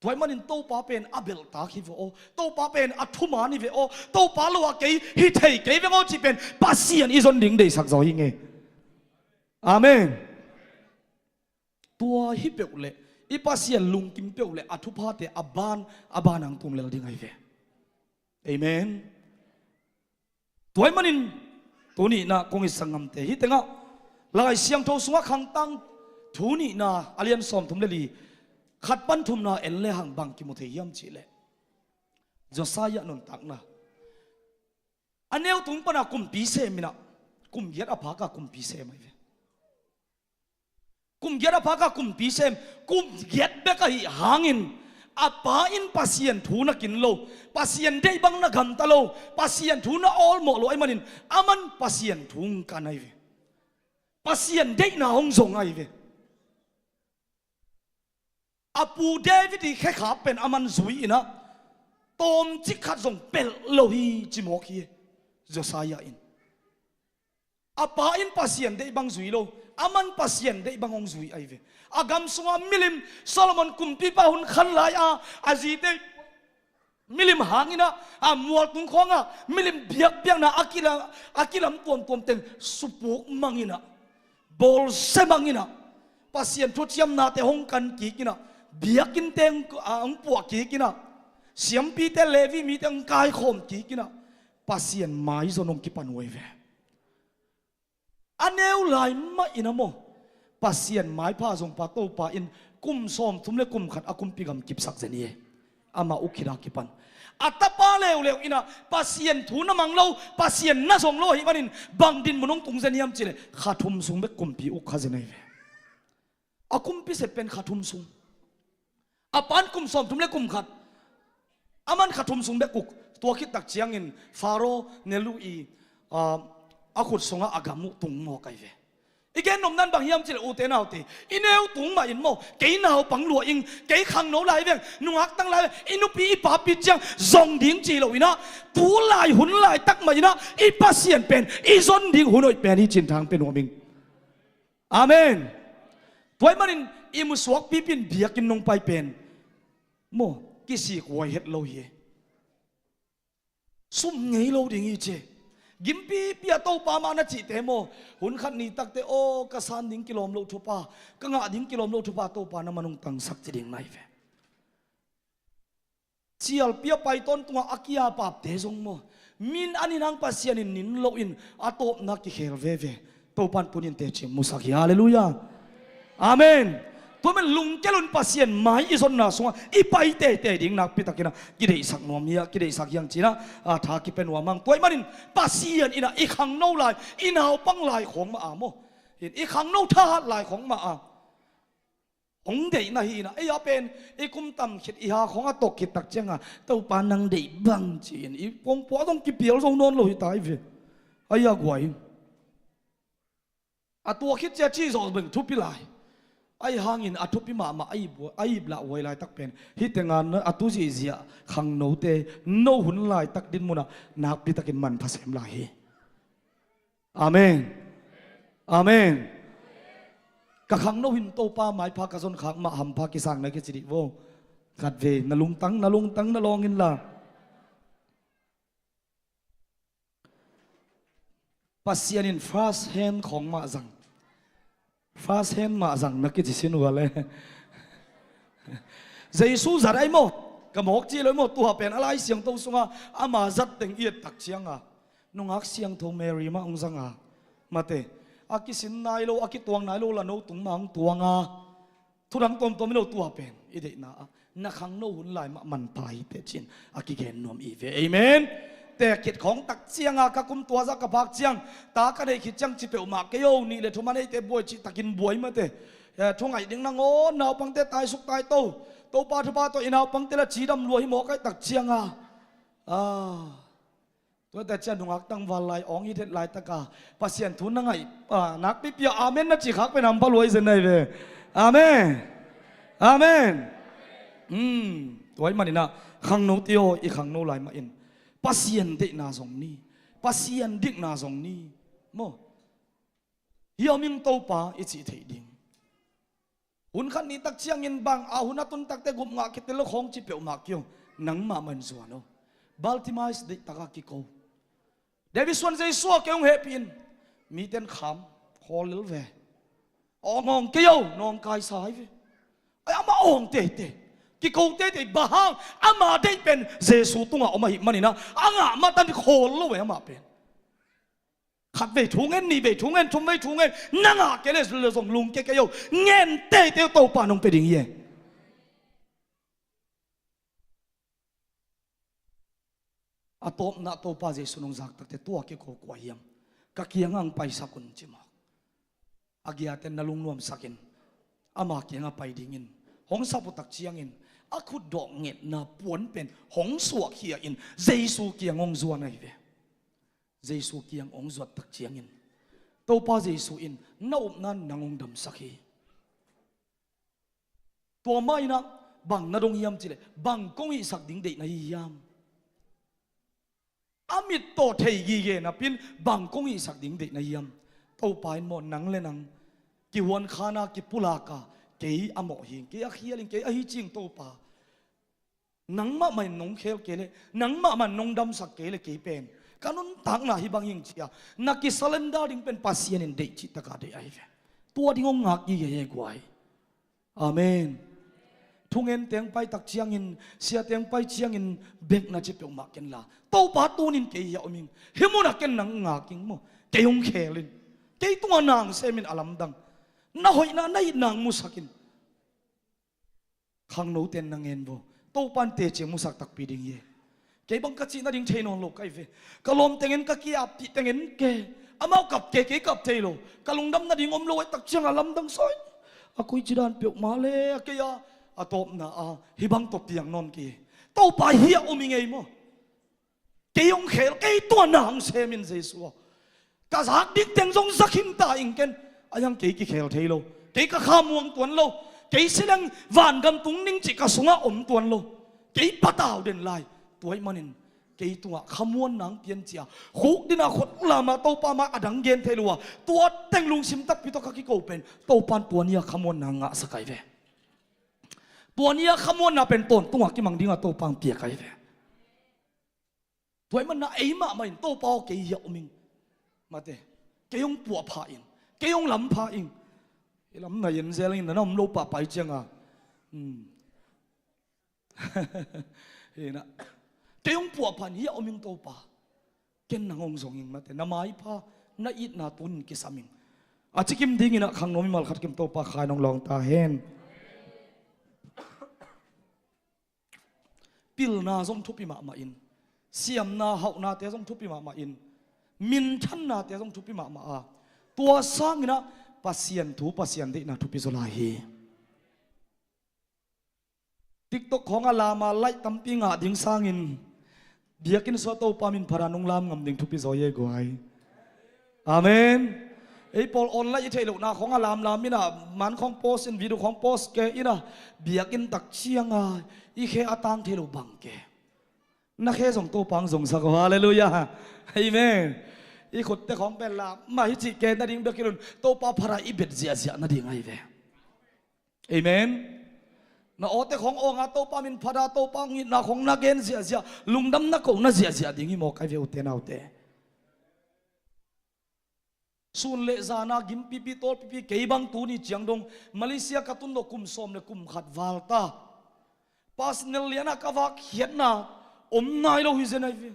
Tua ahih manin Topa pen a belhtak hi ve aw, Topa pen a thuman hi ve aw, Topa lo-ah kei hi thei kei veng aw cih pen Pasian i zon ding deihsak zaw hi ing e. Amen. Tua hi peuh leh i Pasian lungkim peuh leh a thuphate a ban a ban hong tum lel ding ahi ve. Amen. Tua ahih manin tuni-in ah kong it sanggamte, hih tengah Lai Siangtho sungah Khangtang thu nihna a lian sawmthum le li, khat pan thumna en lehang bang kimu thei hiam cih leh, Josiah nuntakna, a neu tung pana kumpi sem in ah, kum giat a phak a kumpi sem ahi ve. Kum giat a phak a kumpi sem, kum giat bek ahih hangin a pa in Pasian thu na kin lo, Pasian deih bang na gamta lo, Pasian thu na awlmawh lo ahih manin aman Pasian thu hong kan ahi ve. Pasian deihna hong zong ahi ve. A pu David i khekhap pen aman zui in ah, tawmcik khat zong pelh lo hi ci mawk hi, Josiah in. A pa in Pasian deih bang zui lo, aman Pasian deih bang hong zui ahi ve. A gam sungah milim, Solomon kumpipa hun khan lai-a a zite milim hangin ah, a mualtung khawngah milim biakpiakna a kilam, a kilam tuamtuam teng supuk mang in ah, bawlsia mang in ah, Pasian thuciamnate hong kan kik in ah, biakinnte hong, a, hong puah kik in ah, siampite, Levi mite hong kaikhawm kik in ah, Pasian maizon hong kipan uh ahi ve. A neu lai mah in ah maw, Pasian maipha zong pa Topa in kum sawmthum le kum khat a kumpi gam kipsak zen hi. Amah uh khit a kipan a tapa leuleu in ah Pasian thu na mang lo, Pasian na zong lo ahih manin bang dinmun hong tung zen hiam cih leh, kha thum sung bek kumpi uk kha zen ahi ve. A kumpi sep pen kha thum sung. A pa in kum sawmthum le kum khat, aman kha thum sung bek uk. Tua khit tak ciangin Faro Nelu i, ah, a khut sungah a gam uh tung mawk ahi ve. I gen nopna in bang hiam cih leh, ute naute, i neu tung mah in maw, kei naupang lua ing, kei khangno lai veng, nungak tang lai veng, i nupi i papi ciang zong ding ci lo in ah, tu lai hun laitak mah in ah i Pasian pen i zon ding hun hoih pen hi cih thang pia nuam ing. Amen. Tua ahih manin i musuak pipi in biakinn hong pai pen maw, kisik huai het lo hi. Sum ngei lo ding hi ci. Gimpipi a Topa mah na cihte maw, hun khat ni takte, aw, ka san ding kilawm loh thupha, ka ngah ding kilawm loh thupha Topa na man hong tangsak ci ding na hi ve. Cialpi a pai tawntungah a kia papte zong maw, min an in hang Pasian in nin loin a tawpna kikhel veve. Topa in punin teci musak hi. Halleluiah. Amen. Tua men lungkel un, Pasian mai i zonna sungah i pai teitei ding nakpitakin ah kideihsak nuam hi a, kideihsak hi hang ci-in ah, a, tha kipia nuam hang. Tua ahih manin Pasian in ah i khangno lai, i naupang lai khawng mah a maw, in i khangno thahat lai khawng mah a hong deihna hi in ah, ei a pen i kum tam khit i ha khawng a tawk khit tak ciangah, Topa nang deih bang ci-in i pongpua zong kipial zo nawn lo hi ta hi ve. Ai a guai. A tua khit cia ci zawh beng thupi lai. Ahi hangin a thupi mahmah a ip, a ip lah huai laitak pen, hih tengah a tu zihziah khangnote no hun laitak dinmunah nakpitakin manpha sem lai hi. Amen. Amen. Ka khangno hi-in Topa maipha ka zonkhak mah hampha kisang na kici dih vo. Khatvei na lungtang, na lungtang na lawng inla. Pasian in first hand khawng mah zang. First hand mah zang na kici sin uh a le. Jesu zat ahi maw? Ka mawk ci lo ahi maw? Tua pen a Lai Siangtho sungah ama zat teng i et tak ciangah, nungak siangtho Mary mah hong zang a, mate, a kisin nai lo, a kituang nai lo la no tung mah hong tuang a, thudang tuamtuam hi lo. Tua pen i deihna ah na khangno hun lai mah manpha hi teh ci-in a kigen nuam i ve. Amen. Te khit khawng tak ciangah ka kum tua zah ka phak ciang, ta ka neih khit ciang ci peuhmah kei o, nih le thum a neite buai cih takin buai mate. Eh, thu ngaih ding nangawn, naupangte taisuk taito, Topa thupha tawh i naupangte la cidam lua hi mawk ahih tak ciangah, ah, tuate ciah nungak tangval lai awng i det laitaka Pasian thu na ngaih, ah, nakpipi a amen na cih khak pen hampha luai zen na hi ve. Amen. Amen. Hmm. Tua ahih manin ah khangnote aw, i khangno lai mah in Pasian deihna zong ni, Pasian dikna zong ni. Maw? Hiam ing Topa i cih theih ding. Hun khat ni tak ciangin bang a hun a tun takte gup ngah kitel lo khawng ci peuhmah kio. Nangmah mah in zuan aw. Bartimaeus deihtakah kiko. David suan Jesu aw, kei hong hehpih in. Mite in kham khawl lel ve. Awng awng kei aw, nawngkaisa hi ve. Ai, amah awng teitei, kiko teitei, bang hang? Ama deih pen Jesu tungah om ahih manin ah, a ngah matan khawl lo ve amah pen. Khat vei thu ngen, nih vei thu ngen, thum vei thu ngen, na ngah kei le zong lungkia kei aw, ngen teitei aw, Topa nong pia ding hi e. A tawpna Topa Jesu nong zak takte tua kiko kua hiam? Ka kiangah hong paisak un ci mawk. A giaten na lungnuamsakin ama kiangah pai dingin hong sap uh tak ciangin a khutdawh ngetna puan pen hong suahkhia in Jesu kiang hong zuan ahi ve. Jesu kiang hong zuat tak ciangin Topa Jesu in na upna nang hong damsak hi. Tua mah inah bang na dong hiam cileh, bang kong hihsak ding deih na hi hiam? A mit tawh thei gige napin bang kong hihsak ding deih na hiam? Topa in maw, nang le nang kihuan khana kipulaka, kei a mawh hing, kei a khial hing, kei ahi cing Topa. Nangmah mah in nong khel kei le, nangmah mah in nong damsak kei le, kei pen ka nuntakna hi bang hing cia na kisalenda ding pen Pasian in deih cihtaka deih ahi ve. Tua ding hong ngak gige hi guai. Amen. Thungen teng pai tak ciangin, sia teng pai ciangin bek na ci peuhmah ken la, Topa tunin kei hia om ing, hih munah ken nang ngak ing maw, kei hong khel in, kei tungah nang semin a lamdang, na hoihna na itna hong musak in. Khangnote in na ngen vo, Topa in teci musak takpi ding hi. Kei bang ka cih nading thei nawn lo ka hi ve. Ka lawm tengin ka ki-ap cih tengin ke. Amau kap ke, kei kap thei lo. Ka lungdam nading om lo ahih tak ciangah lamdang sawi. A koici dan peuhmah le a kei a, a tawpna a hih bang tawh piang nawn kei. Topa hia om i ngei maw? Kei hong khel, kei tua na hong sem in Jesu aw. Ka zak ding teng zong za khin ta ing ken. A hiang kei kikhel thei lo. Kei ka khamuang tuan lo. Kei sileng vangam tung ning cih ka sungah om tuan lo. Kei patau den lai. Tua ahih manin kei tungah khamuanna hong pian cia, khuk dina khut lama Topa mah a dang gen thei lo a, tua teng lungsim takpi tawh ka kiko pen Topa in tua ni-a khamuanna ngahsak ahi ve. Tua ni-a khamuanna pen tawntungah kimang dinga Topa hong piak ahi ve. Tua ahih manin ei mahmah in Topa aw kei hia om ing. Mate, kei hong puahpha ing, kei hong lampha ing. Hih lam na en zel in na na om lo pahpah cianga. Hmm. Hi na. Kei hong puahpha in hia om ing Topa. Ken nang hong zong ing mate, na maipha, na itna tunin kisam ing. A cikim dingin ah khangno mimal khat kim Topa khai nong lawng ta hen. Pilna zong thupi mahmah in, siamna hauhnate zong thupi mahmah in, minthannate zong thupi mahmah a, tua sangin ah Pasian thu, Pasian deihna thupi zaw lai hi. TikTok khawng a lama like tampi ngah ding sangin biakinn sua Topa min phara nong lam ngam ding thupi zaw hi e guai. Amen. Ei pawl online i theih lohna khawng a lamlam in ah, man khawng post in, video khawng post ke in ah, biakinn tak cianga i khe a tang thei lo bang ke. Na khe zong Topa hong zongsak aw, halleluiah. Amen. I khutte khawng pen lam mah hi cih ke nading bek hi lo in, Topa phara i bet ziahziah nading ahi ve. Amen. Na awte khawng awnga Topa min phara, Topa hong itna khawng na gen ziahziah, lungdam na kohna ziahziah ding hi mawk ahi ve ute naute. Sun le zana gimpipi tawlpipi kei bang tuni ciang dong Malaysia ka tun dawh kum sawm le kum khat val ta. Personal lianah ka vak khiatna om nai lo hi zen ahi ve.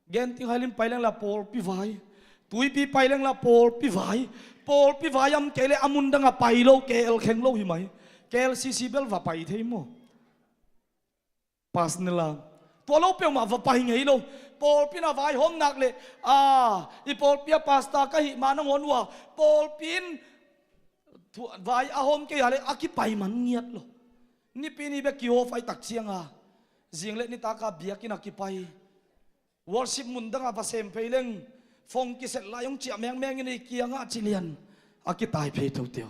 Genting Highland pai leng la pawlpi vai, Tuipi pai leng la pawlpi vai, pawlpi vai am kei le a mun dangah pai lo, K L kheng lo hi mai. K L C C bel va pai thei maw? Personal a. Tua lo peuhmah va pai ngei lo. Pawlpi in a vaihawm nak le, a, i pawlpi a pastor ka hih ma nangawn uh a, pawlpi in vai a hawm kei a le a kipai man ngiat lo. Nipi ni bek kihaw fai tak cianga zing le nitaka biakinn a kipai. Worship mun dangah va sem phei leng, phone kiset lai hong ciah mengmeng in i kiangah ci lian a kitai phei teuteu.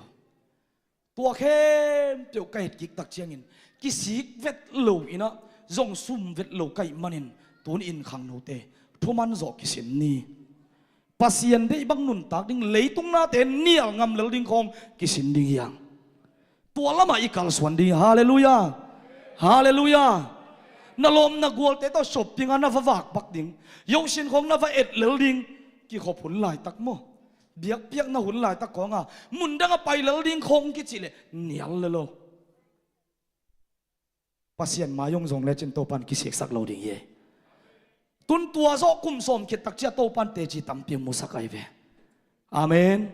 Tua khempeuh ka et kik tak ciangin kisik vet lo in ah, zong sum vet lo ka hih manin tuni-in khangnote, thuman zawh kisin ni. Pasian deih bang nuntak ding, leitung nate nial ngam lel ding khawng kisin ding hi hang. Tua lamah i kalsuan ding hi. Halleluiah. Halleluiah. Na lawm na gualte tawh shopping ah na va vak bak ding, yosin khawng na va et lel ding. Kikhop hun laitak maw, biakpiakna hun laitak khawngah mundang a pai lel ding khawng kicih leh nial le lo. Pasian mai hong zong lecin Topan kisiksak lo ding hi. Tun tua zawh kum sawm khit tak ciah Topan teci tampi hong musak ahi ve. Amen.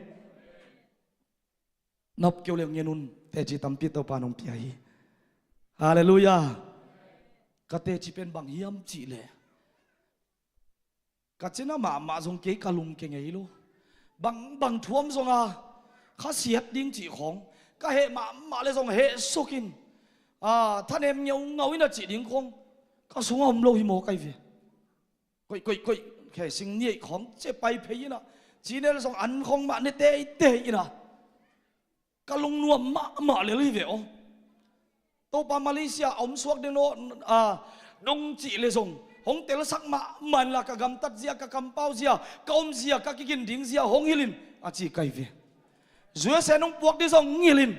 Nop keu leng ngen un, teci tampi Topan hong pia hi. Halleluiah. Ka teci pen bang hiam cih leh, ka cina mahmah zong kei ka lungke ngei lo. Bang, bang thuam zong a, kha siat ding cih khawng, ka heh mahmah le zong heh sukin, a, thanem ngeungau in a cih ding khawng ka sungah om lo hi maw kai ve. Koih, koih, koih, khe sing niaih khawng cia pai phei in a, cine le zong an khawng mah ne teitei in a, ka lungnuam mahmah lel hi ve aw. Topa Malaysia a om suak den aw, a, nong cih le zong hong telsak mahmah inla, ka gamtat zia, ka kampau zia, ka om zia, ka kigin ding zia hong hilh in a ci kai ve. U S A nong puak ding zong hilh in.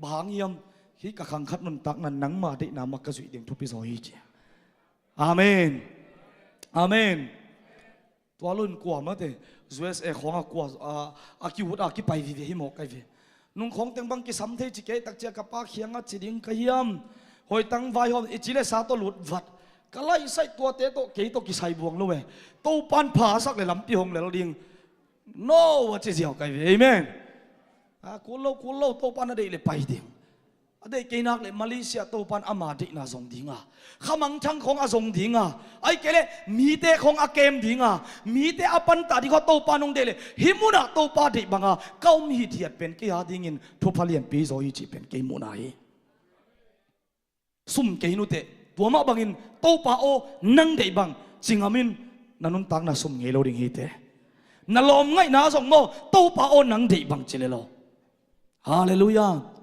Bang hang hiam? Hih ka khang khat nuntakna nangma deihna mah ka zuih ding thupi zaw hi ci. Amen. Amen. Tua lo in kua mate, U S A khawng a kua, a, a kiut a kipai vive hi maw kai ve. Nung khawng teng bang kisam thei ci kei tak cia ka pa khiang a ci ding ka hiam? Hoih tang vaihawm i ci le sa tawh lut vat. Ka laihsaih tuate tawh kei tawh kisai buang lo e. Topan phasak le lampi hong lel ding. No, a ci ziau kai ve. Amen. A, kul lo, kul lo, Topan a deih le pai ding. A deih kei nak le Malaysia Topan ama deihna zong dinga, khamangthang khawng a zong dinga, ahih kei le mite khawng a kem dinga, mite a pantah ding khawng Topan hong deih le hih munah Topa deih banga ka om hithiat pen kei a dingin thupha lianpi zaw hi cih pen kei muhna hi. Sum kei nuteh, tua mah bangin Topa aw nang deih bang ci ngam in. Na nuntakna sum ngei lo ding hi te. Na lawm ngaihna zong maw, Topa aw nang deih bang ci le lo. Halleluiah.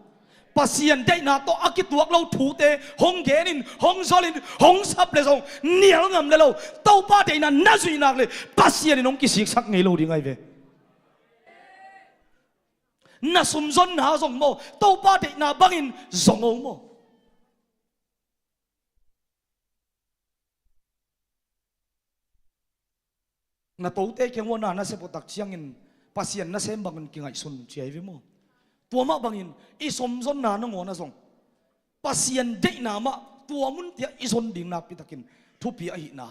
Pasian deihna tawh a kituak lo thute hong genin, hong zolin, hong sap le zong nial ngam le lo. Topa deihna na zuih nak le Pasian in hong kisiksak ngei lo ding ahi ve. Na sumzonna zong maw, Topa deihna bangin zong o maw. Na tote kiang ua na na sep uh tak ciangin Pasian nasem bangin kingaihsun ci ahi ve maw. Tua mah bangin i sumzonna nangawn ah zong Pasian deihna mah tua munte ah i zon ding nakpitakin thupi ahihna,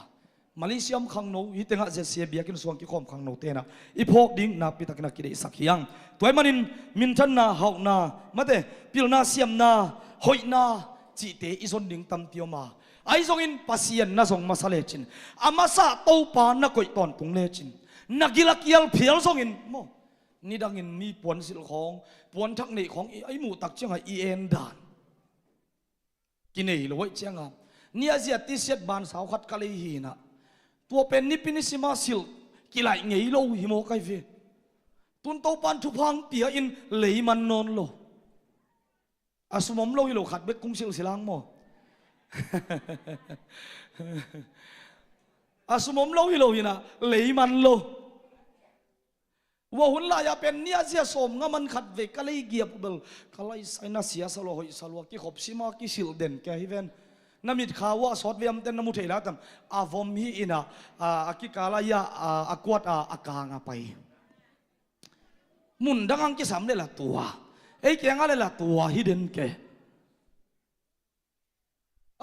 Malaysia om khangno, hih tengah Z C A biakinn sung kikhawm khangno tenah i phawk ding nakpitakin a kideihsak hi hang. Tua ahih manin minthanna, hauhna, mate, pilna, siamna, hoihna cihte i zon ding tampi om a, ahi zongin Pasian na zong masa lecin, a masa Topa na koih tawntung lecin, na gil a kial phial zongin maw, nidangin mi puansilh khawng, puanthak neih khawng i, i muh tak ciangah i en dan kinei lo ahih cianga, ni a zia tisiat bansau khat ka lei hinah, tua pen nipi nisima silh kilaih ngei lo hi maw kai ve. Tun Topan thupha hong pia in lei man nawn lo. A sum om lo hi lo, khat bek kung silhsilh hang maw. A sum om lo hi lo hinah lei man lo. Ua hun lai-ah pen ni a zia sawm nga man khat vei ka lei giap uh bel ka laihsaihna siasa lua, hoihsa lua, kikhop sima kisilh den kei hi ven. Na mitkha uah sawt vei amten na mu thei lai tam. A vom hi inah, a, a kikala ia, a, a kuat a, a kanga pai. Mundang ang kisam le la tua, ei kianga le la tua hi den kei.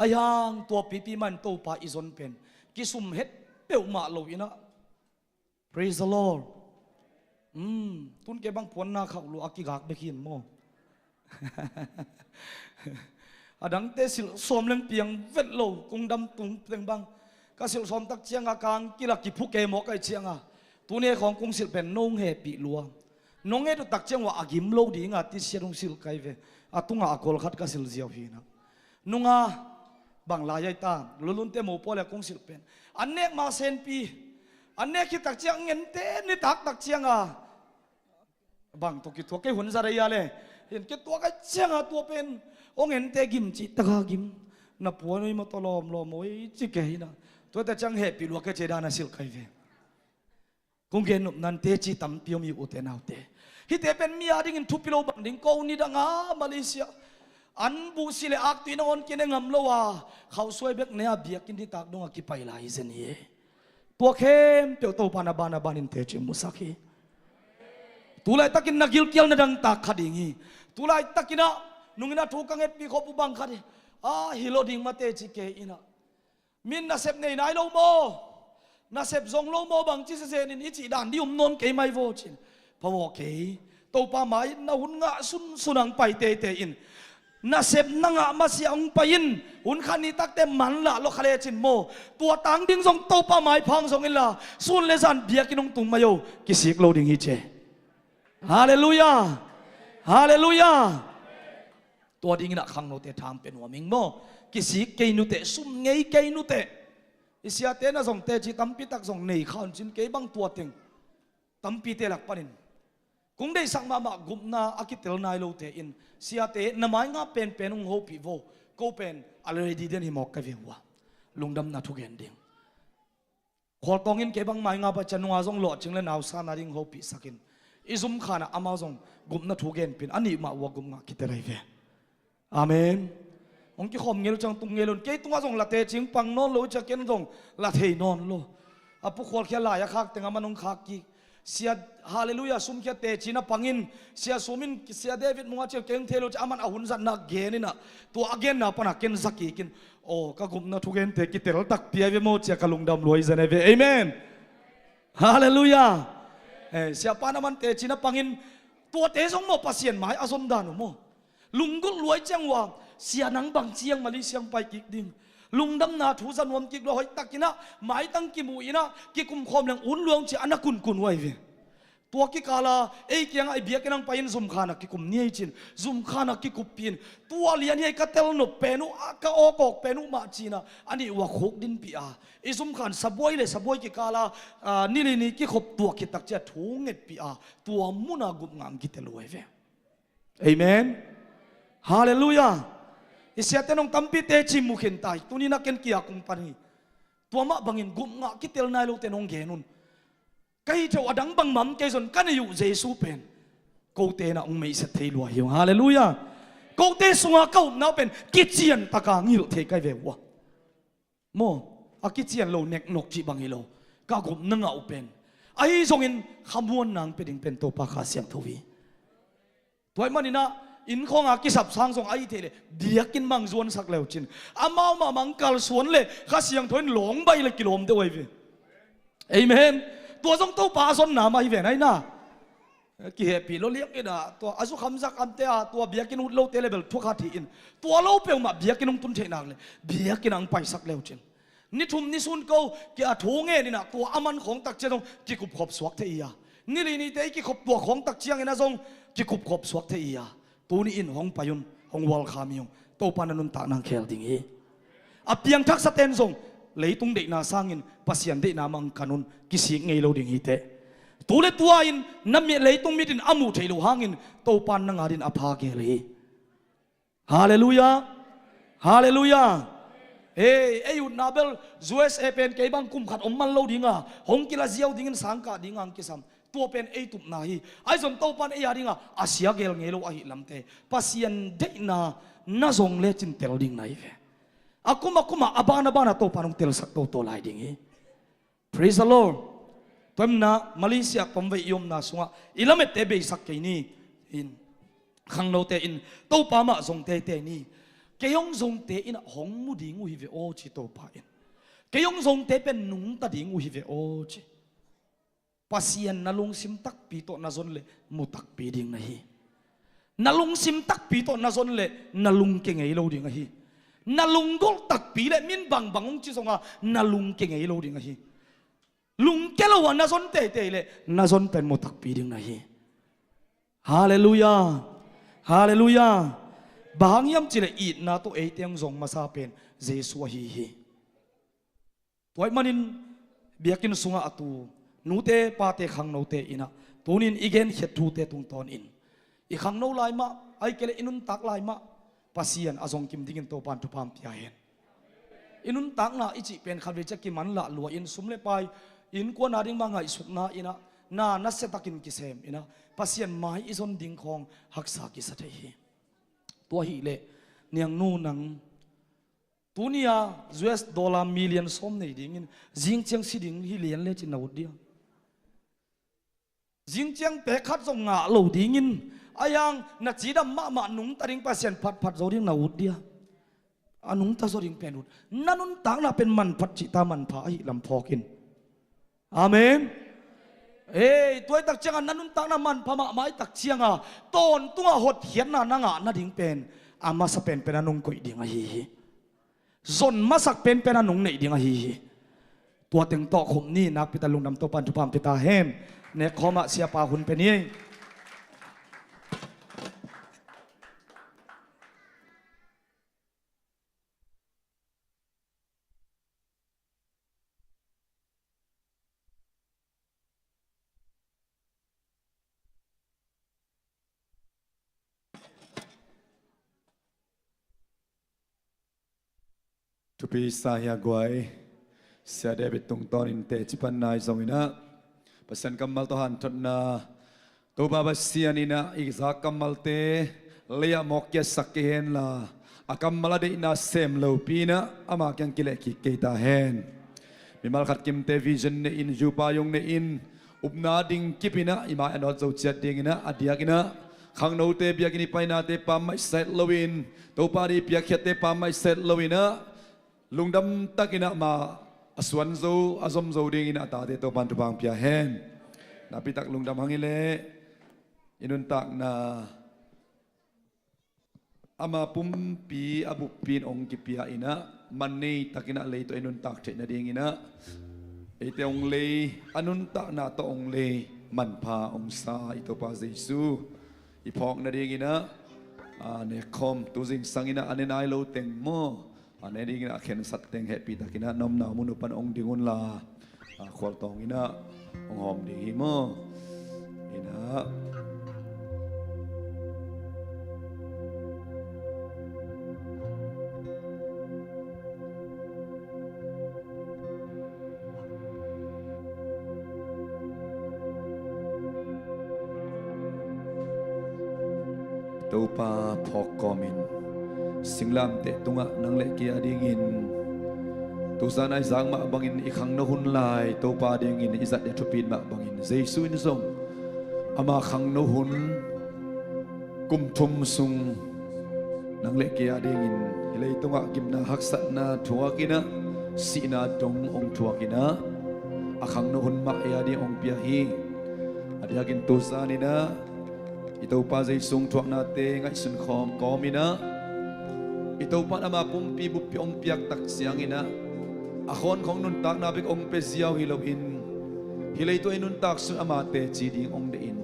Ahi hang tua pipi man Topa i zon pen kisum het peuhmah lo inah. Praise the Lord. Um, tun kei bang puanna khauh lua a kigak bek hin maw. A dangte silh sawm leng piang vet lo, kung dam tung teng bang. Ka silh sawm tak cianga kang kila kiphu kei maw kai cianga, tuni khawng kung silh pen nong hehpih lua. Nong et uh tak ciang uah a gim lo dinga tisiat hong silh kai ve. A tungah a kol khat ka silh ziau hinah. Nunga bang lai ahi ta, lulunte mopaw le kung silh pen an nek ma senpi. An nek khit tak ciang ngente nitak tak cianga bang tawh kituak kei hun zat ahi a le. Hin kituak ahi cianga tua pen hong ngente gim cih taka gim. Na puan oi ma tawh lawmlawm oi ci kei hinah. Tuate ciang hehpih lua kei ci dan a silh kai ve. Kong gen nopna in teci tampi om hi ute naute. Hihte pen mi a dingin thupi lo bang ding ko, nidang a Malaysia an buh si le ak tuin a on kine ngam lo a, khausuai bek ne a biakinn nitak dong a kipai lai zen hi. Tua khempeuh Topa na ban a banin teci musak hi. Tulaitakin na gilkial na dangtak kha ding hi. Tulaitakin ah nungin a thu ka ngetpih khop uh bang khat hi. A hi lo ding mate ci kei in ah, min nasep nei nai lo maw, nasep zong lo maw, bang ci sesenin i cih dan di um nawn kei mai vaw cin. Pha maw kei, Topa mai na hun ngah sunsun ang pai teitei in. Nasep na ngah masiah hong pai in. Hun khat ni takte manlah lo kha lecin maw, tua tang ding zong Topa maiphang zong inla sun le zan biakinn hong tung mai o, kisik lo ding hi ce. Halleluiah. Halleluiah. Tua dingin ah khangnote thang pe nuam ing maw. Kisik kei nuteh, sum ngei kei nuteh. I siate na zong teci tampitak zong nei kha un cin, kei bang tua teng tampite lak panin kong deihsak mahmah gupna a kitel nai lote in siate na mai ngah penpen hong hopih vo. Ko pen a ready den hi mawk ka ve uh a, lungdamna thugen ding. Khualtawng in kei bang mai ngah pai ciang nunga zong lawhcing le nausa na ding hopihsak in, i zumkhan ah amau zong gupna thugenpin a nih mah uh a gup ngah kitel ahi ve. Amen. Hong kikhawm ngel ciang tung ngel un. Kei tungah zong la tecing pang nawn lo, i cia ken zong la thei nawn lo. A pu khualkhia lai a khak teng a man hong khak kik. Sia, halleluiah, sumkhia teci na pangin, sia sum in, sia David mungah ciang keng thei lo cia a man a hun zatna gen in ah, tua a genna pana ken za kik in, aw, ka gupna thugente kitel takpi ahi ve maw cia ka lungdam luai zen ahi ve. Amen. Halleluiah. Eh, siapa na man teci na pangin, tuate zong maw Pasian mai a zon dan uh maw. Lunggulh luai ciang uh a, sia nang bang ciang Malaysia hong pai kik ding. Lungdamna thu za nuam kik lua, hoih takin ah maitang kimu in ah kikum khawm leng un luang ci a na kunkun uh ahi ve. Tua kikala ei kiangah i biakinn hong pai in zumkhan ah kikum ni ei cin, zumkhan ah kikuppih in, tua lian hi ei ka tel nop pen uh, a ka awkawk pen uh mah cin ah a nih uh a khuk dinpih a, i zumkhan sabuai le sabuai kikala, ah, nili ni kikhop tuah khit tak ciah thu ngetpih a, tua munah gup ngah ang kitel uh ahi ve. Amen. Halleluiah. I siate nong tampi teci mu khin ta hi. Tuni na ken kia kung pan hi. Tua mah bangin gup ngah kitel nai lote nong gen un. Ka hi theuh a dang bangmah om kei zon, ka neih uh Jesu pen kote na hong meihset thei lua hi ung. Halleluiah. Kote sunga ka upna uh pen kician taka ngilh thei kai ve uh a. Maw, a kician lo neknok cih bang hi lo. Ka gupna ngah uh pen, ahi zongin khamuan nang pia ding pen Topa Kha Siangtho hi. Tua ahih manin ah inn khawnga kisap sang zong ahi thei leh biakinn mang zuansak leu cin, amau mahmah ang kalsuan le Kha Siangtho in lawngbai le kilawm deuh ahi ve. Amen. Tua zong Topa a zonna mah hi ve nai na. Kihehpih lo liang in ah, tua a zukham zakamte a, tua biakinn ut lote le bel thukhat hi in, tua lo peuhmah biakinn hong tun theih nak le biakinn ang paisak leu cin, ni thum ni sun ko kia thu ngen in ah, tua a man khawng tak ciang zong kikupkhop suak thei hi a, ni li nite i kikhop tua khawng tak ciangin ah zong kikupkhop suak thei hi a. Tuni in hong pai un, hong welcome hi ung. Topa na nuntak nang khel ding hi. A piangthaksa ten zong leitung deihna sangin Pasian deihna mah ang kan un, kisik ngei lo ding hi teh. Tu le tua in na mit, leitung mit in a muh theih loh hangin Topa na ngat in a pha gel hi. Halleluiah. Halleluiah. Ei, ei utna bel U S A pen kei bang kum khat om man lo dinga, hong kila ziau dingin sangkah dinga ang kisam. Tua pen ei tupna hi. Ahi zong Topan ei a dinga a sia gel ngei lo ahih lamte, Pasian deihna na zong lecin tel ding na hi ve. A kum a kumah, a ban a banah Topan hong telsak toto lai ding hi. Praise the Lord. Tua ahih manin Malaysia pamvei i omna sungah i lamette beisak kei ni. In, khangnote in Topa mah zong teitei ni. Kei hong zongte in ah hong mu ding uh hi ve aw ci Topa in. Kei hong zongte pen nungta ding uh hi ve aw ci. Pasian na lungsim takpi tawh na zon leh mu takpi ding na hi. Na lungsim takpi tawh na zon leh na lungke ngei lo ding ahi. Na lunggulh takpi leh min bangbang hong ci zonga na lungke ngei lo ding ahi. Lungke lo a na zon teitei leh na zon pen mu takpi ding na hi. Halleluiah. Halleluiah. Bang hang hiam cih leh itna tawh eite hong zong masa pen Jesu ahi hi. Tua ahih manin biakinn sungah a tu nute pate khangnote in ah, tunin i genkhiat thute tungtawnin i khangno lai mah, ahih kei leh i nuntak lai mah Pasian a zongkim dingin Topan thupha hong pia hen. I nuntakna i cih pen khatvei ciang kimanlah lua in, sum le pai, innkuan a ding mah ngaihsutna in ah, na nasia takin kisem in ah Pasian mai i zon ding khawng haksa kisa thei hi. Tua hileh niangnu, nang tuni-a U S dollar million sawm nei dingin zing ciang si ding hi lian lecin na ut dia? Zing ciang pek khat zong ngah lo dingin, a hiang na cidam mahmah nungta ding Pasian phatphat zo ding na ut dia? A nungta zaw ding pen ut. Na nuntakna pen manphat cihta manpha ahih lam phawk in. Amen. Ei, tua ahih tak ciangin na nuntakna manpha mahmah ahih tak ciangin tawntungah hotkhiatna na ngah nading pen a masa penpen a nung koih ding ahi hi. Zon masak penpen a nung neih ding ahi hi. Tua teng tawh khum ni. Nakpi tak lungdam, Topa'n thupha hong pia ta hen. Nekkhawm ah siapa hun pia ni. Thupi sa hi a guai. Sia David tungtawnin teci pan nai zongin ah Pasian kammal tawh hanthotna, Topa Pasian in ah i zak kammalte lei-ah mawk kiatsak kei henla, a kammal a deihna sem lopi in ah ama kiang kileh kik kei ta hen. Mimal khat kimte vision nei in, zupa zong nei in, upna ding kip in ah i mai a nawt zo ciat dingin ah, a diakin ah khangnote biakinn i painate pammaih sa het loin, Topa ading i piakkhiatte pammaih sa het loin ah, lungdam takin ah ama a suan zo, a zom zo dingin a tate Topa'n thupha hong pia hen. Nakpi tak lungdam hang hi leh, i nuntakna ama pumpi a buppi in hong kipia in ah, man nei takin ah lei tawh i nuntak theih nadingin ah, eite hong lei, a nuntakna tawh hong lei, manpha hong sa i Topa Jesu i phawk nadingin ah, a, nekkhawm, tu zingsang in ah a ne nai lo teng maw, a ne dingin ah a khensat teng hehpih takin ah na omna mun uh pan hong ding unla, a, khualtawng in ah hong hawm ding hi maw. In ah Topa phawk kawmin singlamteh tungah nang le kei adingin tuzan a i zak mah bangin i khangno hun lai Topa adingin i zat i thupi mah bangin Jesu in zong ama khangno hun kum thum sung nang le kei adingin hih leitungah gimna haksatna thuak in ah, sihna dong hong thuak in ah, a khangno hun mah ei ading hong pia hi. A diakin tuzan in ah i Topa Jesu hong thuaknate ngaihsun khawm kawmin ah, i Topa in ama pumpi buppi hong piak tak ciangin ah, a khawnkhong nuntakna bek hong pia ziau hi loin, hih leitungah i nuntak sung ama teci ding hong deih in,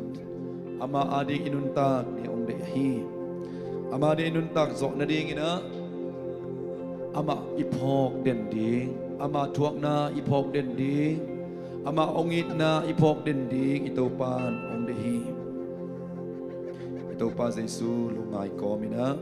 ama ading i nuntak ding hong deih hi. Ama ading i nuntak zawh nadingin ah, amah i phawk den ding, ama thuakna i phawk den ding, ama hong itna i phawk den ding i Topa'n hong deih hi. I Topa Jesu lungngai kawmin ah,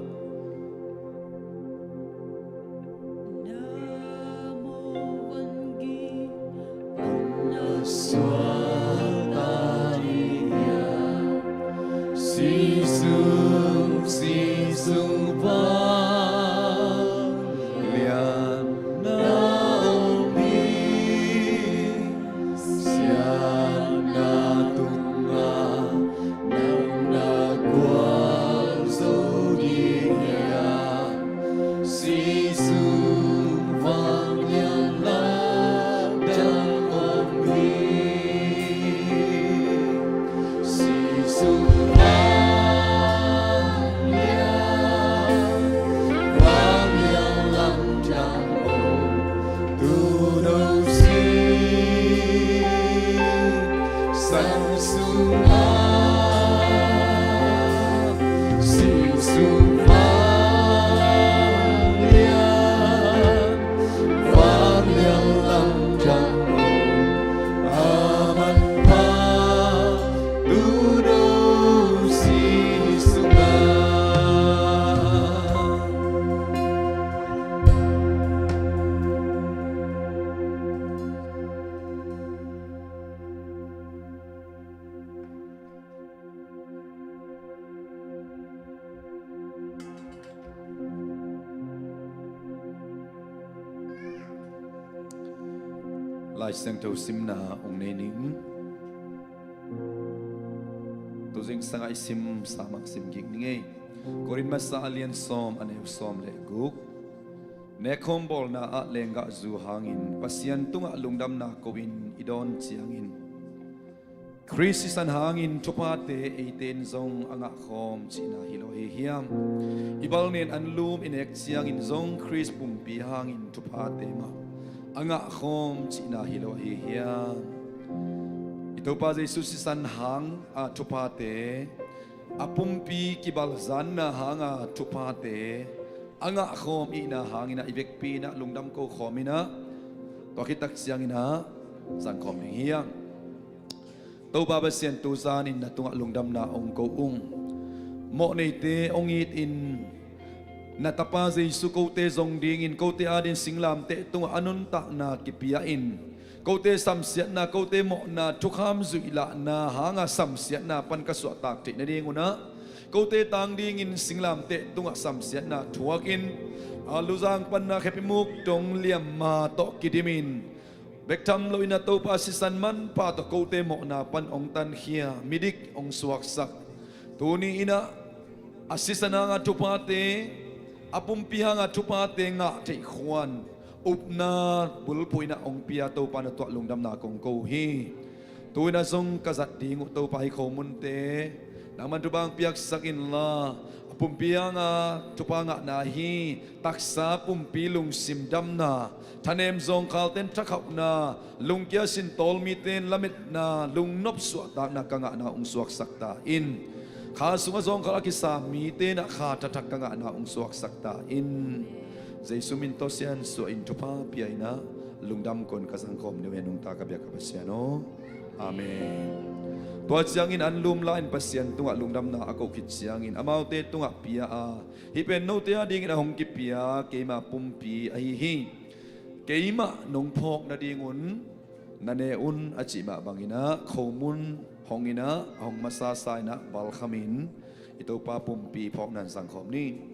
Lai Siangtho simna hong nei ning. Tu zingsangah i sim sa mah sim kik ning ei. Korin masa a lian sawm, a neu sawm le guk. Nekkhawm bawlna ah lenggahzu hangin Pasian tungah lungdamna ko-in i dawn ciangin, Khrist sisan hangin thuphate eite in zong a ngahkhawm cihna hi lo hi hiam? I balnen anlum i nek ciangin zong Khrist pumpi hangin thuphate mah a ngahkhawm cihna hi lo hi hiam? I Topa Jesu sisan hang a thuphate, a pumpi kibalzanna hanga thuphate a ngahkhawm ihna hangin ah i vekpi in ah lungdam ko khawm in ah, tua khit tak ciangin ah zangkhawm ding hi hang. Topa Pasian, tu zanin na tungah lungdamna hong ko ung. Mawhneite hong itin, na Tapa Jesu kote zong dingin, kote adingin singlamteh tungah a nuntakna kipia in, kote samsiatna, kote mawhna, thukham zuihlahna hanga samsiatna pan ka suahtak theih nadingun ah, kote tang dingin singlamteh tungah samsiatna thuakin, a luzang panna khepi muk dong liamma tawh kidimin, bek tham loin ah Topa sisan manpha tawh kote mawhna pan hong tankhia, midik hong suaksak. Tuni in ah a sisan hanga thuphate, a pumpi hanga thuphate ngah theih khuan upna bulphuh in ah hong pia Topa, na tungah lungdamna kong ko hi. Tu in ah zong ka zat ding uh Topa, hih khomunte nangman thupha hong piaksak inla, a pumpi hanga thupha ngahna hi. Taksa pumpi lungsim damna, thanem zawngkhalten thakhauhna, lungkia sintawlmiten lametna, lungnop suahtakna ka ngahna hong suaksak ta in. Kha sungah zawngkhal a kisa mite in ah kha thathak ka ngahna hong suaksak ta in. Jesu min tawh siansuah in thupha pia in ah lungdam kon ka zangkhawm ni uh hen, nungta ka biak ka Pasian aw. Amen. Tua ciangin anlum la-in Pasian tungah lungdamna a ko khit ciangin amaute tungah pia a, hih pen note adingin a hong kipia keima pumpi ahi hi. Keimah nong phawk nadingun na ne un, a cih mah bangin ah khomun hong in ah, a hong masasa in ah balkhamin i Topa pumpi phawkna in zangkhawm ni.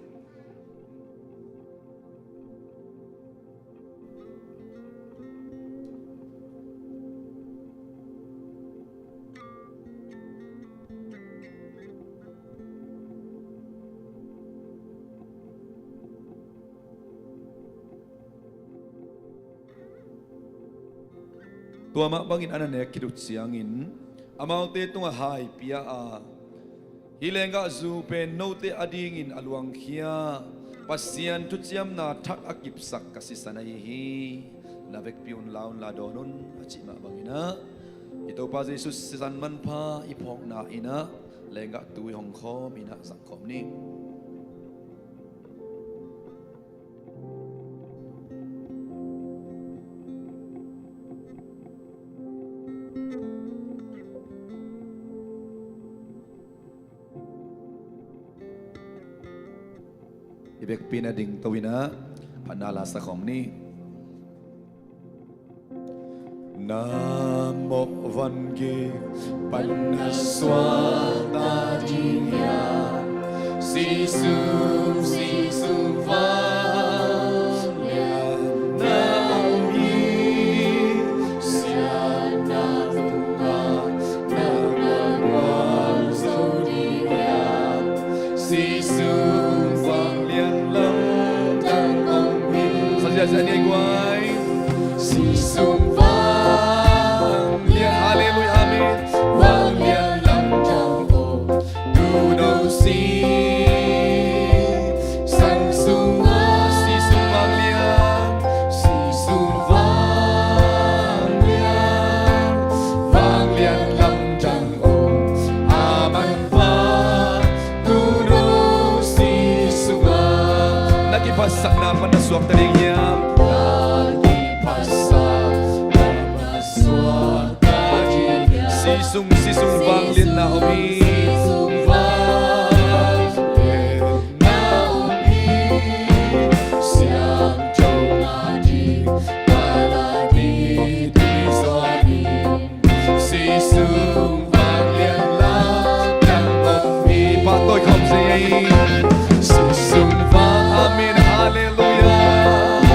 Tua mah bangin a na nek khit uh ciangin amaute tungah hai pia a, hih lenggahzu pen note adingin a luangkhia, Pasian thuciamna thak a kipsak ka sisan ahi hi. Na vekpi un la un la dawn un, a cih mah bangin ah i Topa Jesu sisan manpha i phawkna in ah lenggah tui hong khawm in ah zangkhawm ni. I vekpi in ah dingto in ah phatna la sakhawm ni. Na mawh van gik pan na suakta ding hiam? Sisum, sisum vanglian na om hi. Siatna tungah na gualgual zo ding hiam? Sisum vanglian lamdang om hi. Sa ziahziah ni ei guai. Sisum vanglian, halleluiah, amen. Vanglian lamdang om, tuuno si sang sungah. Sisum vanglian, sisum vanglian, vanglian lamdang om, a manpha tuuno si sungah. Na kiphatsakna pan na suakta ding hiam? Na kiphatsakna pan na suakta ding hiam? Sisum, sisum vanglian na om hi. Sisum vanglian na om hi. Siangtho ngah ding Paradis tui zuan hi. Sisum vanglian lamdang om hi. Pahtawi khawm zel ei. Sisum vang, amen, halleluiah.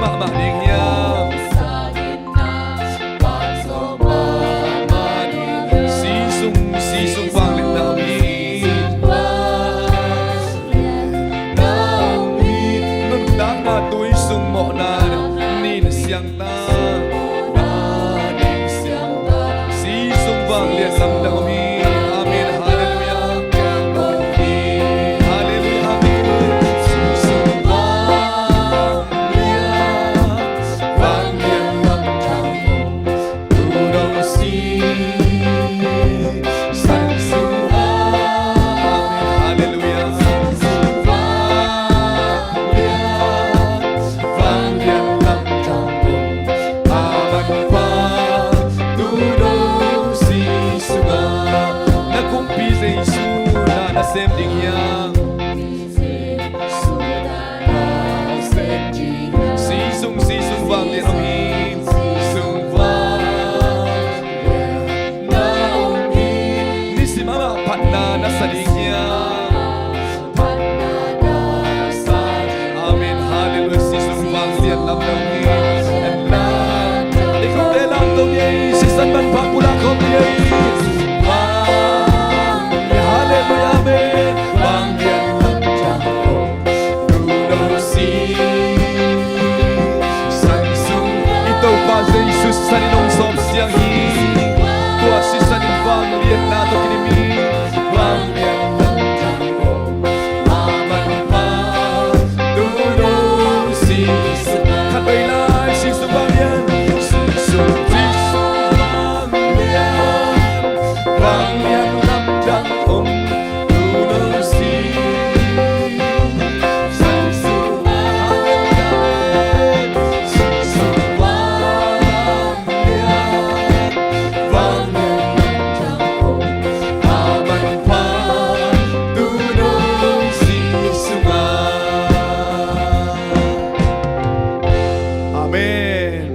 mahmah ding hiam? Si sung, si sung vangliatna om hi. Nuntakna tui sung mawhna nin siangtho. Si sung vangliat lamdang om hi. Amen. Halleluiah. Halleluiah. Amen. Vangliat lamdang om. Na kumpi Jesu na na sem ding hiam? Si sung, si sung vangliat om hi. Nisim amah phatna na sa ding hiam? Amen. Halleluiah. Si sung vangliat lamdang hi. Amen. Dikte lamdang hi. Sisan manpha pulak khawm hi. Halleluiah. Amen. I Topa Jesu sisan in hong sawm siang hi. Tua sisan in vangliatna tawh kidim hi. Khat vei lai, si sung vangliat. Vangliat lamdang om. Amen.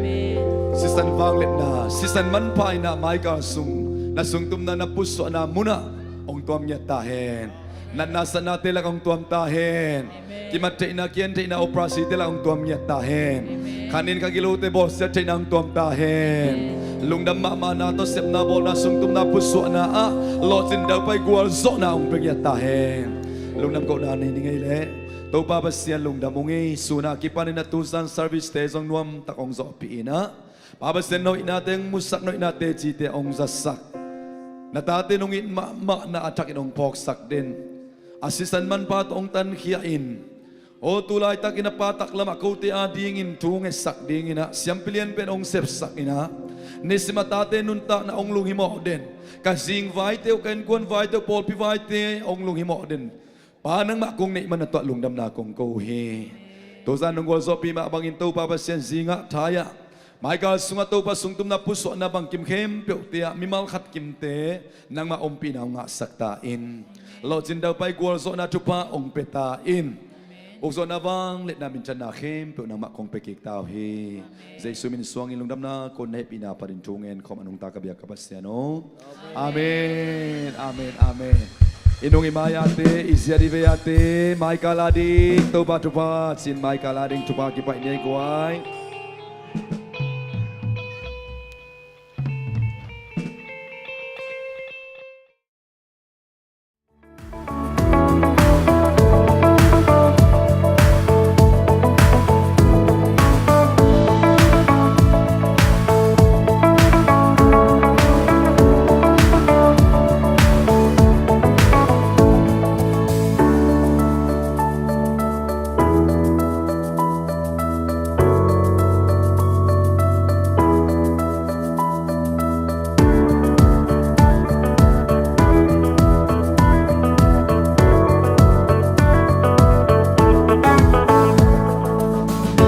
Sisan vangliatna, sisan manpha in ah Michael sung, na sungtumna, na pusuahna munah hong tuam ngiat ta hen. Natna satnate lak hong tuam ta hen. Amen. Kimat theihna, kian theihna, operasite lak hong tuam ngiat ta hen. Amen. Khanin kha gilote bawlsiat theihna hong tuam ta hen. Amen. Lungdam mahmahna tawh sepna, bawlna, sungtumna, pusuahna ah lawhcin daupai gualzawhna hong pia ngiat ta hen. Lungdam kohna nei ni ngei leh. Topa Pasian lungdam ung ei, sun a kipanin a tuzan service-te zong nuamtak hong zawhpih in ah, Pa Pasian, na hoihnate hong musak, na hoihnate cite hong zasak, na tate nong it mahmahna a thakin hong phawksak den, a sisan manpha tawh hong tankhia in, aw, tu laitakin a pa taklamah kote adingin thu hong etsak dingin ah siampi lianpen hong sepsak in ah, nisim a tate nuntakna hong lunghimawh den, ka zingvaite uh, ka innkuan vaite uh, pawlpi vaite hong lunghimawh den, Pa, nangmah kong neih man a tuah lungdamna kong ko uh hi. Tuzan nong gualzawhpih mah bangin Topa Pasian, zingah thai-ah Michael sungah Topa sungtumna pusuahna bangkim khempeuhte ah mimal khat kimte nangmah ompihna hong ngahsak ta in. Lawhcin daupai gualzawhna thupha hong pia ta in. Ukzawhna, vangliatna, minthanna khempeuh nangmah kong pia kik ta uh hi. Jesu min suangin lungdamna ko, na hehpihna panin thu ngen khawm a nungta ka biak ka Pasian aw. Amen. Amen. Amen. I nung i mai-ate, i ziat i vei-ate, Michael ading Topa thupha ci-in, Michael ading thupha kipaih ni ei guai.